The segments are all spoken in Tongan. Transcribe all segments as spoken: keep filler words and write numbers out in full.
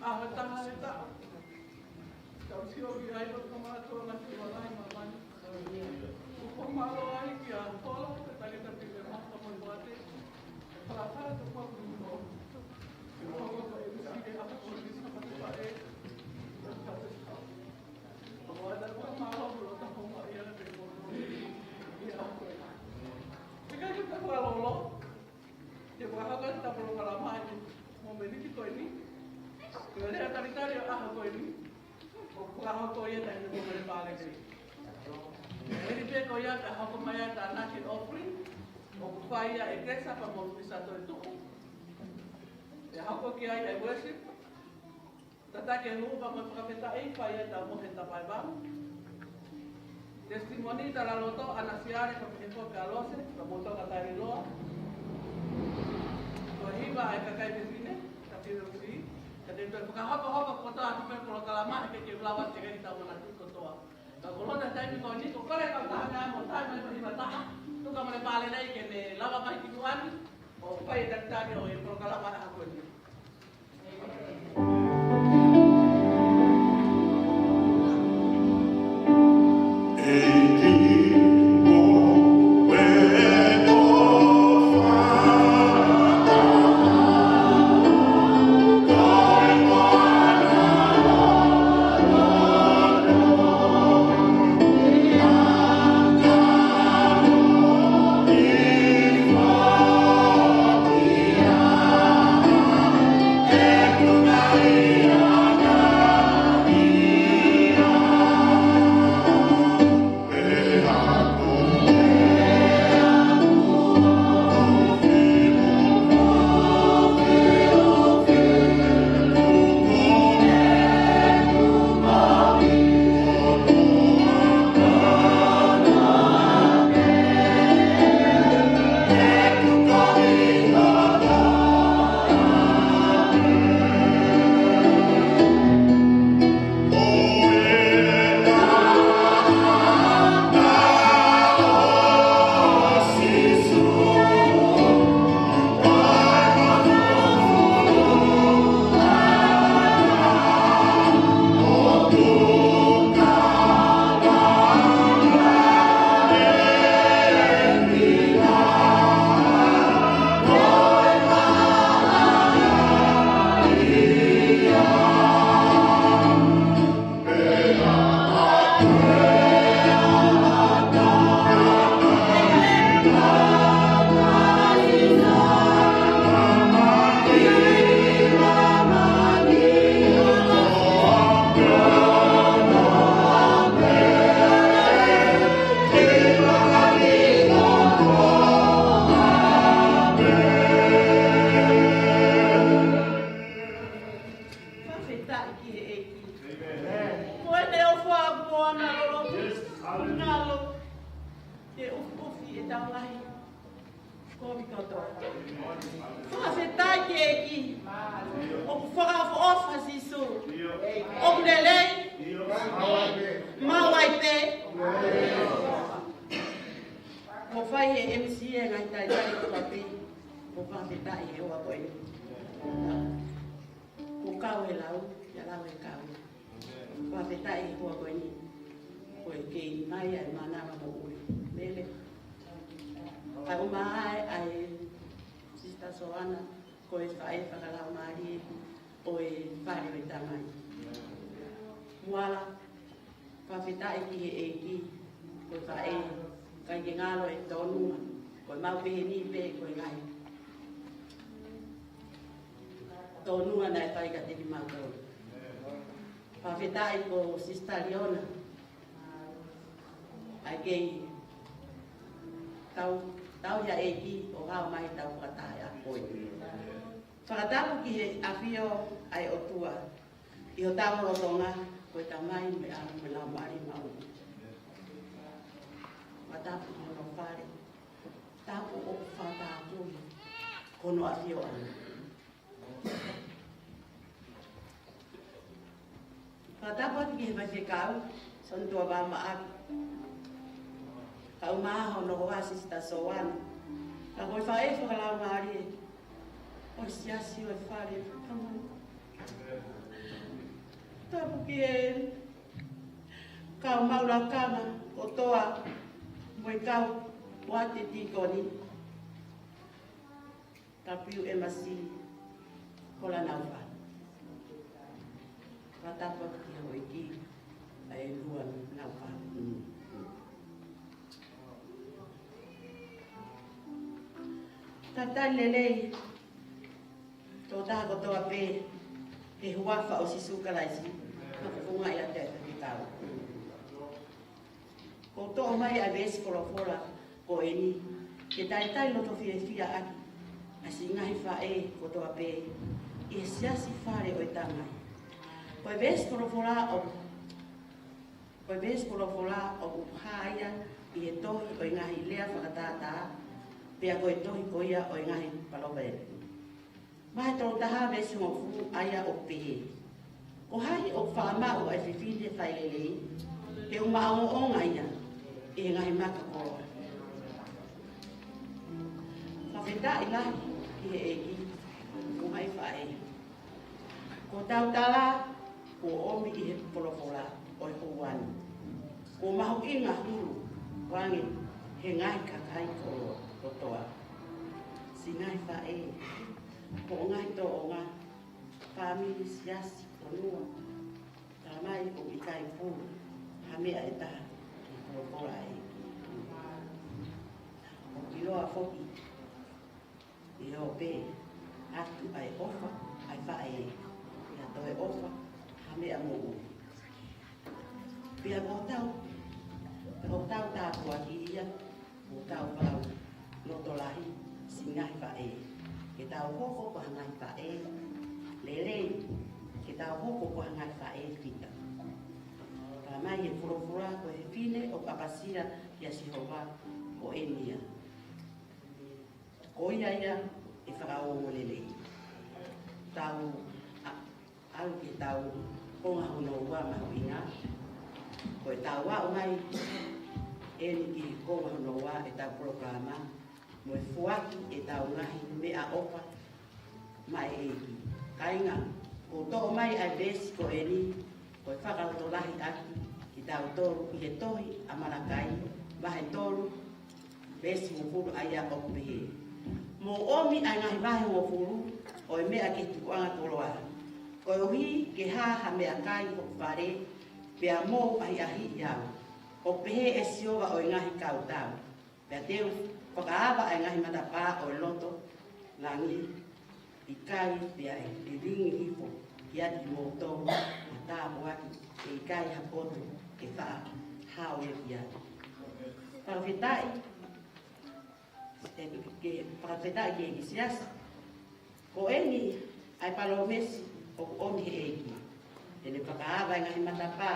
ʻA e taha e taʻu. Tau sio ki ai, ʻoku mātuʻa ngā tino lahi māmani. ʻOku mālō ai kia Tola, ka tali ka tili maka mo i wate. Palapala to kwa kuno. Ke mo ko ko e usi ke apa ko ni sa patu pa e. Ko ada ko mālō lo ta ko ma ia pe ko. Ia. Te ka ke ta kwa lolo. Te fakahoko atu ʻeta polokalama ʻi he mōmeniti ko eni. Ko e lea talitali ʻo e ʻaho ko eni. ʻOku fakahoko ia ʻi he taimi ko eni pale kei. Eni pē ko ia ka hoko mai ʻa e tānaki offering. ʻOku fai ia ʻe Kesa pea mo Misa Toetuʻu. ʻE hoko ki ai ʻa e worship. Tataki e huhu pea mo e fakafetaʻi, fai ai ʻeta mohe tapaivanu. Testimony, talaloto, ʻanasiale, ko e meʻa ko Kalose, ka mo toka tailoa. Ko e hiva ʻa e kakai fefine, ka tino si, ka te toe fakahokohoko kotoa atu pē polokalama, he ke ke lava te ke tau manatu kotoa. Ka ko lona taimi ko eni, ko kore ka taha ngā mo taha mai ko hiva taha, tuka mo le pale nei ke ne lava mai ki tuʻa ni, ʻo fai e talitali ʻo e polokalama ʻa ko eni. Fakafetaʻi ki he ʻEiki. Ko ʻene ʻofa mo ʻena loloto, ngalo, ke ʻufiʻufi ʻetau ngaahi kovi kotoa. Fakafetaʻi ki he ʻEiki. ʻOku fakaʻofoʻofa Sīsū. ʻOku lelei. Maʻu ai pē. Ko fai he M C e ngaahi talitali ko papi. Ko fakafetaʻi he ʻaho ko eni. Ko kau he lau, ia lau he kau. Fakafetaʻi he ʻaho ko eni. Ko e kei mai ai mānava moʻui. Mele. ʻAi ʻo mai ai Sister Soana, ko e faʻē fakalaumālie ʻo e fale ʻo e Tamai. Muala, fakafetaʻi ki he ʻEiki, ko e faʻē, ʻikai ke ngalo e tōnunga, ko e mau pehē ni pē, ko e ngaahi tōnunga naʻe fai kiate kimautolu. Fakafetaʻi ko Sister Liona, ʻa e kei tau, tau ia ʻEiki ʻo hao mai tau fakataha ʻa koe. Fakatapu ki he ʻafio ʻa e ʻOtua, ʻi hotau lotolotonga, ko e Tamai mo e ʻAlo mo e Laumālie Māʻoniʻoni. Fakatapu ki hono fale, Ko hono ʻafioʻanga. Fakatapu atu ki he faifekau, Sonny Tuavaa Maʻake. Kae ʻumaʻā hono hoa Sisitā Soana. Ka ko e faʻē fakalaumālie ʻo e siasi ʻo e fale. Tapu ki he kau maʻu lakanga kotoa mo e kau poate tīkoni. W M C, Hola Naufa. Fakatapu atu ki he houʻeiki, ʻa e Lua Naufa. Mm. Talitali lelei, tokotaha kotoa pē, he huafa ʻo Sīsū Kalaisi, ʻoku ou fakafofongaʻi atu e faifekau. ʻOku toʻo mai ʻa e veesi folofola ko eni, ke talitali loto fiefia ʻaki ʻa siʻi ngaahi faʻē kotoa pē ʻi he siasi fale ʻo e Tamai. Ko e veesi folofola ʻo, ko e veesi folofola ʻoku hā ia ʻi he tohi ʻo e ngaahi lea fakatātā, pea ko e tohi ko ia ʻo e ngaahi Palōveepi. Vahe tolu taha veesi hongofulu, ʻa ia ʻoku pehē: Ko hai ʻoku faʻa maʻu ʻa e fefine fai lelei, he ʻoku maʻongoʻonga ia ʻi he ngaahi maka koloa? Fakafetaʻi lahi ki he ʻEiki, ko hai faʻē. Ko ʻetau tala, kuo ʻomi ʻi he folofola ʻo e houa ni. Kuo mahuʻinga hulu ange he ngaahi kakai koloa kotoa. Siʻi ngaahi faʻē, ko e ngaahi tōʻonga, fāmili, siasi, fonua, talamai ʻoku ʻikai pulu ha meʻa ʻe taha ki he folofola ʻa e ʻEiki. ʻOku ʻiloa foki ʻe ʻope atu ʻa e ʻofa ʻa e faʻē, ʻi ha toe ʻofa ha meʻa moʻui. Pea ko hotau, ko hotau tāpuaki ia, ko hotau fakalotolahi siʻi ngaahi faʻē. Ke tau hoko ko ha ngaahi faʻē lelei, ke tau hoko ko ha ngaahi faʻē fita. Talamai ʻe he folofola ko e fefine ʻoku ʻapasia kia Sihova ko eni ia. Ko ia ia ʻe fakaongo lelei. Tau a-, ʻalu ki heʻetau konga hono ua mahuʻinga. Ko ʻetau aʻu mai eni ki he konga hono ua ʻetau polokalama, mo e foaki ʻetau ngaahi meʻaʻofa maʻa e ʻEiki. Kāinga, ʻoku toʻo mai ʻa e veesi ko eni, ko e fakalotolahi ʻaki kitautolu ʻi he tohi ʻa Malakai, vahe tolu, veesi hongofulu, ʻa ia ʻoku pehē: Mou ʻomi ʻa e ngaahi vahe hongofulu ʻo e meʻa ki he tupuʻanga koloa, koeʻuhi ke hā ha meʻakai hoku fale, pea mou ʻahiʻahiʻi au, ʻoku pehē ʻe Sihova ʻo e ngaahi kautau. Pea te u fakaava ʻa e ngaahi matapā ʻo e loto langi ʻi kai, pea ʻe lilingi hifo kiate kimoutolu ha tāpuaki, ʻe ʻikai ha potu ʻe faʻa hao ia ki ai. Fakafetaʻi, ʻe, ke, fakafetaʻi ki he siasi. Ko eni ʻa e palōmesi ʻoku ʻomi ʻe he ʻEiki. Te ne fakaava e ngaahi matapā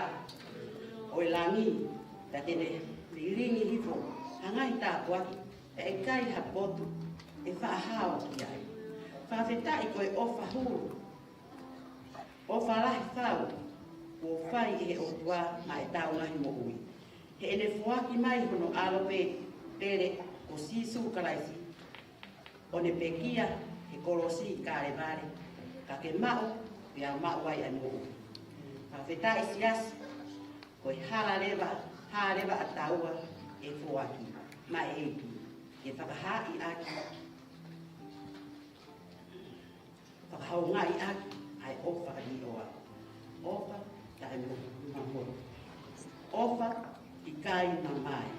ʻo e langi, ka te ne lilingi hifo ha ngaahi tāpuaki, ʻe ʻikai ha potu ʻe faʻa hao ki ai. Fakafetaʻi ko e ʻofa hulu, ʻofa lahi fau, kuo fai ʻe he ʻOtua maʻa ʻetau ngaahi moʻui. Heʻene foaki mai hono ʻAlo pē pele ko Sīsū Kalaisi, ʻo ne pekia he kolosi ʻi Kalevale, ka ke maʻu, pea maʻu ai ʻa e moʻui. Fakafetaʻi siasi, ko e hala leva, hala leva ʻa taua ʻe foaki maʻa e ʻEiki, ke fakahaaʻi ʻaki, fakahoungaʻi ʻaki ʻa e ʻofa ʻa e ʻOtua. ʻOfa taʻe mo-, mamoe. ʻOfa ʻikai mamae.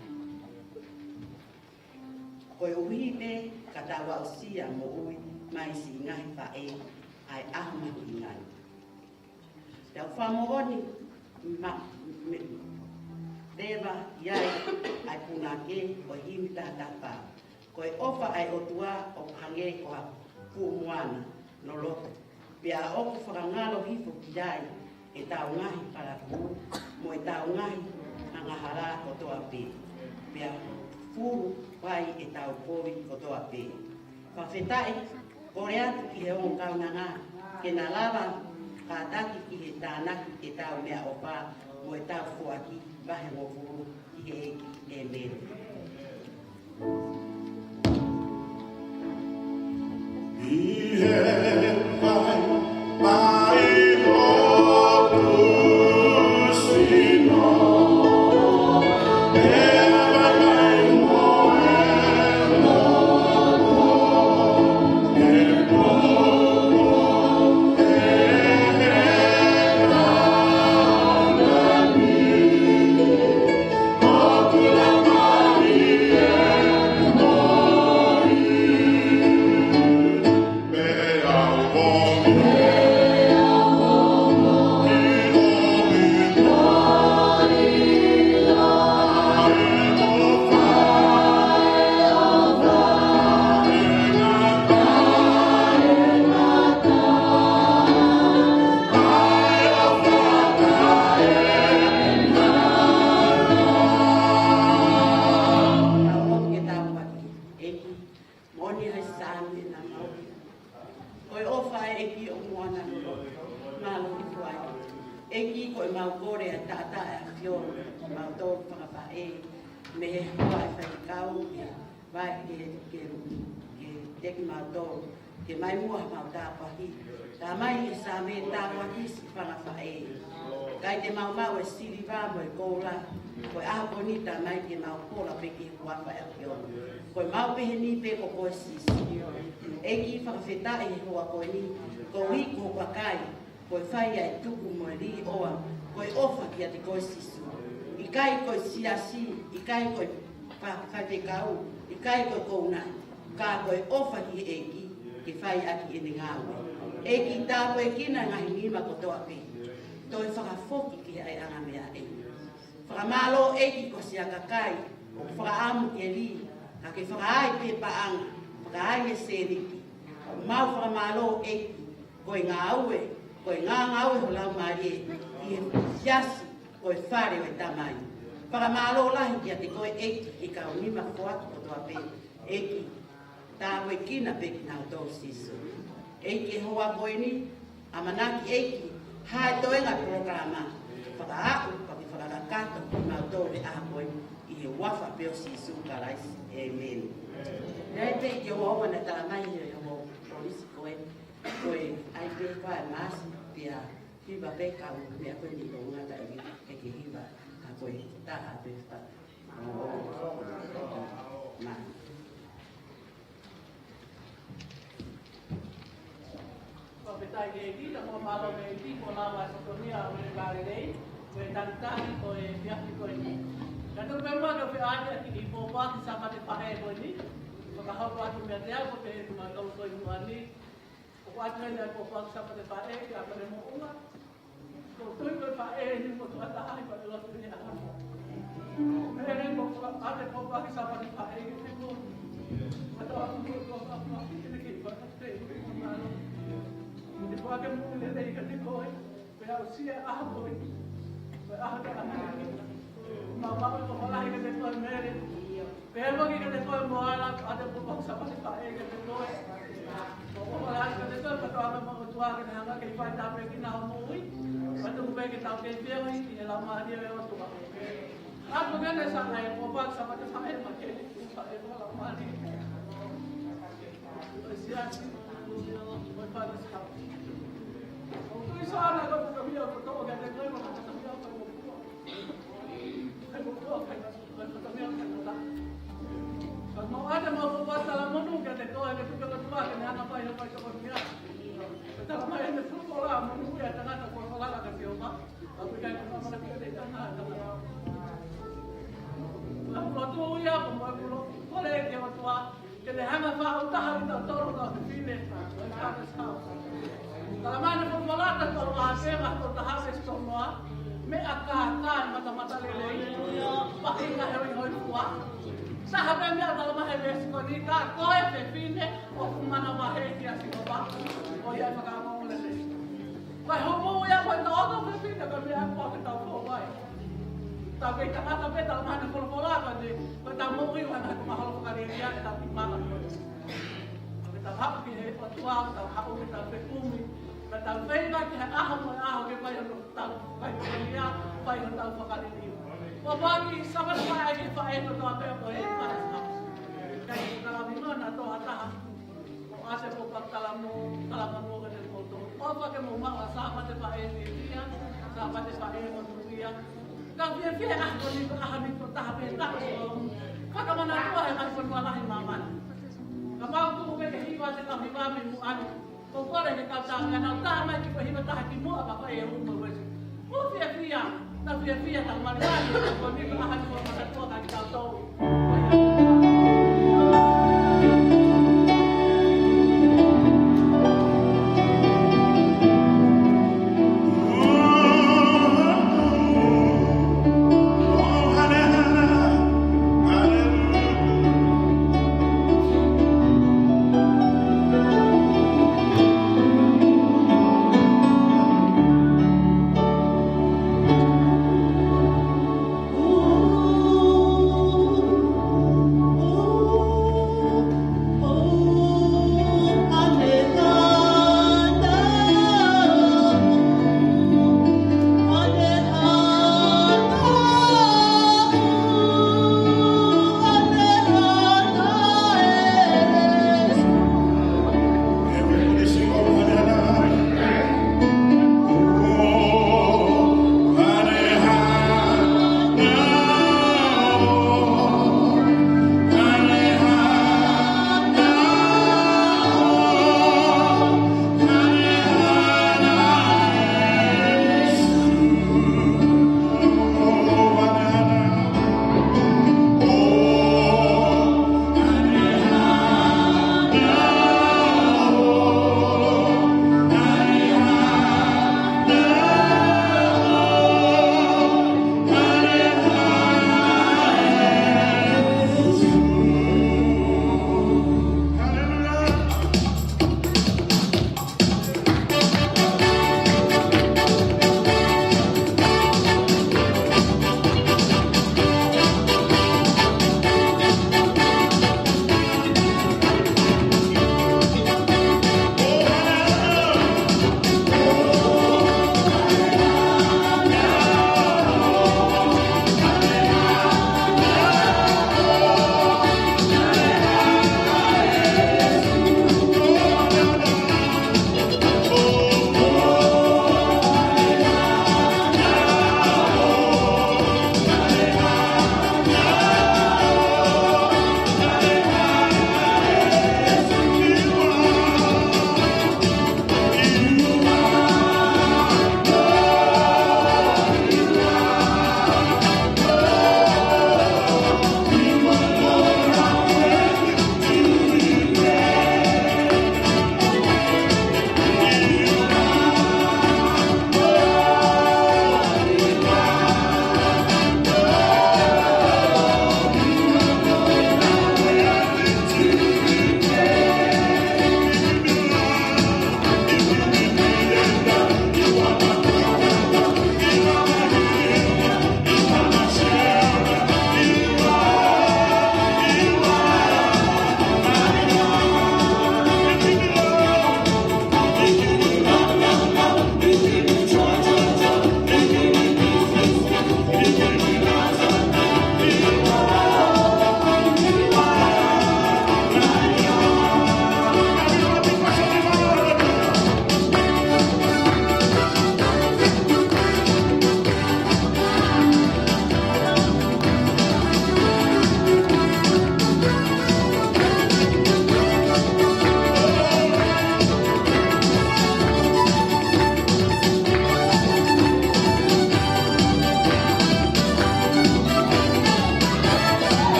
Koeʻuhi pē ka tau aʻusia moʻui mai siʻi ngaahi faʻē ʻa e ʻaho mahuʻinga ni. Pea ʻoku fakamoʻoni ma-, me-, leva ia ʻa e punake ʻo e himi taha taha fā. Ko e ʻofa ʻa e ʻOtua ʻoku hangē ko ha fuʻu moana loloto. Pea ʻoku fakangalo hifo ki ai ʻetau ngaahi palakū mo ʻetau ngaahi angahala kotoa pē. Pea fulu ai ʻetau kovi kotoa pē. Fakafetaʻi, kole atu ki he ongo kaunanga, ke na lava kātaki ki he tānaki ʻetau meʻaʻofa, mo ʻetau foaki, vahehongofulu, ki he ʻEiki, ʻēmeni. ʻI he vai, vai hoku sino, ʻe vai vai mo e moʻo, ʻe moʻo, ʻe he kaunani. ʻEiki, moʻoni ʻa e Saame naʻa mau. Ko e ʻofa ʻa e ʻEiki ʻoku moana loloto. Mālō ʻEiki. ʻEiki, ko ʻemau kole ʻa e taʻataʻa ʻa e ʻAfiona, mau tō fakapaʻē, mei he hoa ʻa e faifekau, ke vai ke, ke, ke teki mau tō. Ke mai muʻa mau tāpuaki. Talamai ʻe he Saame, tāpuaki siʻi fanga faʻē. ʻIkai te mau maʻu e siliva mo e koula. Ko e ʻaho ko eni talamai ke mau kole pē ki he huafa ʻo e ʻAfiona. Ko ʻemau pehē ni pē ko koe Sīsū. ʻEiki fakafetaʻi he houa ko eni. Koeʻuhi ko hoku kakai. Ko e fai ʻa e tuku mo e liʻoa. Ko e ʻofa kiate koe Sīsū. ʻIkai ko e siasi. ʻIkai ko e fa-, faifekau. ʻIkai ko e kouna. Ka ko e ʻofa ki he ʻEiki, ke fai ʻaki ʻene ngāue. ʻEiki tāpuekina e ngaahi nima kotoa pē. Toe fakafoki ki he ʻaiʻanga meʻa ʻEiki. Fakamālō ʻEiki ko siʻa kakai, ʻoku fakaʻamu ke lī, ka ke fakaai pē paʻanga, fakaai e sēniti. Mau fakamālō ʻEiki, ko e ngāue, ko e ngāngāue ho Laumālie, ʻi he siasi, ko e fale ʻo e Tamai. Fakamālō lahi kiate koe ʻEiki, ʻi he kau nima foaki kotoa pē, ʻEiki. Tāpuekina pē kinautolu Sīsū. ʻEiki he houa ko eni, ʻamanaki ʻEiki, haʻi toenga polokalama, fakaaʻu, pea ke fakakakato kimautolu he ʻaho ko eni, ʻi he huafa pē ʻo Sīsū Kalaisi. ʻĒmeni. Naʻe pē ke ua ua na talamai he homo polisi ko e, ko e ʻai pē ko e maasi, pea hiva pē kau meʻa ko eni ko ngata ʻi he ke hiva, ka ko e taha pē fa. Fakafetaʻi ki he ʻEiki, ka ko e mālō ʻEiki, kuo lava e fatongia ʻo e Kalelei, ko e talitali, ko e efiafi ko eni. Ka tau pē mua ke feʻaʻi ʻaki e pōpoaki Sāpate Faʻē ko eni, fakahoko atu meiate au, ko e pehē kimautolu ko e muʻa ni, ʻoku ʻoatu eni ʻa e pōpoaki Sāpate Faʻē, kia Pele Moʻunga. Ko e tui ko e faʻē ni mo e tuʻa taha ʻi he faʻē lotu ni ʻa e ʻAfiona. Mele mo e tuʻa ʻa e pōpoaki Sāpate Faʻē ke te mo. Ka tau atu mo e tuʻa taha mo e faʻē ke te kiʻi faʻē te i mo mālō. Te pōpoaki mo e lelei kiate koe. Pea aʻusia e ʻaho ko eni. Ko e ʻaho te ʻamanaki. Mau maʻu e tokolahi kiate koe Mele. Pea mo kiate koe Moala, ʻoatu e pōpoaki Sāpate Faʻē kiate koe. ʻOku ou ʻofa lahi kiate koe, pea tau ʻamanaki mo e ʻOtua ke ne hanga ke fai tāpuekina hoʻo moʻui. Pea tuku pē ke tau kei feohi ʻi he Laumālie ʻo e ʻOtua. ʻOatu kiate Sāpate, pōpoaki Sāpate Faʻē maʻa Keli, faʻē mo e Laumālie. Ko e siasi, ko e fale siasi. ʻOku ou tui Sāpate ko e puka mia ko e toʻo kiate koe, ko e puka mia ko e moʻua. Ko e moʻua, ko e Ka mau ʻoatu ʻemau pōpoaki talamonū kiate koe, ke tuku ke ʻOtua ke ne hanga fai hoʻo faitokonia. Ko e talamai ʻe he folofola, monūʻia e tangata kuo falala kia Sihova. Ka ʻoku ʻikai ko e fakamanatu kiate ia ʻa e tangata. Ka ʻoku lotu ia, ko e mau kole ki he ʻOtua. Ke ne hanga ʻo fakataha kitautolu kau fefine ʻo e Father's House. Talamai ʻe he folofola, Tolu Vahe, vahe tolu taha veesi tolu noa, meʻa kākā ʻa e matamatalelei, faʻahinga ʻo e hoihoifua. Taha pē meʻa talamai he veesi ko eni, ka ko e fefine ʻoku manavahē kia Sihova, ko ia ʻe fakaongoongo lelei. Ko e homo ia ko e tau ʻoatu fefine ko e meʻa ko ē ke tau fou ai. Tau kei tangata pē, talamai ʻe he folofola ko eni, ko ʻetau moʻui ʻoku ʻi ai ʻetau mahalo fakalielia, ʻetau kiʻi mala. Haʻu ki he ʻOtua, tau haʻu ke tau fekumi, ka tau feinga ki he ʻaho mo e ʻaho ke fai hotau, fai hotau ia, fai hotau fakaliliu. ʻOku ʻi ai e Sāpate Faʻē ki he faʻē kotoa pē ʻoku ʻi he Faʻē Sāpate. Kae kei kalamingo na toa taha. ʻOku ʻasi pē ʻa e talamo, talamo mo ke te koto. ʻOfa ke mou maʻu ʻa e Sāpate Faʻē fiefia, Sāpate Faʻē monūʻia. Ka fiefia ʻa ko ni ko ʻaho ni ko taha pē taha so. Fakamanatua he ngaahi fonua lahi ʻi māmani. Kapau ʻoku tuku pē ke hiva ʻa e kau hiva mei muʻa ni. Ko kore ke kau tā mea nau tā mai ki ko hiva taha ki muʻa ka fai e umu e uesu. Mou fiefia, tau fiefia, tau manuali, ko ni ko ʻaho ni ko manatua ka ki tau tau.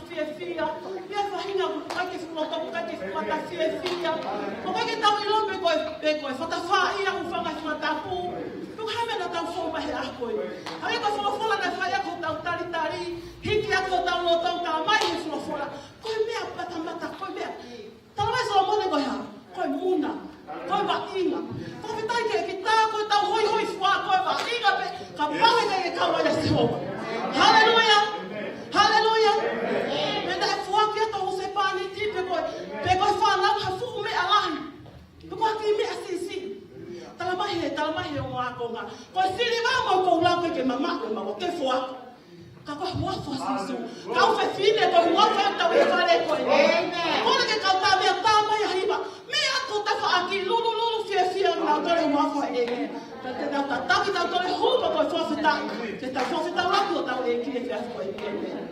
fiefia, pea faʻahinga ʻoku ʻikai ke fuʻu loto, ʻoku ʻikai ke fuʻu mata fiefia. ʻOku ʻikai ke tau ʻilo pe ko e, pe ko e fatafaʻia ʻoku fanga fatapu. Tuku ha meʻa naʻa tau fou mai he ʻaho ko ē. Hangē ko e folofola naʻe fai ʻaki hotau talitali, hiki ʻaki hotau loto, talamai he folofola. Ko e meʻa matamata, ko e meʻa. Talamai ʻe Solomone ko e hā? Ko e muna. Ko e vaʻinga. Fakafetaʻi ki he ʻEiki, tā ko ʻetau hoihoifua ko e vaʻinga pē, kapau ʻe ʻikai ke kau ai ʻa Sihova. Haleluia. Haleluia. Meʻa naʻe foaki ʻe he husepāniti pe ko e, pe ko e fānau ha fuʻu meʻa lahi. Pe ko ha kiʻi meʻa siʻisiʻi. Talamai he, talamai he ongo ākonga. Ko e siliva mo e koula ʻoku ʻikai ke mamaʻo ʻe maua, ke foaki. Ka ko e huafa ʻo Sīsū. Kau fefine, ko e huafa ʻetau ʻi fale ko ē. Amen. Kole ke kau tā meʻa tā mai ʻa hiva. Meʻa ko e tafaʻaki lulululu fiefia naʻa tau tole huafa ʻo e ʻEiki. Ka te tau tataki tau tole huafa ko e fakafetaʻi. Ke tau fakafetaʻi ʻaki hotau ʻEiki he efiafi ko eni. Amen.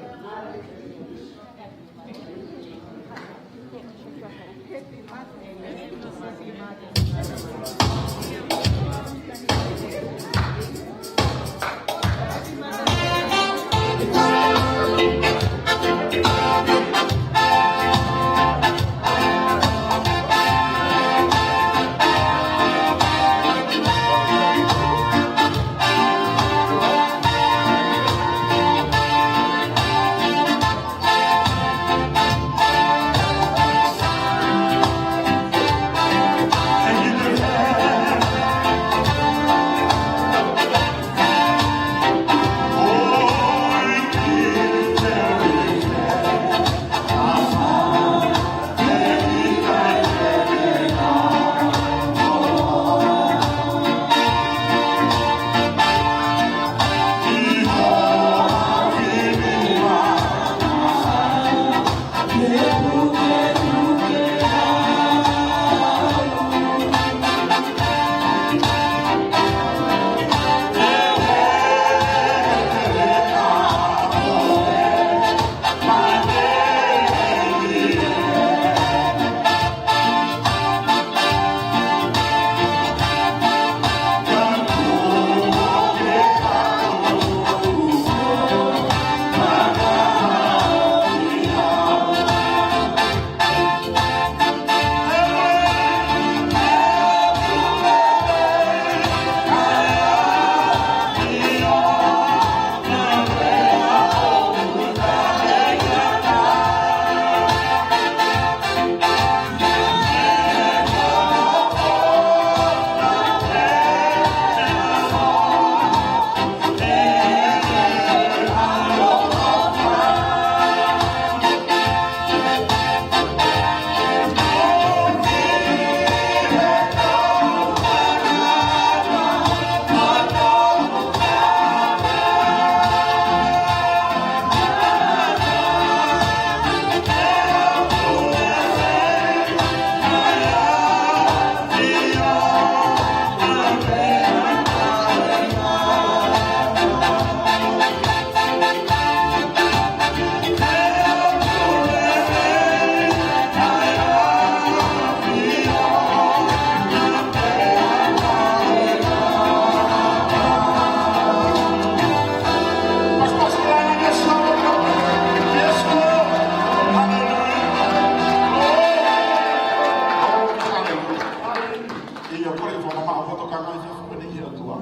Ia, kole ke fakamamaʻo ʻa e tokanga ʻi he efiafi ko eni ki he ʻOtua.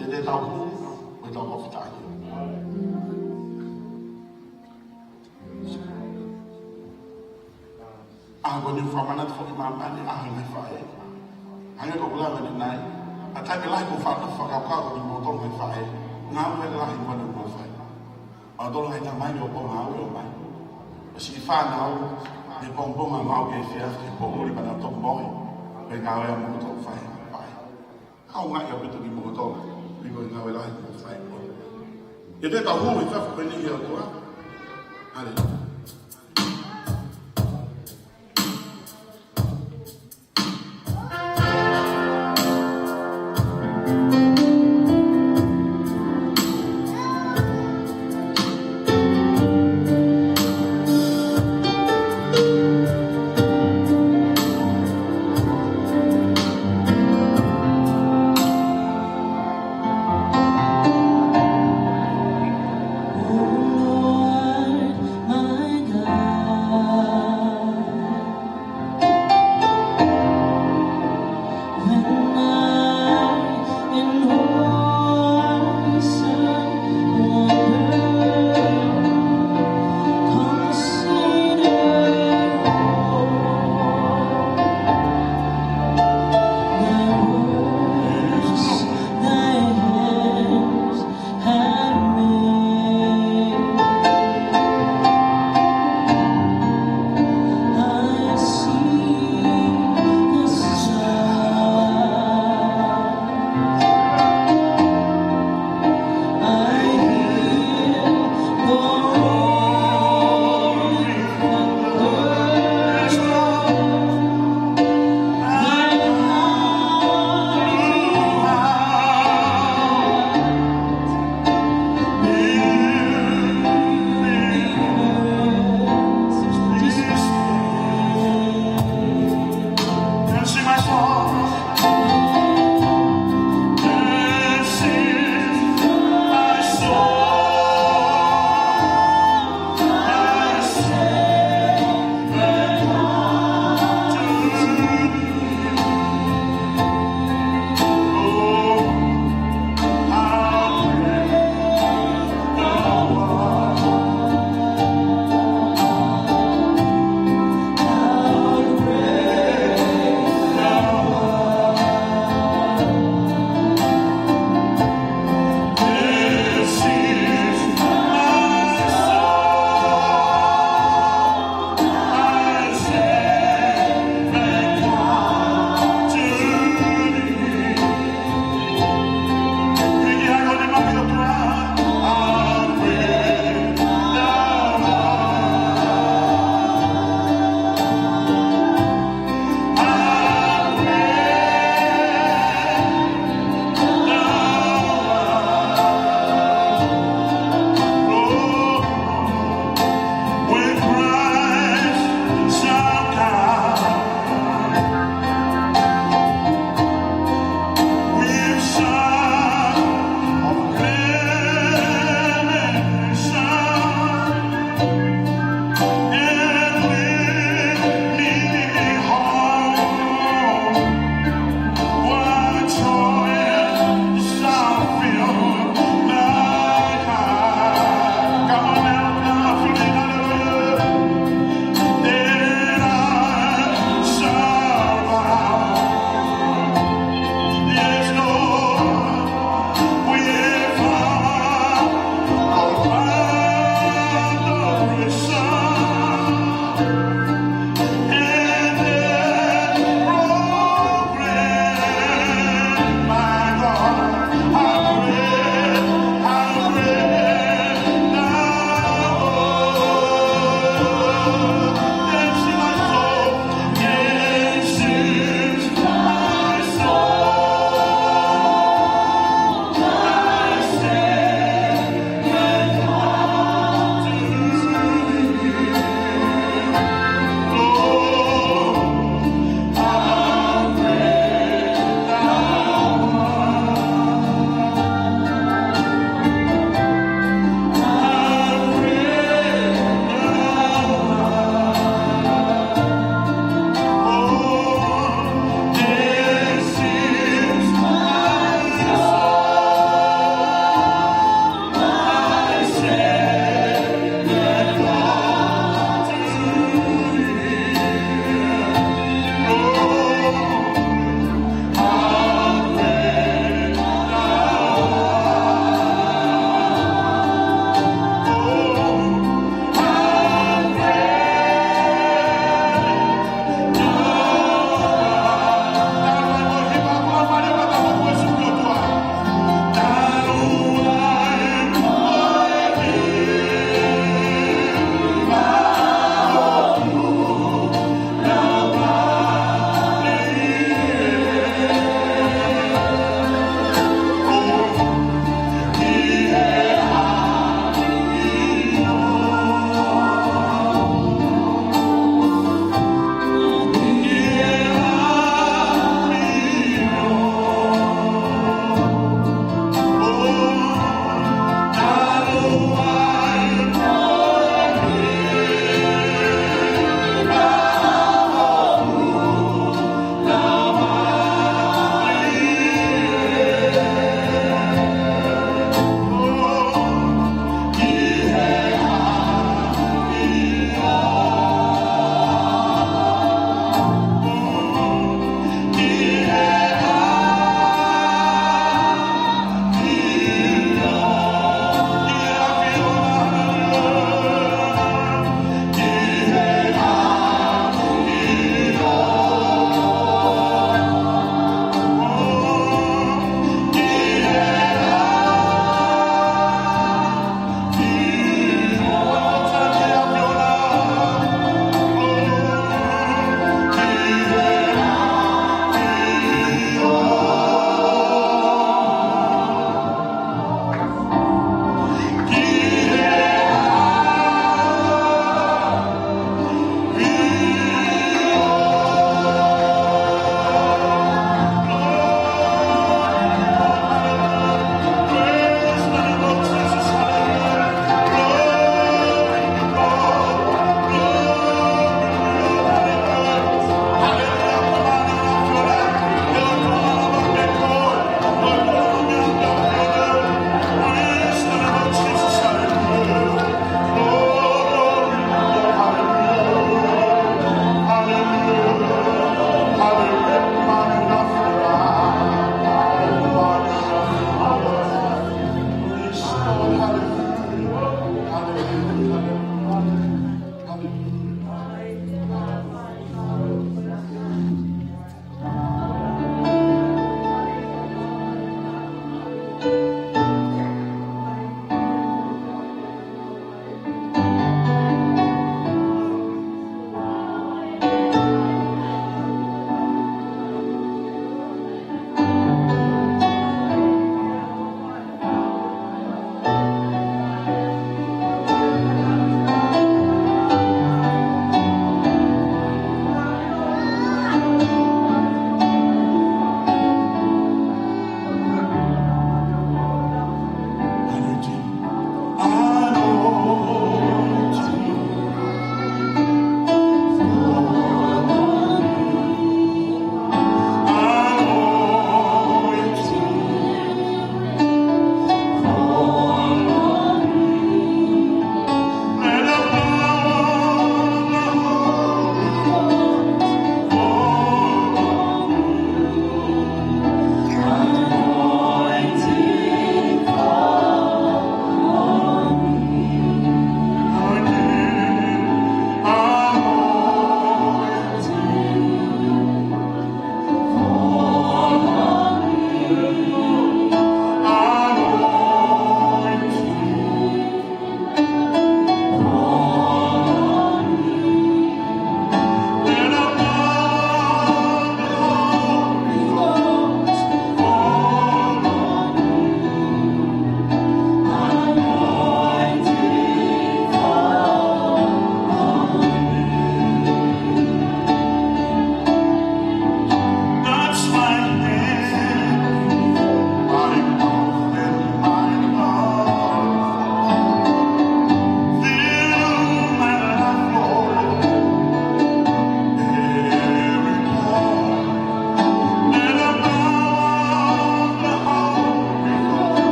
ʻE te tau hū, ʻo tau fakafetaʻi. ʻA ko eni fakamanatu foki māmani ʻa e ngaahi faʻē. Hangē ko e lave ʻanenai. ʻA e taimi lahi ko e faʻa fakakaukau ʻa kimoutolu ngaahi faʻē. Ngāue lahi ko eni ʻoku mou fai. ʻA tolu ngaahi tamai ʻoku mou ngāue ʻo mai. ʻO siʻi fānau, he pongipongi ʻa maʻu ke fia, he pongipongi pea nau toki mohe. Ko e ngāue ʻa moutolu fai, fai. Kau ngāue ʻaupito kimoutolu, ʻi he ngāue lahi ʻoku mou fai. ʻE te tau hū ʻi he efiafi ko eni ki he ʻOtua. Haleluia.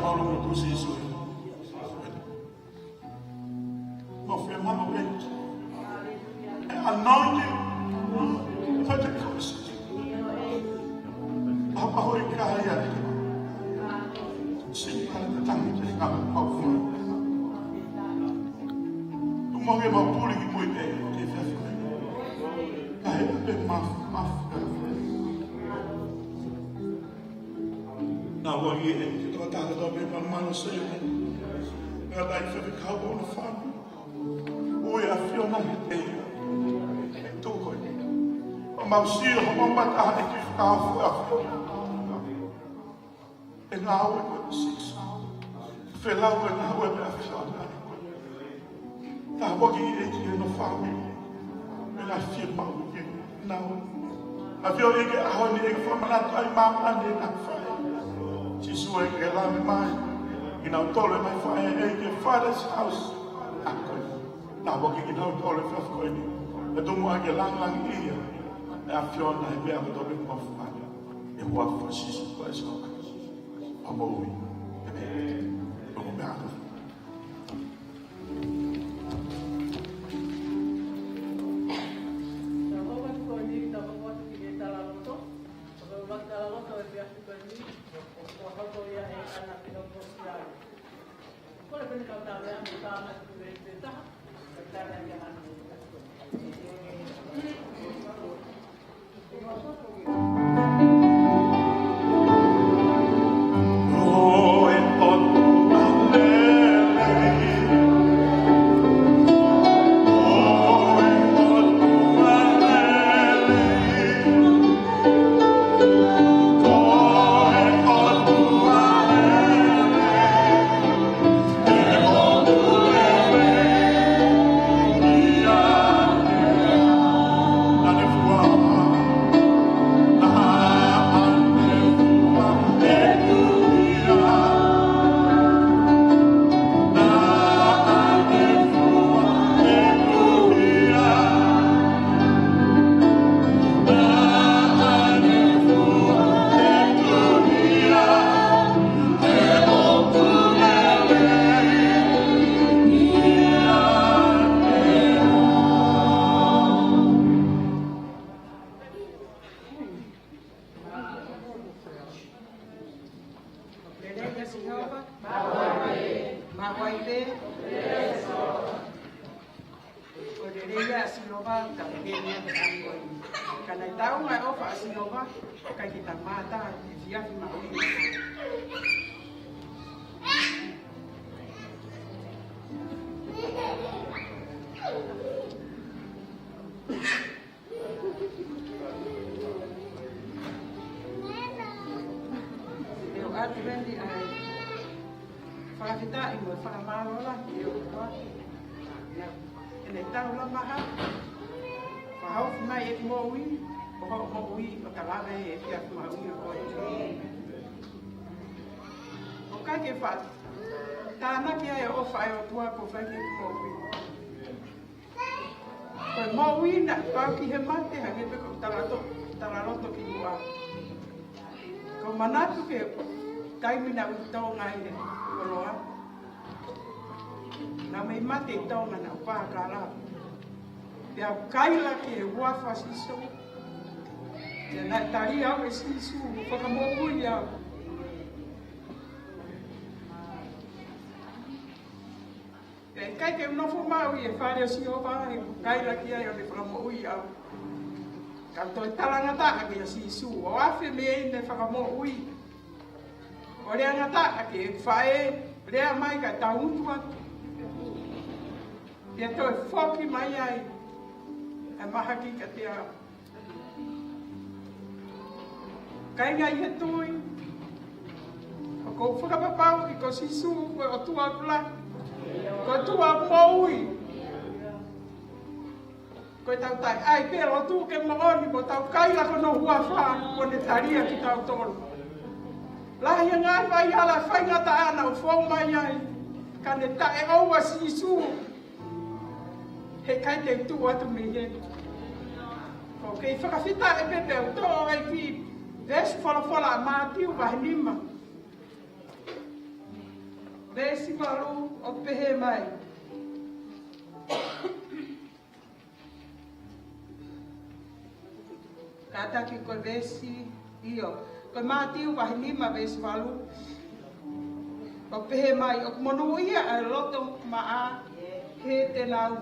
Mālō mo tu Sīsū. Mau fiemaʻu e anointing. Pentecost. ʻApā hoi kaia. Sini pala tatangi te ngā mau fua. Tumonge mau puli ki mui te, te fiafia. Kae pe mafu, mafu. Nā wagi e, tō tāka tō me pa mano se. Pea tai fiafia kau o na fānau. ʻOi ʻAfiona he te ia. E tō koe. ʻO mau sio, ʻo mau mata e ki fakafu ʻAfiona. E ngāue ko e six. Felau e ngāue ʻa e ʻAfiona. Tapuaki ʻEiki ʻi hono fāmili. Meʻa fiemaʻu ke nau. ʻAfio ʻEiki ʻaho ni ʻEiki fakamanatu ai māmani ʻa e fai. Sīsū ʻEiki lave mai. Kinautolu ʻe mai fai ʻEiki Father's House. ʻA koe. Tapuaki kinautolu ʻi he efiafi ko eni. ʻE tumu ʻa e langilangiʻia ʻa e ʻAfiona he meʻa kotoa pē ʻoku mau fai. ʻI he huafa ʻo Sīsū Kalaisi ko e Fakamoʻui. ʻĒmeni. Ko e meʻa atu. Lelei ʻa Sihova. Maʻu ai pē. Ko e lelei ʻa Sihova, ka lelei ʻa Sihova. Ka naʻe taunga e ʻofa ʻa Sihova, ka ki ta mata, ki fiafi maui. ʻE ʻoatu eni ʻa e fakafetaʻi mo e fakamālō lahi ki he ʻOtua. ʻEne taulama ha. Fakahaofi mai ʻeku moʻui, ko hoʻo moʻui, ʻo ta lave ʻi he efiafi mahuʻinga ko eni. ʻOku ʻikai ke faʻa tānaki ai e ʻofa ʻa e ʻOtua kuo fai ki heʻeku moʻui. Ko e moʻui naʻe pau ki he mate, hangē pē ko e tala to-, tala loto ki muʻa. Ko e manatu ki he taimi naʻá ku ʻi Tonga ʻi he koloa. Naʻá ku mei mate ʻi Tonga naʻá ku pā kala. Pea u kaila ki he huafa ʻo Sīsū. Pea naʻe tali au ʻe Sīsū, fakamoʻui au. Pea ʻikai ke u nofo maʻu ʻi he fale ʻo Sihova, he ʻoku kaila ki ai ʻo ne fakamoʻui au. Ka u toe talangataʻa kia Sīsū, ʻo afe mei heʻene fakamoʻui. ʻO leangataʻa ki he faʻē, lea mai kae tangutu atu. Pea toe foki mai ai, ʻa e mahaki kiate au. Kāinga ʻi he tui, ʻoku ou fakapapauʻi ko Sīsū, ko e ʻOtua ʻoku lahi, ko e ʻOtua ʻoku moʻui. Ko ʻetau taʻe ʻai pē lotu ke moʻoni, ko ʻetau kaila ki hono huafa, kuo ne tali ʻa kitautolu. Lahi e ngaahi faihala, faingataʻa naʻa ku fou mai ai, ka ne taʻeʻoua Sīsū. He ʻikai te u tuʻu atu mei heni. ʻOku ou kei fakafetaʻi pē pea u toʻo ai ki he veesi folofola ʻa Mātiu vahe nima. Veesi valu ʻoku pehē mai. Kātaki ko e veesi, ʻio, ko e Mātiu vahe nima veesi valu. ʻOku pehē mai, ʻoku monūʻia ʻa e loto maʻa he te nau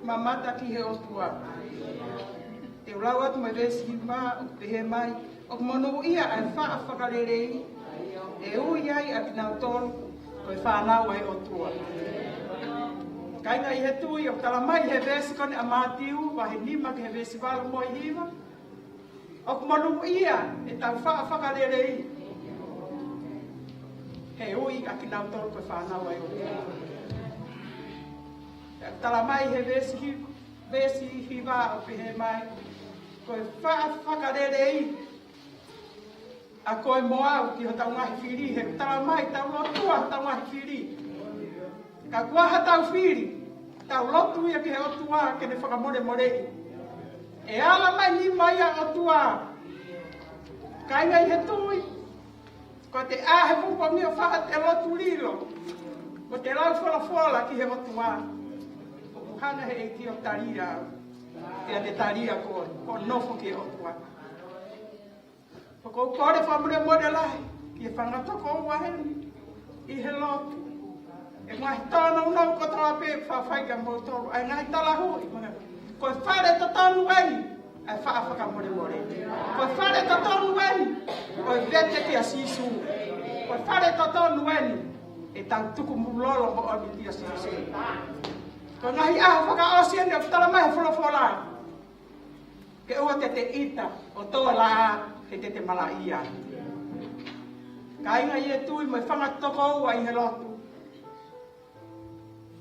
mamata ki he ʻOtua. Te u lau atu mai veesi hiva, ʻoku pehē mai, ʻoku monūʻia ʻa e faʻa fakalelei, ʻe ui ai ʻa kinautolu ko e fānau ʻa e ʻOtua. Kāinga ʻi he tui, ʻoku tala mai he veesi ko eni ʻa Mātiu vahe nima ki he veesi valu mo e hiva. ʻOku monūʻia ʻetau faʻa fakalelei, he ui ʻa kinautolu ko e fānau ʻa e ʻOtua. ʻOku tala mai he veesi hiva, veesi hiva ʻoku pehē mai, ko e faʻa fakalelei ʻa koe mo au ki hotau ngaahi fili, he ʻoku tala mai tau lotua hotau ngaahi fili. Ka kuo ʻi ai hotau fili, tau lotu ia ki he ʻOtua ke ne fakamolemoleʻi. ʻE ala mai nima ia ʻa e ʻOtua. Kāinga ʻi he tui, ko e ʻai he pongipongi ʻo fai ʻete lotu lilo, ko ʻete lau folofola ki he ʻOtua, ʻoku hanga he ʻEiki ʻo talia au, pea te talia koe, ko e nofo ki he ʻOtua. ʻOku ou kole fakamolemole lahi ki he fanga tokoua heni ʻi he lotu. ʻE ngaahi tōnounou kotoa pē ʻoku faʻa fai kia moutolu, ʻa e ngaahi talahuʻi, ko e fale totonu eni ʻa e faʻa fakamolemole. Ko e fale totonu eni ʻo e vete kia Sīsū. Ko e fale totonu eni ʻetau tuku mulolo moʻoni kia Sīsū. Ko e ngaahi ʻaho fakaʻosi eni ʻoku tala mai he folofola, ke ʻoua te te ʻita ʻo tō laʻā, he te te malaʻia. Kāinga ʻi he tui mo e fanga tokoua ʻi he lotu,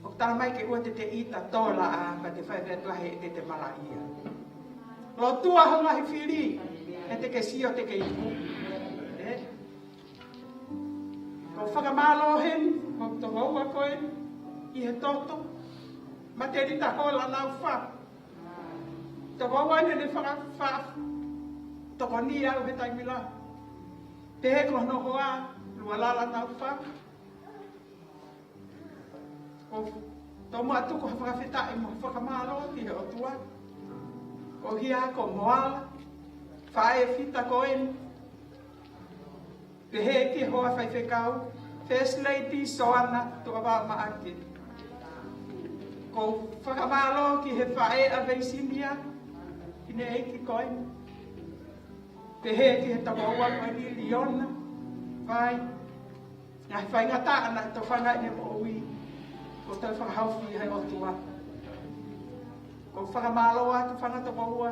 ʻoku tala mai ke ʻoua te te ʻita tō laʻā, ka te fai pē ʻa e tuʻa he te te malaʻia. Lotua ho ngaahi fili, he te ke sio te ke iku. ʻE? ʻOku ou fakamālō heni, ʻoku ou tokoua ko eni ʻi he toto, Matelita Hola Naufa. Tokoua eni naʻe faka-, fa-, tokoni au he taimi lahi. Pehē ko hono hoa, Lualala Naufa. ʻOku ou tomuʻa tuku ha fakafetaʻi mo ha fakamālō ki he ʻOtua. Ko e hia ko Moala, faʻē fita ko eni. Pehē ki he hoa faifekau, First Lady Soana Tuʻavāmaʻake. ʻOku ou fakamālō ki he faʻē ʻa Veisinia, ʻi he ʻeiki ko eni. Pehē ki he tokoua ko eni Liona, Vai. Ngaahi faingataʻa naʻe tofanga ʻene moʻui, kuo toe fakahaofi ʻe he ʻOtua. ʻOku ou fakamālō atu fanga tokoua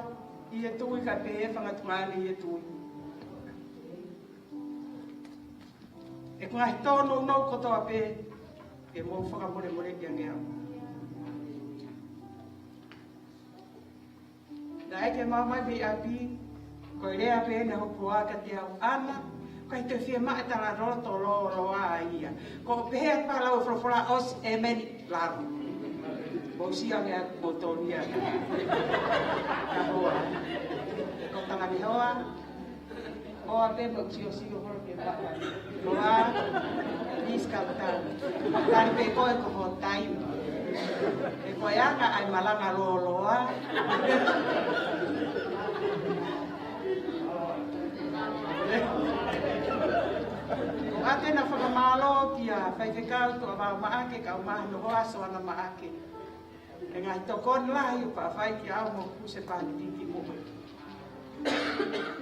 ʻi he tui, kae pehē fanga tuongaʻane ʻi he tui. ʻEku ngaahi tōnounou kotoa pē, ke mou fakamolemoleʻi ange au. Naʻe ʻeke mai mei ʻapi, ko e lea pē ʻena hokohoko kiate au, ʻAna, ʻikai toe fiemaʻu e talaloto lōloa ia. Ko e pehē atu pē ʻa e lau folofola ʻosi, ʻēmeni, lalo. Mou sio ange ʻa moutolu ia. Ka hoa. Ko e tangata hoa. Hoa pē mo siosio holo ke papa. Hoa, please come down. Tali pē koe ko ho taimi. ʻE ko e anga ʻa e malanga lōloa. ʻOatu ʻena fakamālō kia Faifekau Tuʻavāmaʻake, kaeʻumaʻā hono hoa Soana Maʻake. ʻE ngaahi tokoni lahi ʻoku faʻa fai kia au mo Kusepani Kiki Moʻe.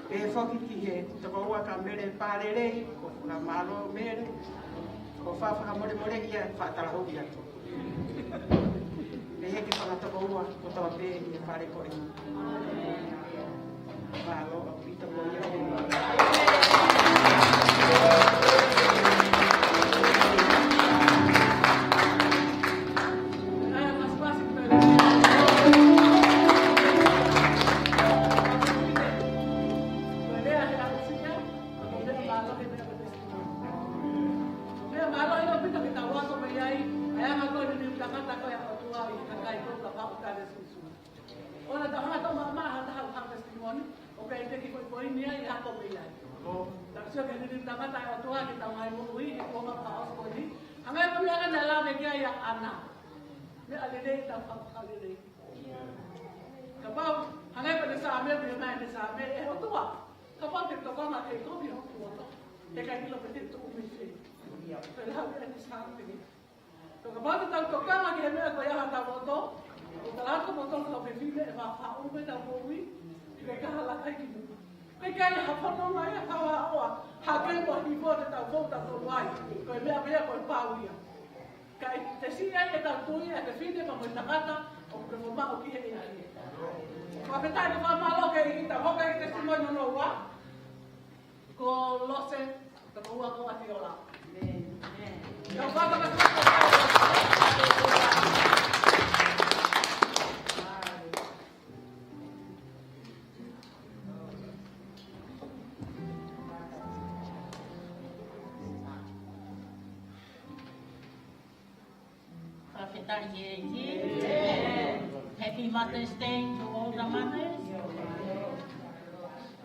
Pehē foki ki he tokoua ko Mele Palelei, ʻoku ou fakamālō Mele, ʻoku ou faʻa fakamolemoleʻi ʻa e faʻa talahau ia. Pehē ki he fanga tokoua kotoa pē ʻi he fale ko eni. Mālō ʻaupito. ʻOua naʻa tau hanga ʻo tau maʻamaʻa ha taha ʻoku hanga testimony, ʻoku ʻikai te ke koi koi ni ai, ako mei ai. Tau sio ki he liliu tangata ʻa e ʻOtua ki heʻetau ngaahi moʻui, he kuonga fakaʻosi ko eni, Hangē ko e meʻa naʻe lave ki ai ʻa ʻAna. Meʻa lelei, tau fakakaukau lelei. Kapau, hangē ko e Saame, meʻa mai ʻa e Saame, ʻe ʻOtua, kapau te u tokanga ki he kovi ʻo hoku loto, ʻe ʻikai ʻilo pe te u tuʻu mei fē. Pea lau ʻe he Saame. Kapau te tau tokanga ki he meʻa ko ia ʻi hotau loto, ʻoku tala atu ʻoku totonu ke tau fefine ʻe fakaʻume ʻetau moʻui, ʻikai ke hala kai ki muʻa. ʻIkai ke ʻi ai ha fononga ia, ha ʻoaʻoa, ha kemo hifo te tau fou tautolu ai, ko e meʻa pē ia ko e pau ia. Ka ʻi he siʻi ai ʻetau tui ʻa e fefine pea mo e tangata ʻoku ke fomau ki he ʻEiki. Fakafetaʻi mo fakamālō ki he ʻEiki, tau hoko ki he testimony hono ua. Ko Lose, ko e ua ko Atiola. Amen. Amen. Tau fakafetaʻi. Fakafetaʻi ki he ʻEiki. Happy Mother's Day to all the mothers.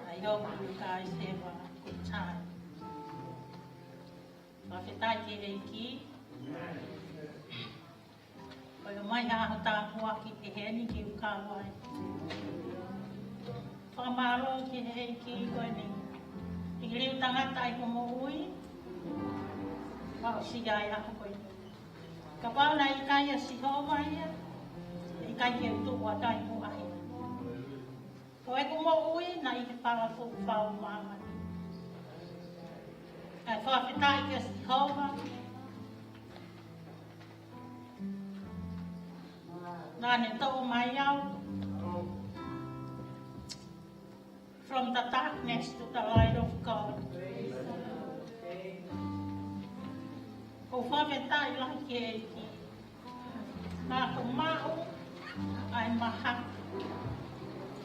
I hope you guys have a good time. Fakafetaʻi ki he ʻEiki. Ko e ʻomai ha ʻaho tāpuaki pehē ni ke u kau ai. Fakamālō ki he ʻEiki ko eni. ʻI he liliu tangata ʻi hoku moʻui, ʻo aʻusia ai ʻa e ʻaho ko eni. Kapau naʻe ʻikai ʻa Sihova ia, ʻe ʻikai ke u tuʻu atu ai muʻa heni. Ko ʻeku moʻui naʻe ʻi he pala foʻou ʻo māmani. Kae fakafetaʻi kia Sihova, naʻa ne toʻo mai au from the darkness to the light of God. ʻOku ou fakafetaʻi lahi ki he ʻEiki. Naʻa ku maʻu ʻa e mahaki,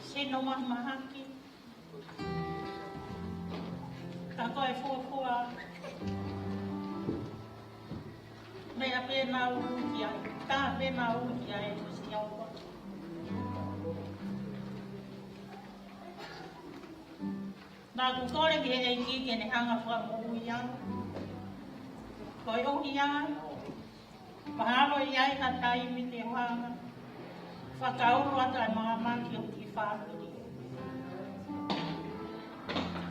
sino mahaki, ka ko e fuofua meʻa pē naʻa ku ui ki ai, tā pē naʻa ku ui ki ai, ko Sihova. Naʻa ku kole ki he ʻEiki ke ne hanga ʻo fakamoʻui au. Koeʻuhi ia, mahalo ʻe ʻi ai ha taimi te u hanga ʻo fakaulu atu ʻa e maama ki hoku kiʻi fāmili.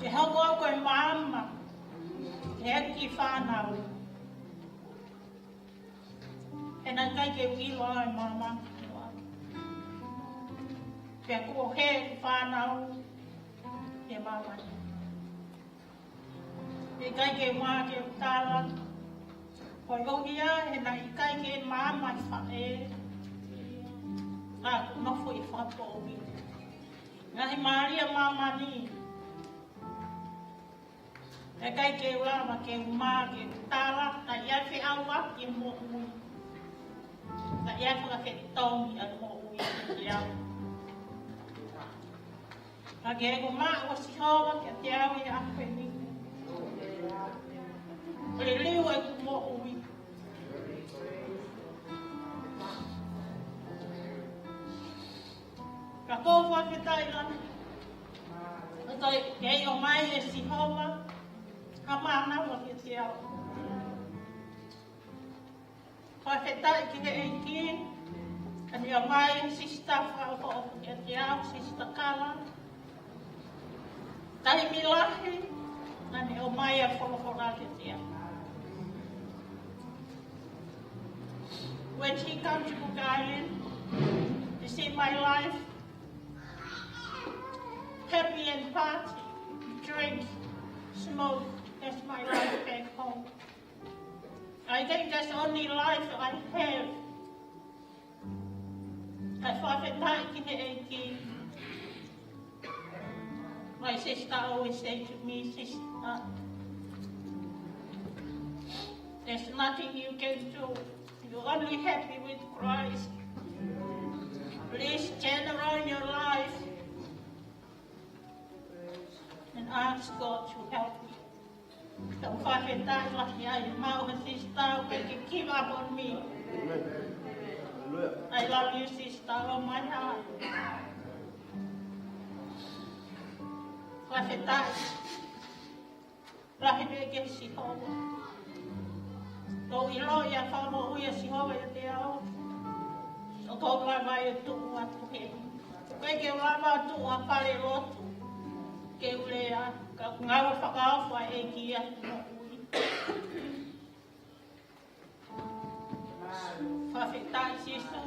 Ke hoko au ko e maama ki heʻeku kiʻi fānau. He naʻe ʻikai ke u ʻilo ʻa e maama ki ai. Pea kuo ʻohake ʻeku fānau ki he maama ni. He ʻikai ke u maʻu ke u tala, koeʻuhi he naʻe ʻikai ke maama ʻi faʻē, ka ku nofo ʻi fakapoʻuli. Ngaahi mālie ʻa māmani. He ʻikai ke u lava ke u maʻu ke u tala, naʻe ʻi ai feʻauaki ʻi he moʻui. Naʻe ʻi ai fakafetongi ʻa e moʻui kiate au. Ka ko e ʻomai ʻa Sihova kiate au ʻi he ʻaho ni, liliu ʻeku moʻui. Ka ʻoku ou fakafetaʻi lahi. Ko e kei ʻomai ʻe Sihova ha mānava kiate au. Fakafetaʻi ki he ʻEiki, ka ne ʻomai ʻa e sisitā fakaʻofoʻofa kiate au, Sisitā Kala. Taimi lahi, naʻa ne ʻomai ʻa e folofola kiate au. When she come to Cook Island, to see my life, happy and party, drink, smoke, that's my life back home. I think that's the only life I have. Kae fakafetaʻi ki he ʻEiki. My sister always say to me, "Sister, there's nothing you can do. You're only happy with Christ. Please turn around your life and ask God to help you." Tau fakafetaʻi lahi ai, maʻu ha sisitā ʻoku ʻikai ke give up on me. Amen. Hallelujah. I love you, sister, from my heart. Fakafetaʻi lahi pē kia Sihova. Ko e ʻilo ia fakamoʻui ʻa Sihova ʻiate au, ʻoku ou lava ʻo tuʻu atu heni. ʻOku ʻikai ke u lava ʻo tuʻu ha fale lotu ke u lea, ka ʻoku ngāue fakaofo ʻa e ʻEiki ʻi he moʻui. Fakafetaʻi Sīsū,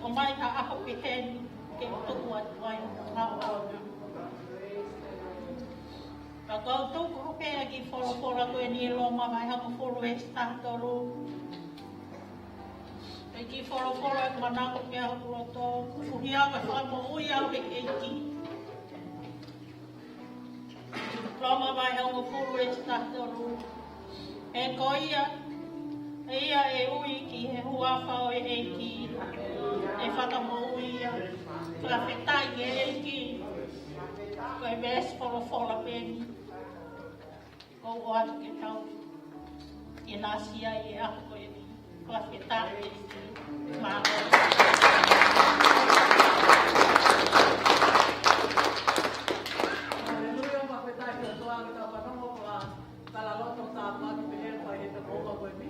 ʻomai ha ʻaho pehē ni ke u tuʻu atu ai ʻo ngāue. Ka ʻoku ou tuku pē ʻa e kiʻi folofola ko eni ʻi Loma vahe hongofulu veesi taha tolu. ʻA e kiʻi folofola ʻoku manako ki ai hoku loto, kupuhia ka fakamoʻui au ʻe he ʻEiki. Loma vahe hongofulu veesi taha tolu. He ko ia, ʻe ia ʻe ui ki he huafa ʻo e ʻEiki, ʻe fakamoʻui ia. Fakafetaʻi ki he ʻEiki. Ko e veesi folofola pē eni. Ko u ʻoatu ke tau ʻinasi ai ʻi he ʻaho ko eni. Fakafetaʻi. Mālō. Haleluia, fakafetaʻi ki he ʻOtua, ke tau fanongo ki he talaloto tāpuaki pehē ko ē ʻi he tau ʻaho ko eni.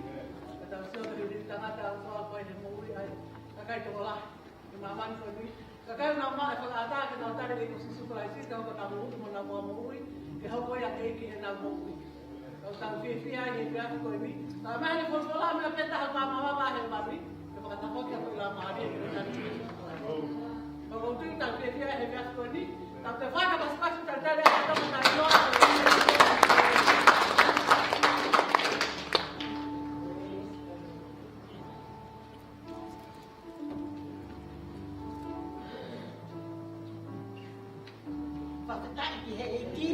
Ke tau sio ki he liliu tangata ʻa e ʻOtua ko ē ʻi he moʻui ʻa e kakai tokolahi ʻi māmani ko eni. Kakai ʻoku nau maʻu e fakaʻatā ke nau tali ʻa e ʻEiki ko Sīsū Kalaisi, ke hoko ko honau Fakamoʻui, ke hoko ia ko e ʻEiki ʻi heʻenau moʻui. Ka ʻoku tau fiefia ai he efiafi ko eni. Ka ʻomai ʻe he folofola ha meʻa pē taha ʻoku māmāvaʻe he mali, ke fakatafoki ʻa e Laumālie ʻi he tali ʻa Sīsū Kalaisi. Ka ʻoku ou tui ʻoku tau fiefia ai he efiafi ko eni, tau toe fai ha pasipasi talitali ʻa e tama tali loa. Fakafetaʻi ki he ʻEiki.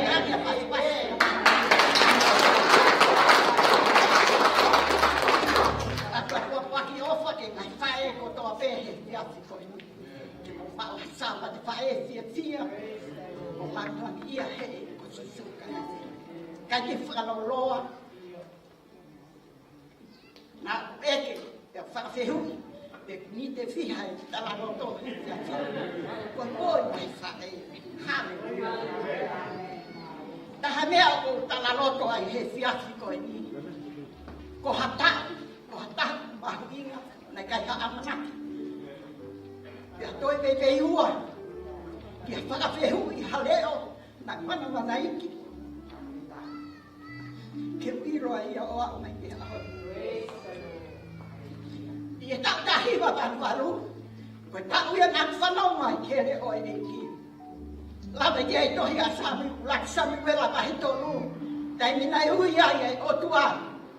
Fakafetaʻi ki he pasipasi. ʻOatu ʻa e ʻofa ki he ngaahi faʻē kotoa pē he efiafi ko eni. Ke mou maʻu ha Sāpate faʻē fiefia. Mo māʻoniʻoni ia he ʻEiki ko Sīsū Kalaisi. Kae ke fakaloloa. Naʻa ku ʻeke, pea fakafehuʻi, pe ko e miniti ʻe fiha e talaloto he efiafi. Ko e moʻui mai faʻē. Haleluia. Taha meʻa ʻoku ou talaloto ai he efiafi ko eni. Ko ha taʻu, ko ha taʻu mahuʻinga, naʻe ʻikai ha ʻamanaki. Pea toe veiveiua, ke fakafehuʻi ha leʻo, naʻe manavanaiki. Ke u ʻilo ai ia ʻo aʻu mai ki he ʻaho ni. ʻI he taʻu taha hiva valu valu, ko e taʻu ia naʻa ku fanongo ai ki he leʻo ʻo e ʻEiki. Lave ki ai e tohi ʻa Sāmiu-, ʻuluaki Sāmiuela vahe tolu. Taimi naʻe ui ai ʻe he ʻOtua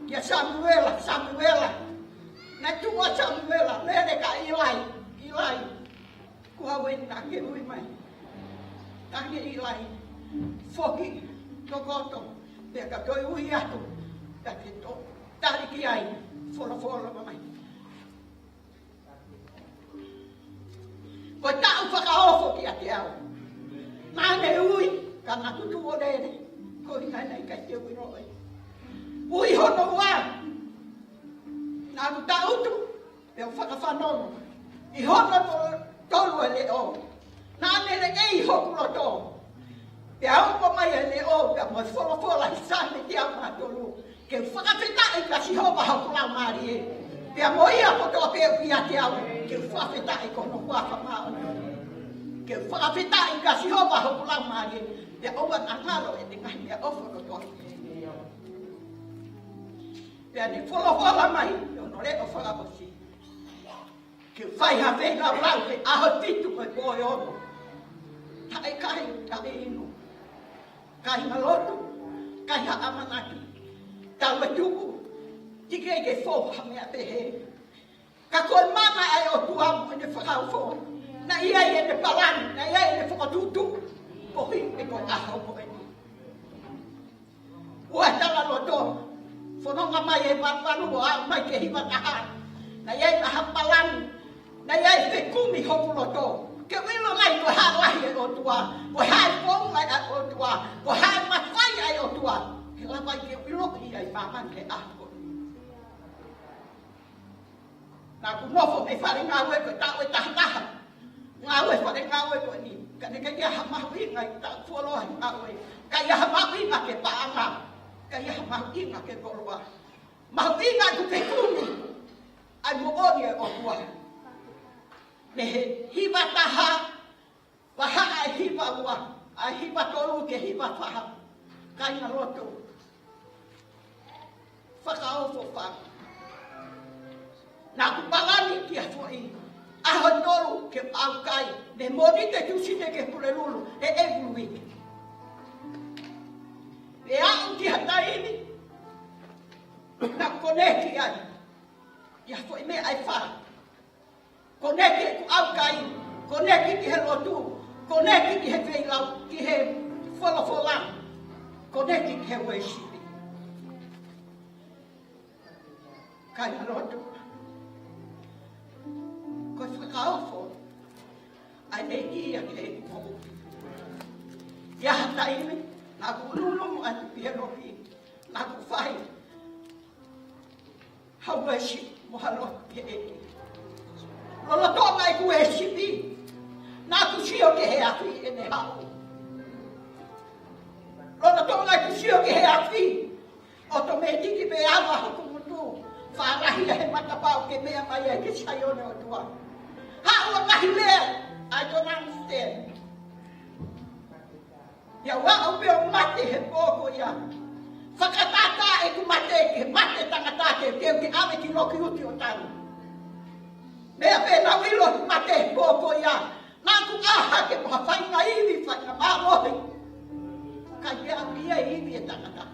kia Sāmiuela, Sāmiuela. Naʻe tuʻu ʻa Sāmiuela, lele kia ʻIlai, ʻIlai. Ko au eni naʻa ke ui mai. Tangi ʻIlai, foki, tokoto, pea ka toe ui atu, pea ke toe tali ki ai, folofola mai. Ko e taʻu fakaofo kiate au. Naʻa ne ui, ka naʻa ku tuʻu ʻo lele, ko e ʻuhinga naʻe ʻikai te u ʻilo ai. Ui hono ua, naʻa ku tangutu, pea u fakafanongo ʻi hono to-, tolu e leʻo. Naʻa ne leʻei hoku loto. Pea ongo mai e leʻo, pea mo e folofola ʻi Saame teau mā tolu. Ke u fakafetaʻi kia Sihova hoku laumālie. Pea mo ia kotoa pē ʻoku ʻiate au, ke u fakafetaʻi ki hono huafa māʻoniʻoni. Ke u fakafetaʻi kia Sihova hoku laumālie. Pea ʻoua naʻa ngalo ʻene ngaahi meʻaʻofa kotoa. Pea ne folofola mai, ʻi hono leʻo fakaʻosi. Ke fai ha feilaulau he ʻaho fitu ʻo e pō ʻe ono. Taʻe kai, taʻe inu. Kāinga lotu, kai ha ʻamanaki. Taʻu ʻe tuku, teʻeki ke fou ha meʻa pehē. Ka ko e mana ʻa e ʻOtua mo ʻene fakaofo. Naʻe ʻi ai ʻene palani, naʻe ʻi ai ʻene fokotuʻutuʻu. Koeʻuhi ko e ʻaho ko eni. ʻOua ʻe talaloto, fononga mai e valu valu ʻo aʻu mai ki he hiva taha. Naʻe ʻi ai ha palani, naʻe ʻi ai e fekumi hoku loto. Ke u ʻilo mai ko e hā e lahi ʻa e ʻOtua, ko e hā e founga ʻa e ʻOtua, ko e hā e mafai ʻa e ʻOtua. Ke lava ai ke u ʻiloʻi ai māmani he ʻaho. Naʻa ku nofo mei fale ngāue ko e taʻu ʻe taha taha. Ngāue fale ngāue ko eni. Ka ne ʻikai ha mahuʻinga ʻi he taʻu fuoloa he ngāue. ʻIkai ha mahuʻinga ki he paʻanga. ʻIkai ha mahuʻinga ki he koloa. Mahuʻinga ʻeku fekumi ʻa e moʻoni ʻo e ʻOtua. Mei he hiva taha, vahaʻa ʻe hiva ua, ʻa e hiva tolu ki he hiva fā. Kāingalotu, fakaofo fau. Naʻá ku palani ki ha foʻi ʻaho ʻe tolu ke ʻaukai, mei he Mōnite, Tūsite ki he Pulelulu, he ʻeku uike. ʻE aʻu ki ha taimi, naʻá ku koneki ai ʻi ha foʻi meʻa ʻe fā. Koneki ʻeku ʻaukai, koneki ki he lotu, koneki ki he feilau, ki he folofola, koneki ki he worship. Kāingalotu, ko e fakaofo ʻa e ʻEiki ia ki heʻeku moʻui. ʻI ha taimi, naʻá ku lulu mo ʻalu pē he loki, naʻá ku fai ha worship mo ha lotu ki he ʻEiki. Lolotonga ʻeku worship, naʻá ku sio ki he afi ʻene haʻu. Lolotonga ʻeku sio ki he afi, ʻotomētiki pē ava hoku ngutu, fālahi ʻa e matapā ʻo ke meʻa mai ai ki he Saione ʻo e ʻOtua. Haʻu ʻo lahi lea, I don't understand. ʻIa, ʻoua ʻe pehē ʻoku mate he pō ko ia. Fakatātā ʻeku mate ki he mate tangata, ke, ke, ke ʻave ki loki uti ʻo tanu. Meʻa pē naʻá ku ʻilo he mate he pō ko ia. Naʻá ku ʻā hake mo ha faʻahinga ivi, faʻahinga mālohi. Ka ʻikai ke ʻi ai ha ivi ʻa e tangata.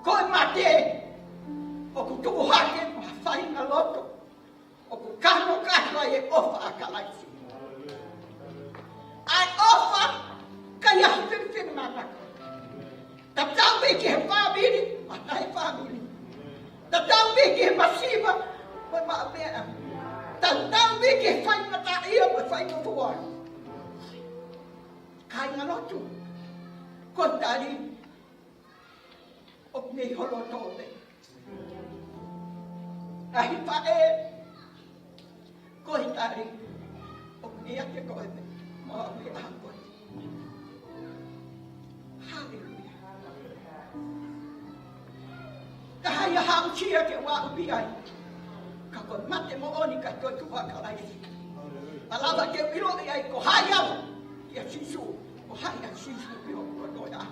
Ko e mate, ʻoku tuʻu hake mo ha faʻahinga loto ʻoku kano kano ai e ʻofa ʻa Kalaisi. ʻA e ʻofa, ʻikai ha filifilimānako. Tatau pē ki he fāmili mo e taʻefāmili. Tatau pē ki he masiva mo e maʻumeʻa. Tatau pē ki he faingataʻaʻia mo e faingofua. Kāingalotu, ko e tali ʻoku mei ho loto pē. Ngaahi faʻē, ko e tali ʻoku mei ʻiate koe pē, mo au he ʻaho ko eni. Haleluia. Ka ʻi ai ha aʻusia ke u aʻu ki ai, ka ko e mate moʻoni ka ko e tuʻu ʻa Kalaisi. Pea lava ke u ʻiloʻi ai ko hai au kia Sīsū, ko hai ʻa Sīsū ki hoku loto ia.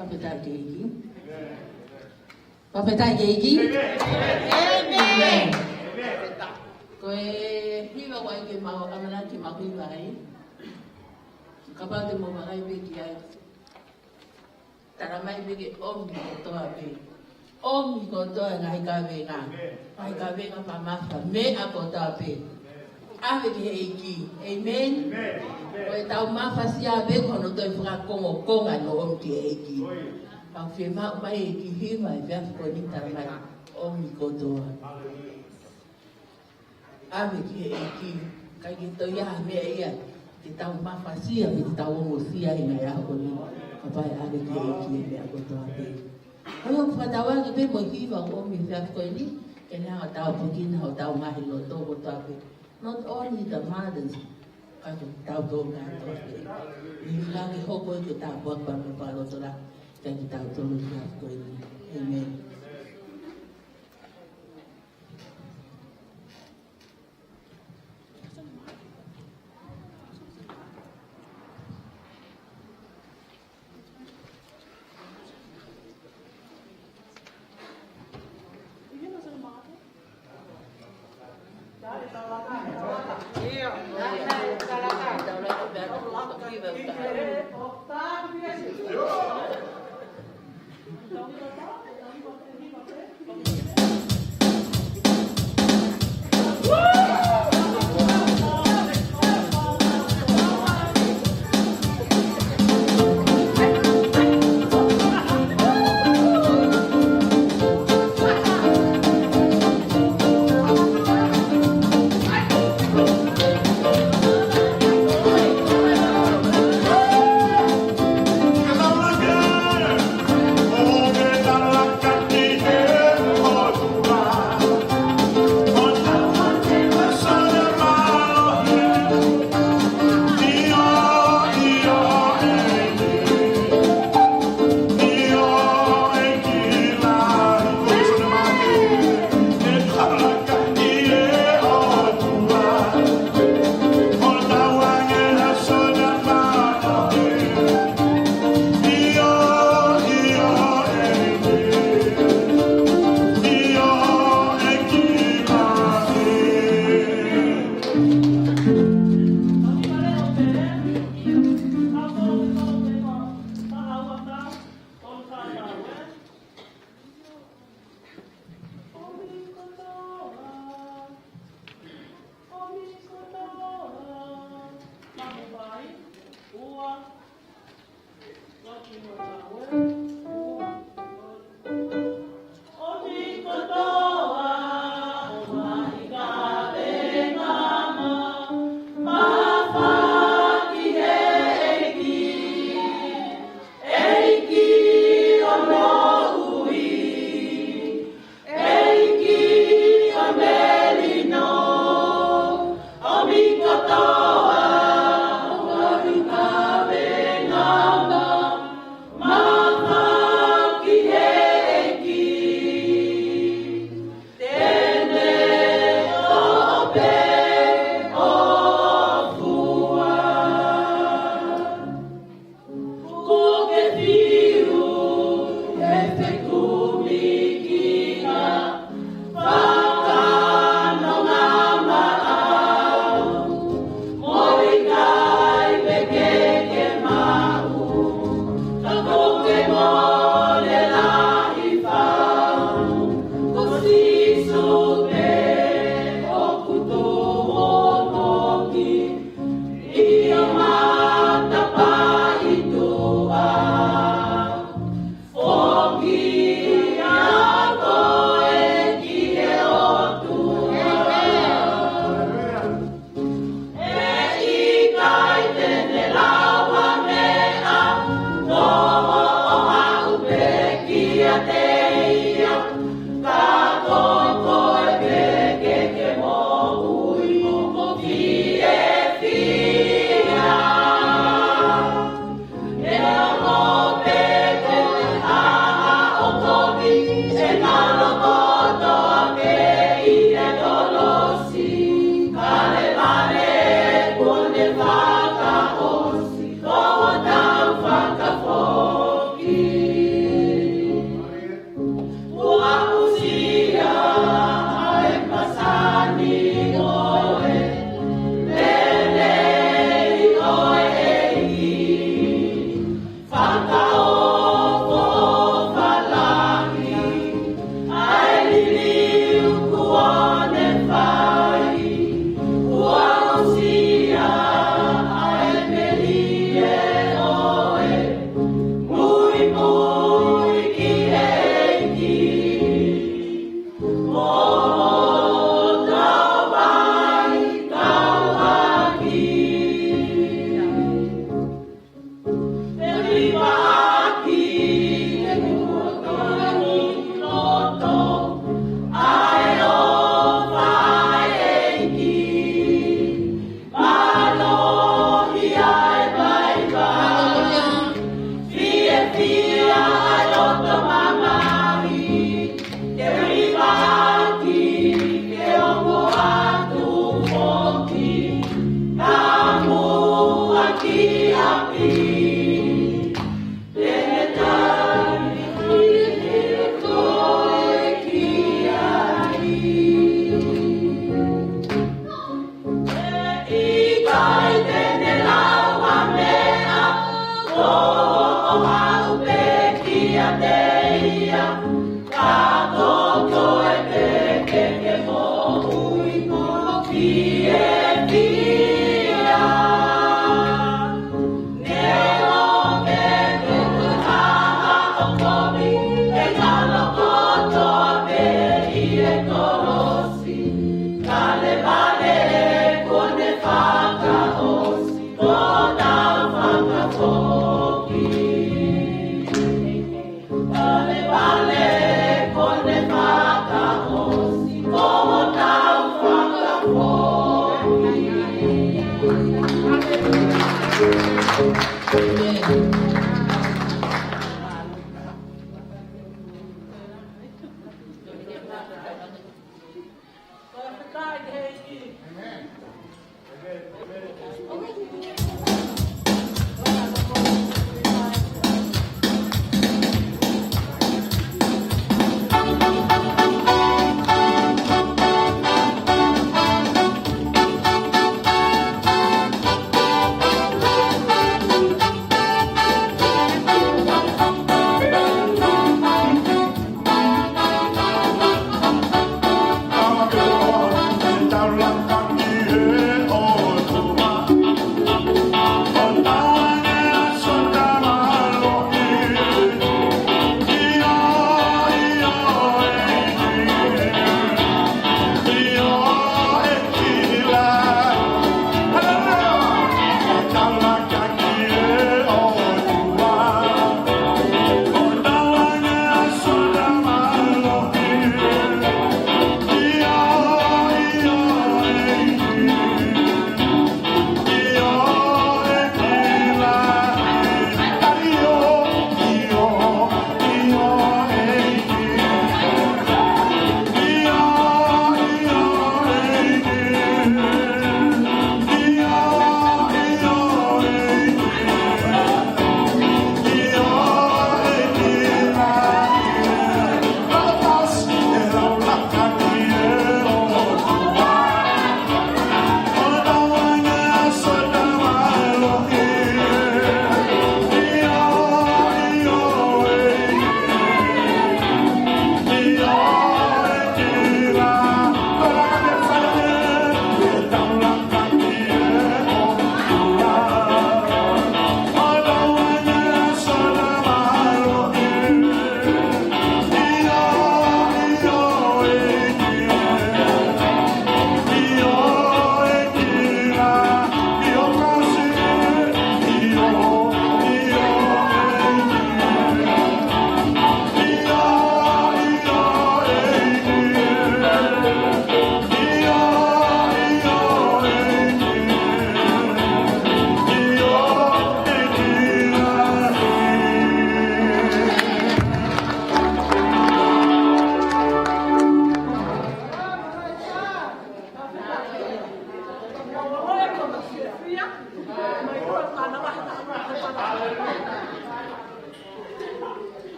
Fakafetaʻi ki he ʻEiki. Fakafetaʻi ki he ʻEiki. ʻĒmeni. Ko e hiva ko ē ke mau ʻamanaki ke mau hiva ai. Kapau te mau vakai pē ki ai. Tala mai pē ke ʻomi kotoa pē. ʻOmi kotoa e ngaahi kavenga. Ngaahi kavenga mamafa, meʻa kotoa pē. ʻAve ki he ʻEiki. ʻĒmeni. Ko e taumafasia pē ko hono toe fakakongokonga hono ʻomi ki he ʻEiki. Pea fiemaʻu mai e kiʻi hiva he efiafi ko eni, tala mai, ʻomi kotoa. ʻAve ki he ʻEiki, ʻikai ke toe ʻi ai ha meʻa ia ke taumafasia pe ke tau ongosia he ngaahi ʻaho ko eni, kapau ʻe ʻave ki he ʻEiki e meʻa kotoa pē. Ko ia ʻoku fakatauange pē mo e hiva ʻoku ʻomi he efiafi ko eni, ke ne hanga ʻo tāpuekina hotau ngaahi loto kotoa pē. Not only the mothers, ka ko kitautolu kātoa pē. Ni la ke hoko ke tāpuaki pea mo e fakalotolahi kiate kitautolu he efiafi ko eni. ʻĒmeni.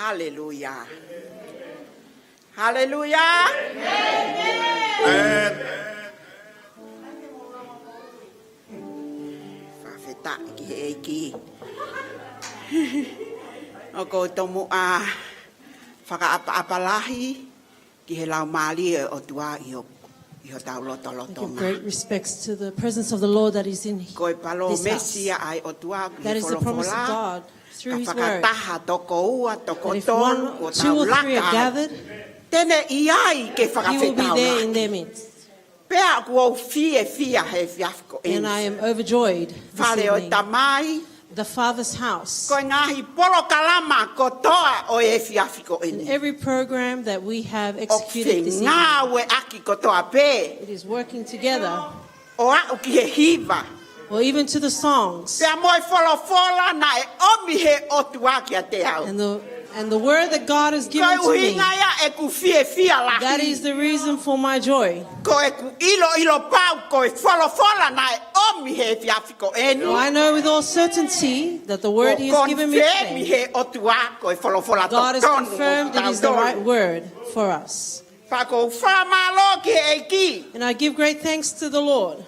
Haleluia. Haleluia. ʻĒmeni. Fakafetaʻi ki he ʻEiki. ʻOku ou tomuʻa fakaʻapaʻapa lahi ki he Laumālie ʻo e ʻOtua ʻi ho, ʻi hotau lotolotonga. I give great respects to the presence of the Lord that is in this house. Ko e palōmesi ia ʻa e ʻOtua ki he folofola. That is the promise of God through his word. Ka fakataha toko ua, toko tolu, kuo tau laka ai. That if one, two or three are gathered, te ne ʻi ai ke fakafetaulaki. He will be there in their midst. Pea ʻoku ou fiefia he efiafi ko eni. And I am overjoyed this evening. Fale ʻo e Tamai. The Father's house. Ko e ngaahi polokalama kotoa ʻo e efiafi ko eni. In every program that we have executed this evening, ʻoku fengāueʻaki kotoa pē. It is working together. ʻO aʻu ki he hiva. Or even to the songs. Pea mo e folofola naʻe ʻomi he ʻOtua kiate au. And the, and the word that God has given to me. Ko e ʻuhinga ia ʻeku fiefia lahi. That is the reason for my joy. Ko ʻeku ʻiloʻilo pau ko e folofola naʻe ʻomi he efiafi ko eni. For I know with all certainty that the word he has given me today, kuo confirm he ʻOtua ko e folofola totonu. God has confirmed it is the right word for us. Pea ʻoku ou fakamālō ki he ʻEiki. And I give great thanks to the Lord.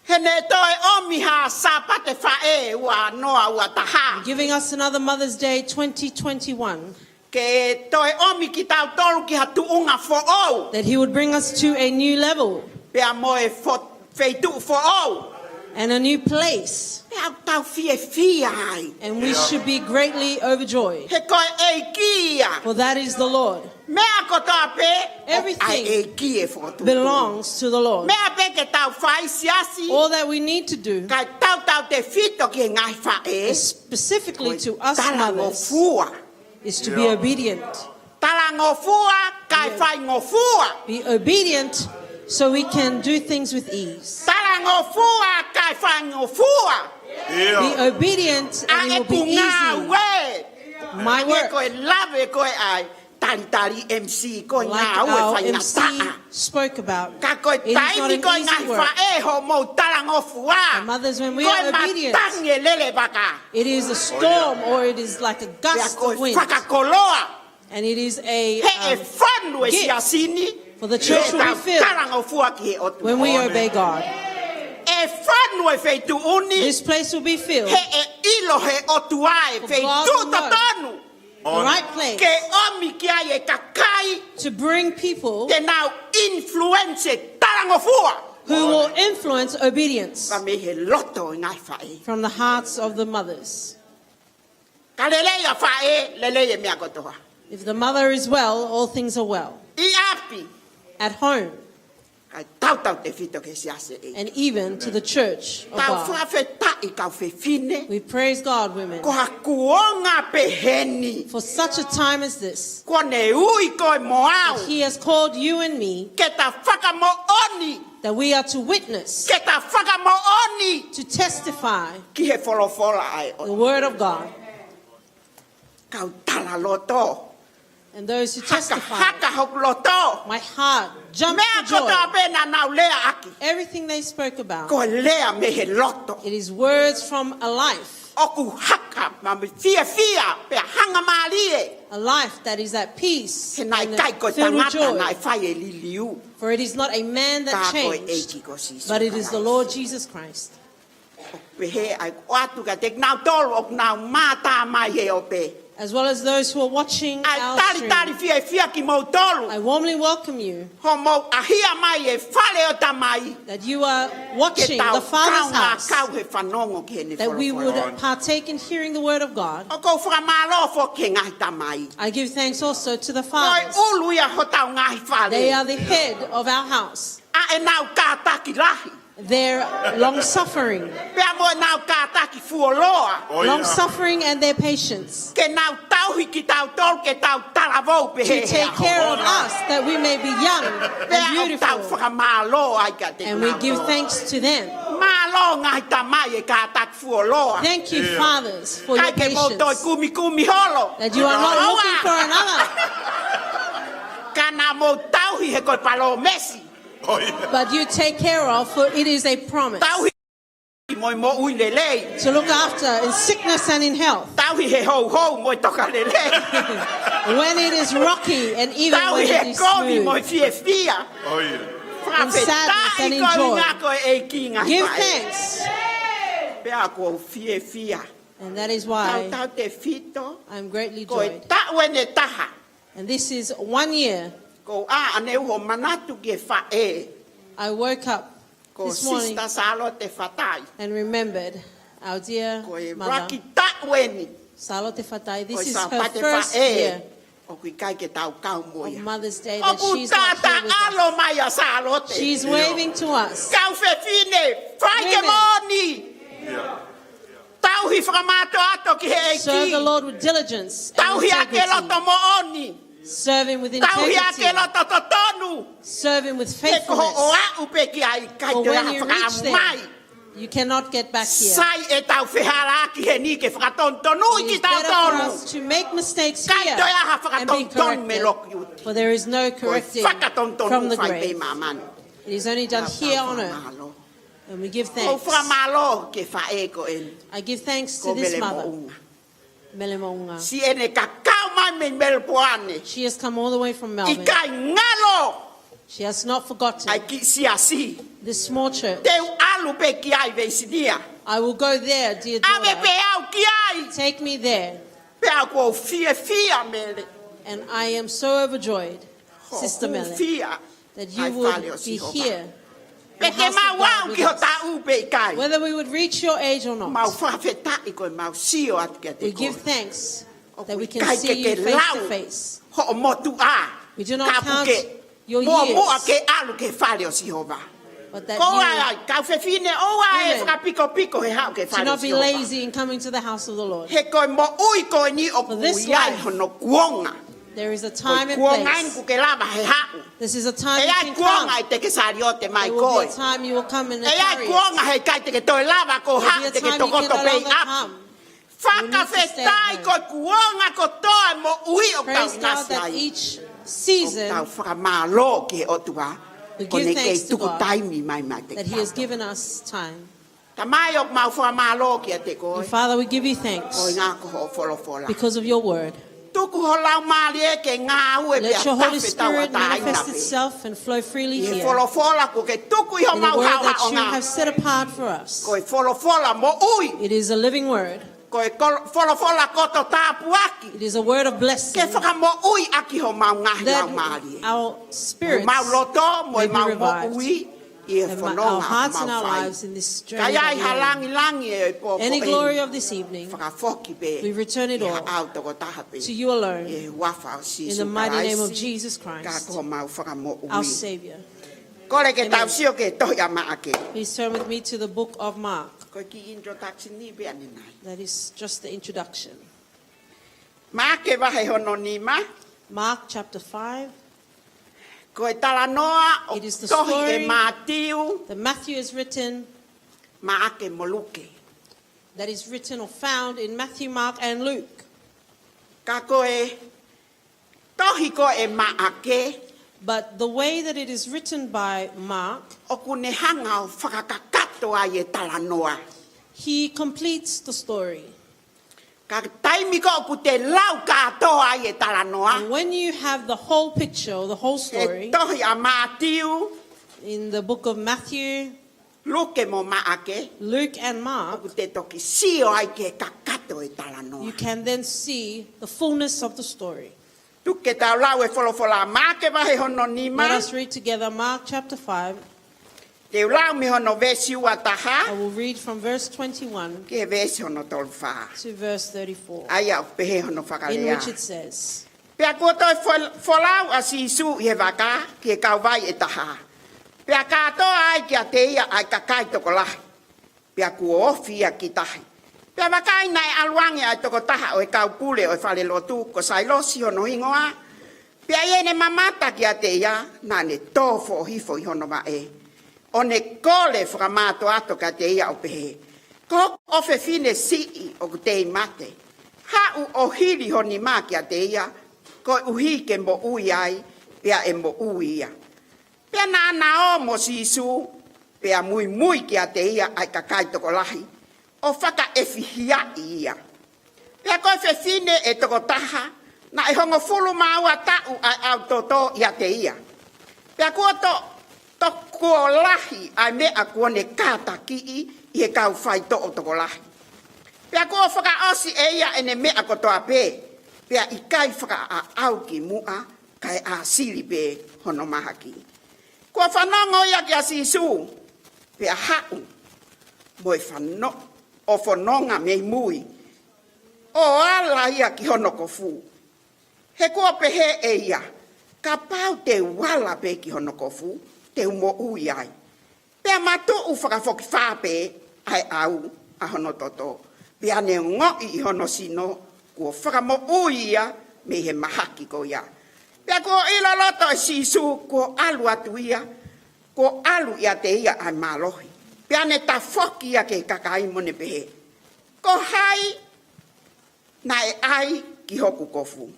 He ne toe ʻomi ha Sāpate Faʻē ua noa ua taha. Giving us another Mother's Day twenty twenty-one. Ke toe ʻomi kitautolu ki ha tuʻunga foʻou. That he would bring us to a new level. Pea mo e fo-, feituʻu foʻou. And a new place. Pea ʻoku tau fiefia ai. And we should be greatly overjoyed. He ko e ʻEiki ia. For that is the Lord. Meʻa kotoa pē, ʻoku ʻa e ʻEiki e fokotuʻutuʻu. Everything belongs to the Lord. Meʻa pē ke tau fai siasi. All that we need to do, kae tautautefito ki he ngaahi faʻē, is specifically to us mothers, ko e talangofua. Is to be obedient. Talangofua, kae faingofua. Be obedient so we can do things with ease. Talangofua, kae faingofua. Be obedient and it will be easy. ʻA ʻeku ngāue. My work. Ko e lave ko ē ʻa e talitali M C ko e ngāue faingataʻa. Like our M C spoke about, it is not an easy work. Ka ko e taimi ko e ngaahi faʻē hoʻomou talangofua. And mothers, when we are obedient, ko e matangi ʻe lele vaka. It is a storm or it is like a gust of wind. Pea ko e fakakoloa. And it is a, um, gift for the church will be filled when we obey God. He ʻe fonu e siasi ni, ʻi heʻetau talangofua ki he ʻOtua. ʻE fonu e feituʻu ni. This place will be filled. He ʻe ʻilo he ʻOtua e feituʻu totonu. For God will know the right place. Ke ʻomi ki ai e kakai. To bring people. Te nau influence e talangofua. Who will influence obedience. Ka mei he loto e ngaahi faʻē. From the hearts of the mothers. Ka lelei ʻa e faʻē, lelei e meʻa kotoa. If the mother is well, all things are well. ʻI ʻapi. At home. Kae tautautefito ki he siasi ʻEiki. And even to the church of God. Tau fakafetaʻi kau fefine. We praise God, women. Ko ha kuonga peheni. For such a time as this. Kuo ne ui koe mo au. That he has called you and me. Ke ta fakamoʻoni. That we are to witness. Ke ta fakamoʻoni. To testify. Ki he folofola ʻa e ʻOtua. The word of God. Kau tala loto. And those who testify. Haka, haka hoku loto. My heart jumped for joy. Meʻa kotoa pē naʻa nau lea ʻaki. Everything they spoke about. Ko e lea mei he loto. It is words from a life. ʻOku haka mo e fiefia pea hangamālie. A life that is at peace and filled with joy. He naʻe ʻikai ko e tangata naʻe fai e liliu. For it is not a man that changed, but it is the Lord Jesus Christ. Ka ko e ʻEiki ko Sīsū Kalaisi. Pehē ai ʻoatu kiate kinautolu ʻoku nau mātā mai he ope. As well as those who are watching our stream. ʻA e talitali fiefia kimoutolu. I warmly welcome you. Hoʻomou ʻahia mai e fale ʻo e Tamai. That you are watching the Father's house. Ke tau kaungā kau he fanongo ki heʻene folofola. That we would partake in hearing the word of God. ʻOku ou fakamālō foki ki he ngaahi tamai. I give thanks also to the fathers. Ko e ʻulu ia hotau ngaahi fale. They are the head of our house. ʻA ʻenau kātaki lahi. Their long suffering. Pea mo ʻenau kātaki fuoloa. Oh, yeah. Long suffering and their patience. Ke nau tauhi kitautolu ke tau talavou pehē he ʻaho. To take care of us, that we may be young and beautiful. Pea ʻoku tau fakamālō ai kiate kinautolu. And we give thanks to them. Mālō ngaahi tamai e kātaki fuoloa. Thank you, fathers, for your patience. ʻIkai ke mou toe kumikumi holo. That you are not looking for another. Ka naʻa mou tauhi he ko e palōmesi. Oh, yeah. But you take care of, for it is a promise. Tauhi mo e moʻui lelei. To look after in sickness and in health. Tauhi he houhou mo e tokalelei. When it is rocky and even when it is smooth. Tauhi he kovi mo e fiefia. Oh, yeah. In sadness and in joy. Fakafetaʻi ko e ʻuhinga ko e ʻEiki ngaahi faʻē. Give thanks. Pea ʻoku ou fiefia. And that is why I'm greatly joyed. Tautautefito. Ko e taʻu eni ʻe taha. And this is one year. Ko e ʻaneuhu ʻo manatu ki he faʻē. I woke up this morning. Ko Sister Sālote Fatai. And remembered our dear mother. Ko e ʻuluaki taʻu eni. Sālote Fatai, this is her first year. Ko e Sāpate Faʻē. ʻOku ʻikai ke tau kau mo ia. Of Mother's Day that she's not here with us. ʻOku tātāʻalo mai ʻa Sālote. She's waving to us. Kau fefine, fai ke moʻoni. Women. Yeah. Tauhi fakamātoato ki he ʻEiki. Serve the Lord with diligence and integrity. Tauhi ʻaki e loto moʻoni. Serve him with integrity. Tauhi ʻaki e loto totonu. Serve him with faithfulness. He ko hoʻo aʻu pē ki ai, ʻikai toe ʻi ai ha fakaʻamu mai. For when you reach there, you cannot get back here. Sai ʻetau fehālaaki heni ke fakatonutonu kitautolu. It is better for us to make mistakes here and be corrected. ʻIkai toe ʻi ai ha fakatonutonu mei loki utu. For there is no correcting from the grave. Ko e fakatonutonu ʻoku fai pē ʻi māmani. It is only done here on earth. Pea tau fakamālō. And we give thanks. ʻOku ou fakamālō ki he faʻē ko eni. I give thanks to this mother. Ko Mele Moʻunga. Mele Moʻunga. Siʻene kakau mai mei Melepoane. She has come all the way from Melbourne. ʻIkai ngalo. She has not forgotten. ʻA e kiʻi siasi. This small church. Te u ʻalu pē ki ai, Veisinia. I will go there, dear daughter. ʻAve pē au ki ai. Take me there. Pea ʻoku ou fiefia, Mele. And I am so overjoyed, Sister Mele, that you would be here. Hoʻo hūfia ʻi he house of God with us. Pe te mau aʻu ki hota ʻū pe ʻikai. Whether we would reach your age or not, mau fakafetaʻi ko e mau sio atu kiate koe. We give thanks that we can see you face to face. ʻOku ʻikai ke ke lau hoʻo motuʻa. We do not count your years. Kae puke muʻomuʻa ke ʻalu ki he fale ʻo Sihova. But that you, women, ʻoua ʻe fakapikopiko he haʻu ki he fale ʻo Sihova. Do not be lazy in coming to the house of the Lord. He ko e moʻui ko eni ʻoku ʻi ai hono kuonga. For this life, there is a time and place. Ko e kuonga eni kuo ke lava he haʻu. This is a time you can come. ʻE ʻi ai e kuonga ʻe te ke saliote mai koe. There will be a time you will come in a chariot. ʻE ʻi ai e kuonga he ʻikai te ke toe lava ke haʻu, te ke tokoto pē ʻi ʻapi. There will be a time you can no longer come. You need to stay at home. Fakafetaʻi ko e kuonga kotoa e moʻui ʻoku tau ʻinasi ai. Praise God that each season. ʻOku tau fakamālō ki he ʻOtua, we give thanks to God that He has given us time. Ko ʻene kei tuku taimi mai meiate kitautolu. Tamai, ʻoku mau fakamālō kiate koe. And Father, we give you thanks because of your word. Ko e ʻuhinga ko hoʻo folofola. Tuku ho Laumālie ke ngāue pea tafe tauʻatāina pē. Let your Holy Spirit manifest itself and flow freely here. ʻI he folofola kuo ke tuku ʻi homau haʻohaʻonga. In the word that you have set apart for us. Ko e folofola moʻui. It is a living word. Ko e kol-, folofola koto tāpuaki. It is a word of blessing. Ke fakamoʻui ʻaki homau ngaahi laumālie. That our spirits may be revived. Homau loto mo ʻemau moʻui ʻi he fononga ʻoku mau fai. And our hearts and our lives in this journey that we are on. Ka ʻi ai ha langilangi ʻo e pō ko eni, any glory of this evening, fakafoki pē ki he ʻao tokotaha pē. We return it all to you alone. ʻI he huafa ʻo Sīsū Kalaisi, ka ko homau Fakamoʻui. In the mighty name of Jesus Christ, our Savior. Amen. Kole ke tau sio ki he tohi ʻa Maʻake. Please turn with me to the book of Mark. Ko e kiʻi introduction ni pē ʻanenai. That is just the introduction. Maʻake vahe hono nima. Mark chapter five. Ko e talanoa ʻoku tohi ʻe Mātiu, It is the story that Matthew has written, Maʻake mo Luke. That is written or found in Matthew, Mark, and Luke. Ka ko e tohi ko ē ʻa Maʻake, But the way that it is written by Mark, ʻoku ne hanga ʻo fakakakato ai e talanoa. He completes the story. Ka taimi ko ē ʻoku te lau kātoa ai e talanoa, And when you have the whole picture or the whole story, he tohi ʻa Mātiu, in the book of Matthew, Luke mo Maʻake, Luke and Mark, ʻoku te toki sio ai ki he kakato ʻaupito e talanoa. You can then see the fullness of the story. Tuku ke tau lau e folofola, Maʻake vahe hono nima. Let us read together Mark chapter five. Te u lau mei hono veesi ua taha I will read from verse twenty-one ki he veesi hono tolu fā. To verse thirty-four, ʻA ia ʻoku pehē hono in fakalea. Which it says, Pea kuo toe fol- folau ʻa Sīsū ʻi he vaka ki he kauvai ʻe taha. Pea kātoa ai kiate ia ʻa e kakai tokolahi. Pea kuo ofi ia ki tahi. Pea vakai, naʻe ʻalu ange ʻa e tokotaha ʻo e kau pule ʻo e falelotu, ko Sailosi hono hingoa. Pea ʻi heʻene mamata kiate ia, naʻa ne tō foʻohifo ʻi hono vaʻe, ʻo ne kole fakamātoato kiate ia ʻo pehē, Ko hoku ʻofefine siʻi ʻoku tei mate. Haʻu ʻo hili ho nima kiate ia, koeʻuhi ke moʻui ai, pea ʻe moʻui ia. Pea naʻa na ō mo Sīsū, pea muimui kiate ia ʻa e kakai tokolahi, ʻo fakaʻefihiaʻi ia. Pea ko e fefine ʻe tokotaha, naʻe hongofulu mā ua taʻu ʻa e ʻau toto ʻiate ia. Pea kuo to- tokolahi ʻa e meʻa kuo ne kātakiʻi ʻi he kau faitoʻo tokolahi. Pea kuo fakaʻosi ʻe ia ʻene meʻa kotoa pē, pea ʻikai fakaʻaʻau ki muʻa, kae ʻāsili pē hono mahaki. Kuo fanongo ia kia Sīsū, pea haʻu mo e fano- ʻo fononga mei mui, ʻo ala ia ki hono kofu. He kuo pehē ʻe ia, Kapau te u ala pē ki hono kofu, te u moʻui ai. Pea matuʻu fakafokifā pē ʻa e ʻau ʻa hono toto, pea ne ongoʻi ʻi hono sino kuo fakamoʻui ia mei he mahaki ko ia. Pea kuo ʻilo loto ʻe Sīsū kuo ʻalu atu ia, kuo ʻalu ʻiate ia ʻa e mālohi. Pea ne tafoki ia ki he kakai mo ne pehē, Ko hai naʻe ʻai ki hoku kofu?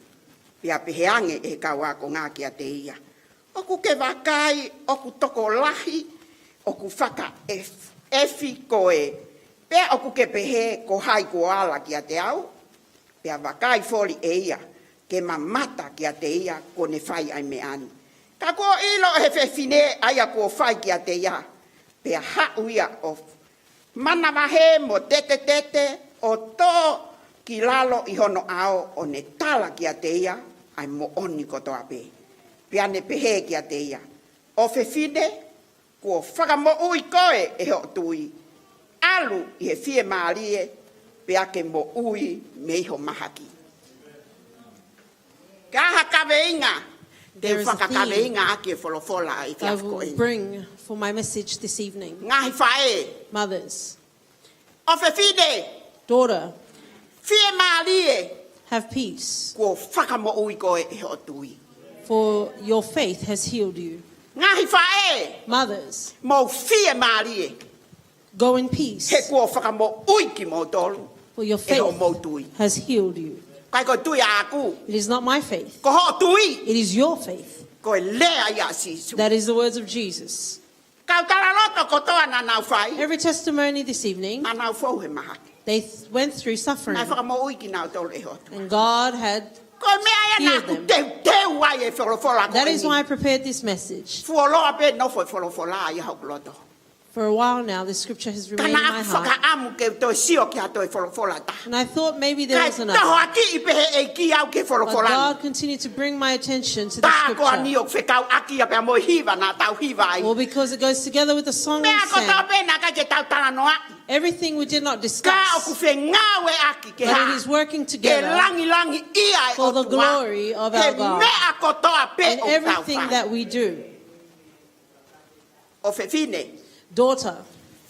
Pea pehē ange ʻe he kau ākonga kiate ia, ʻOku ke vakai ʻoku tokolahi ʻoku fakaʻef- ʻefi koe, pea ʻoku ke pehē, Ko hai kuo ala kiate au? Pea vakai foli ʻe ia ke mamata kiate ia kuo ne fai ʻa e meʻa ni. Ka kuo ʻilo ʻe he fefine ʻa ia kuo fai kiate ia, pea haʻu ia ʻo manavahē mo tetetete, ʻo tō ki lalo ʻi hono ʻao, ʻo ne tala kiate ia ʻa e moʻoni kotoa pē. Pea ne pehē kiate ia, ʻO fefine, kuo fakamoʻui koe ʻe hoʻo tui. ʻAlu ʻi he fiemālie, pea ke moʻui mei ho mahaki. Ka ha kaveinga, te There u is a fakakaveinga ʻaki e folofola ʻi he I efiafi ko will eni. Bring for my message this evening. Ngaahi faʻē, Mothers, ʻo fefine, daughter, fiemālie, have peace, kuo fakamoʻui koe ʻe hoʻo tui. For your faith has healed you. Ngaahi faʻē, Mothers, mou fiemālie, go in peace, he kuo fakamoʻui kimoutolu For your ʻe hoʻomou faith tui. Has healed you. Kae ko e tui ʻaʻaku, It is not my faith. Ko hoʻo tui. It is your faith. Ko e lea ia ʻa Sīsū. That is the words of Jesus. Kau talaloto kotoa naʻa nau fai, Every testimony this evening, naʻa nau fou he mahaki. They th- went through suffering, Naʻe fakamoʻui kinautolu ʻe hoʻo tui. And God had. Ko e meʻa ia Heal naʻa ku them. teuteu ai e folofola ko That is eni. Why I prepared this message. Fuoloa pē nofo e folofola ia hoku loto. For a while now, this scripture has Ka remained in naʻa my ku heart. Fakaʻamu ke u toe sio ki ha toe folofola taha. And I thought maybe there Kae was another. Tohoakiʻi pē ʻe he ʻEiki au ki he But folofola ni. God continued to bring my attention to the Tā ko eni scripture. ʻoku fekauʻaki ia pea mo e hiva naʻa tau hiva ai. Well, because it goes together with the song we Meʻa kotoa sang. Pē naʻe ʻikai ke tau talanoaʻi. Everything we did not Ka discuss. ʻoku fengāueʻaki ke But hā? it is working Ke together langilangiʻia e for the ʻOtua. Glory of our God. He meʻa kotoa pē In ʻoku tau everything fai. That we do. ʻO fefine, Daughter,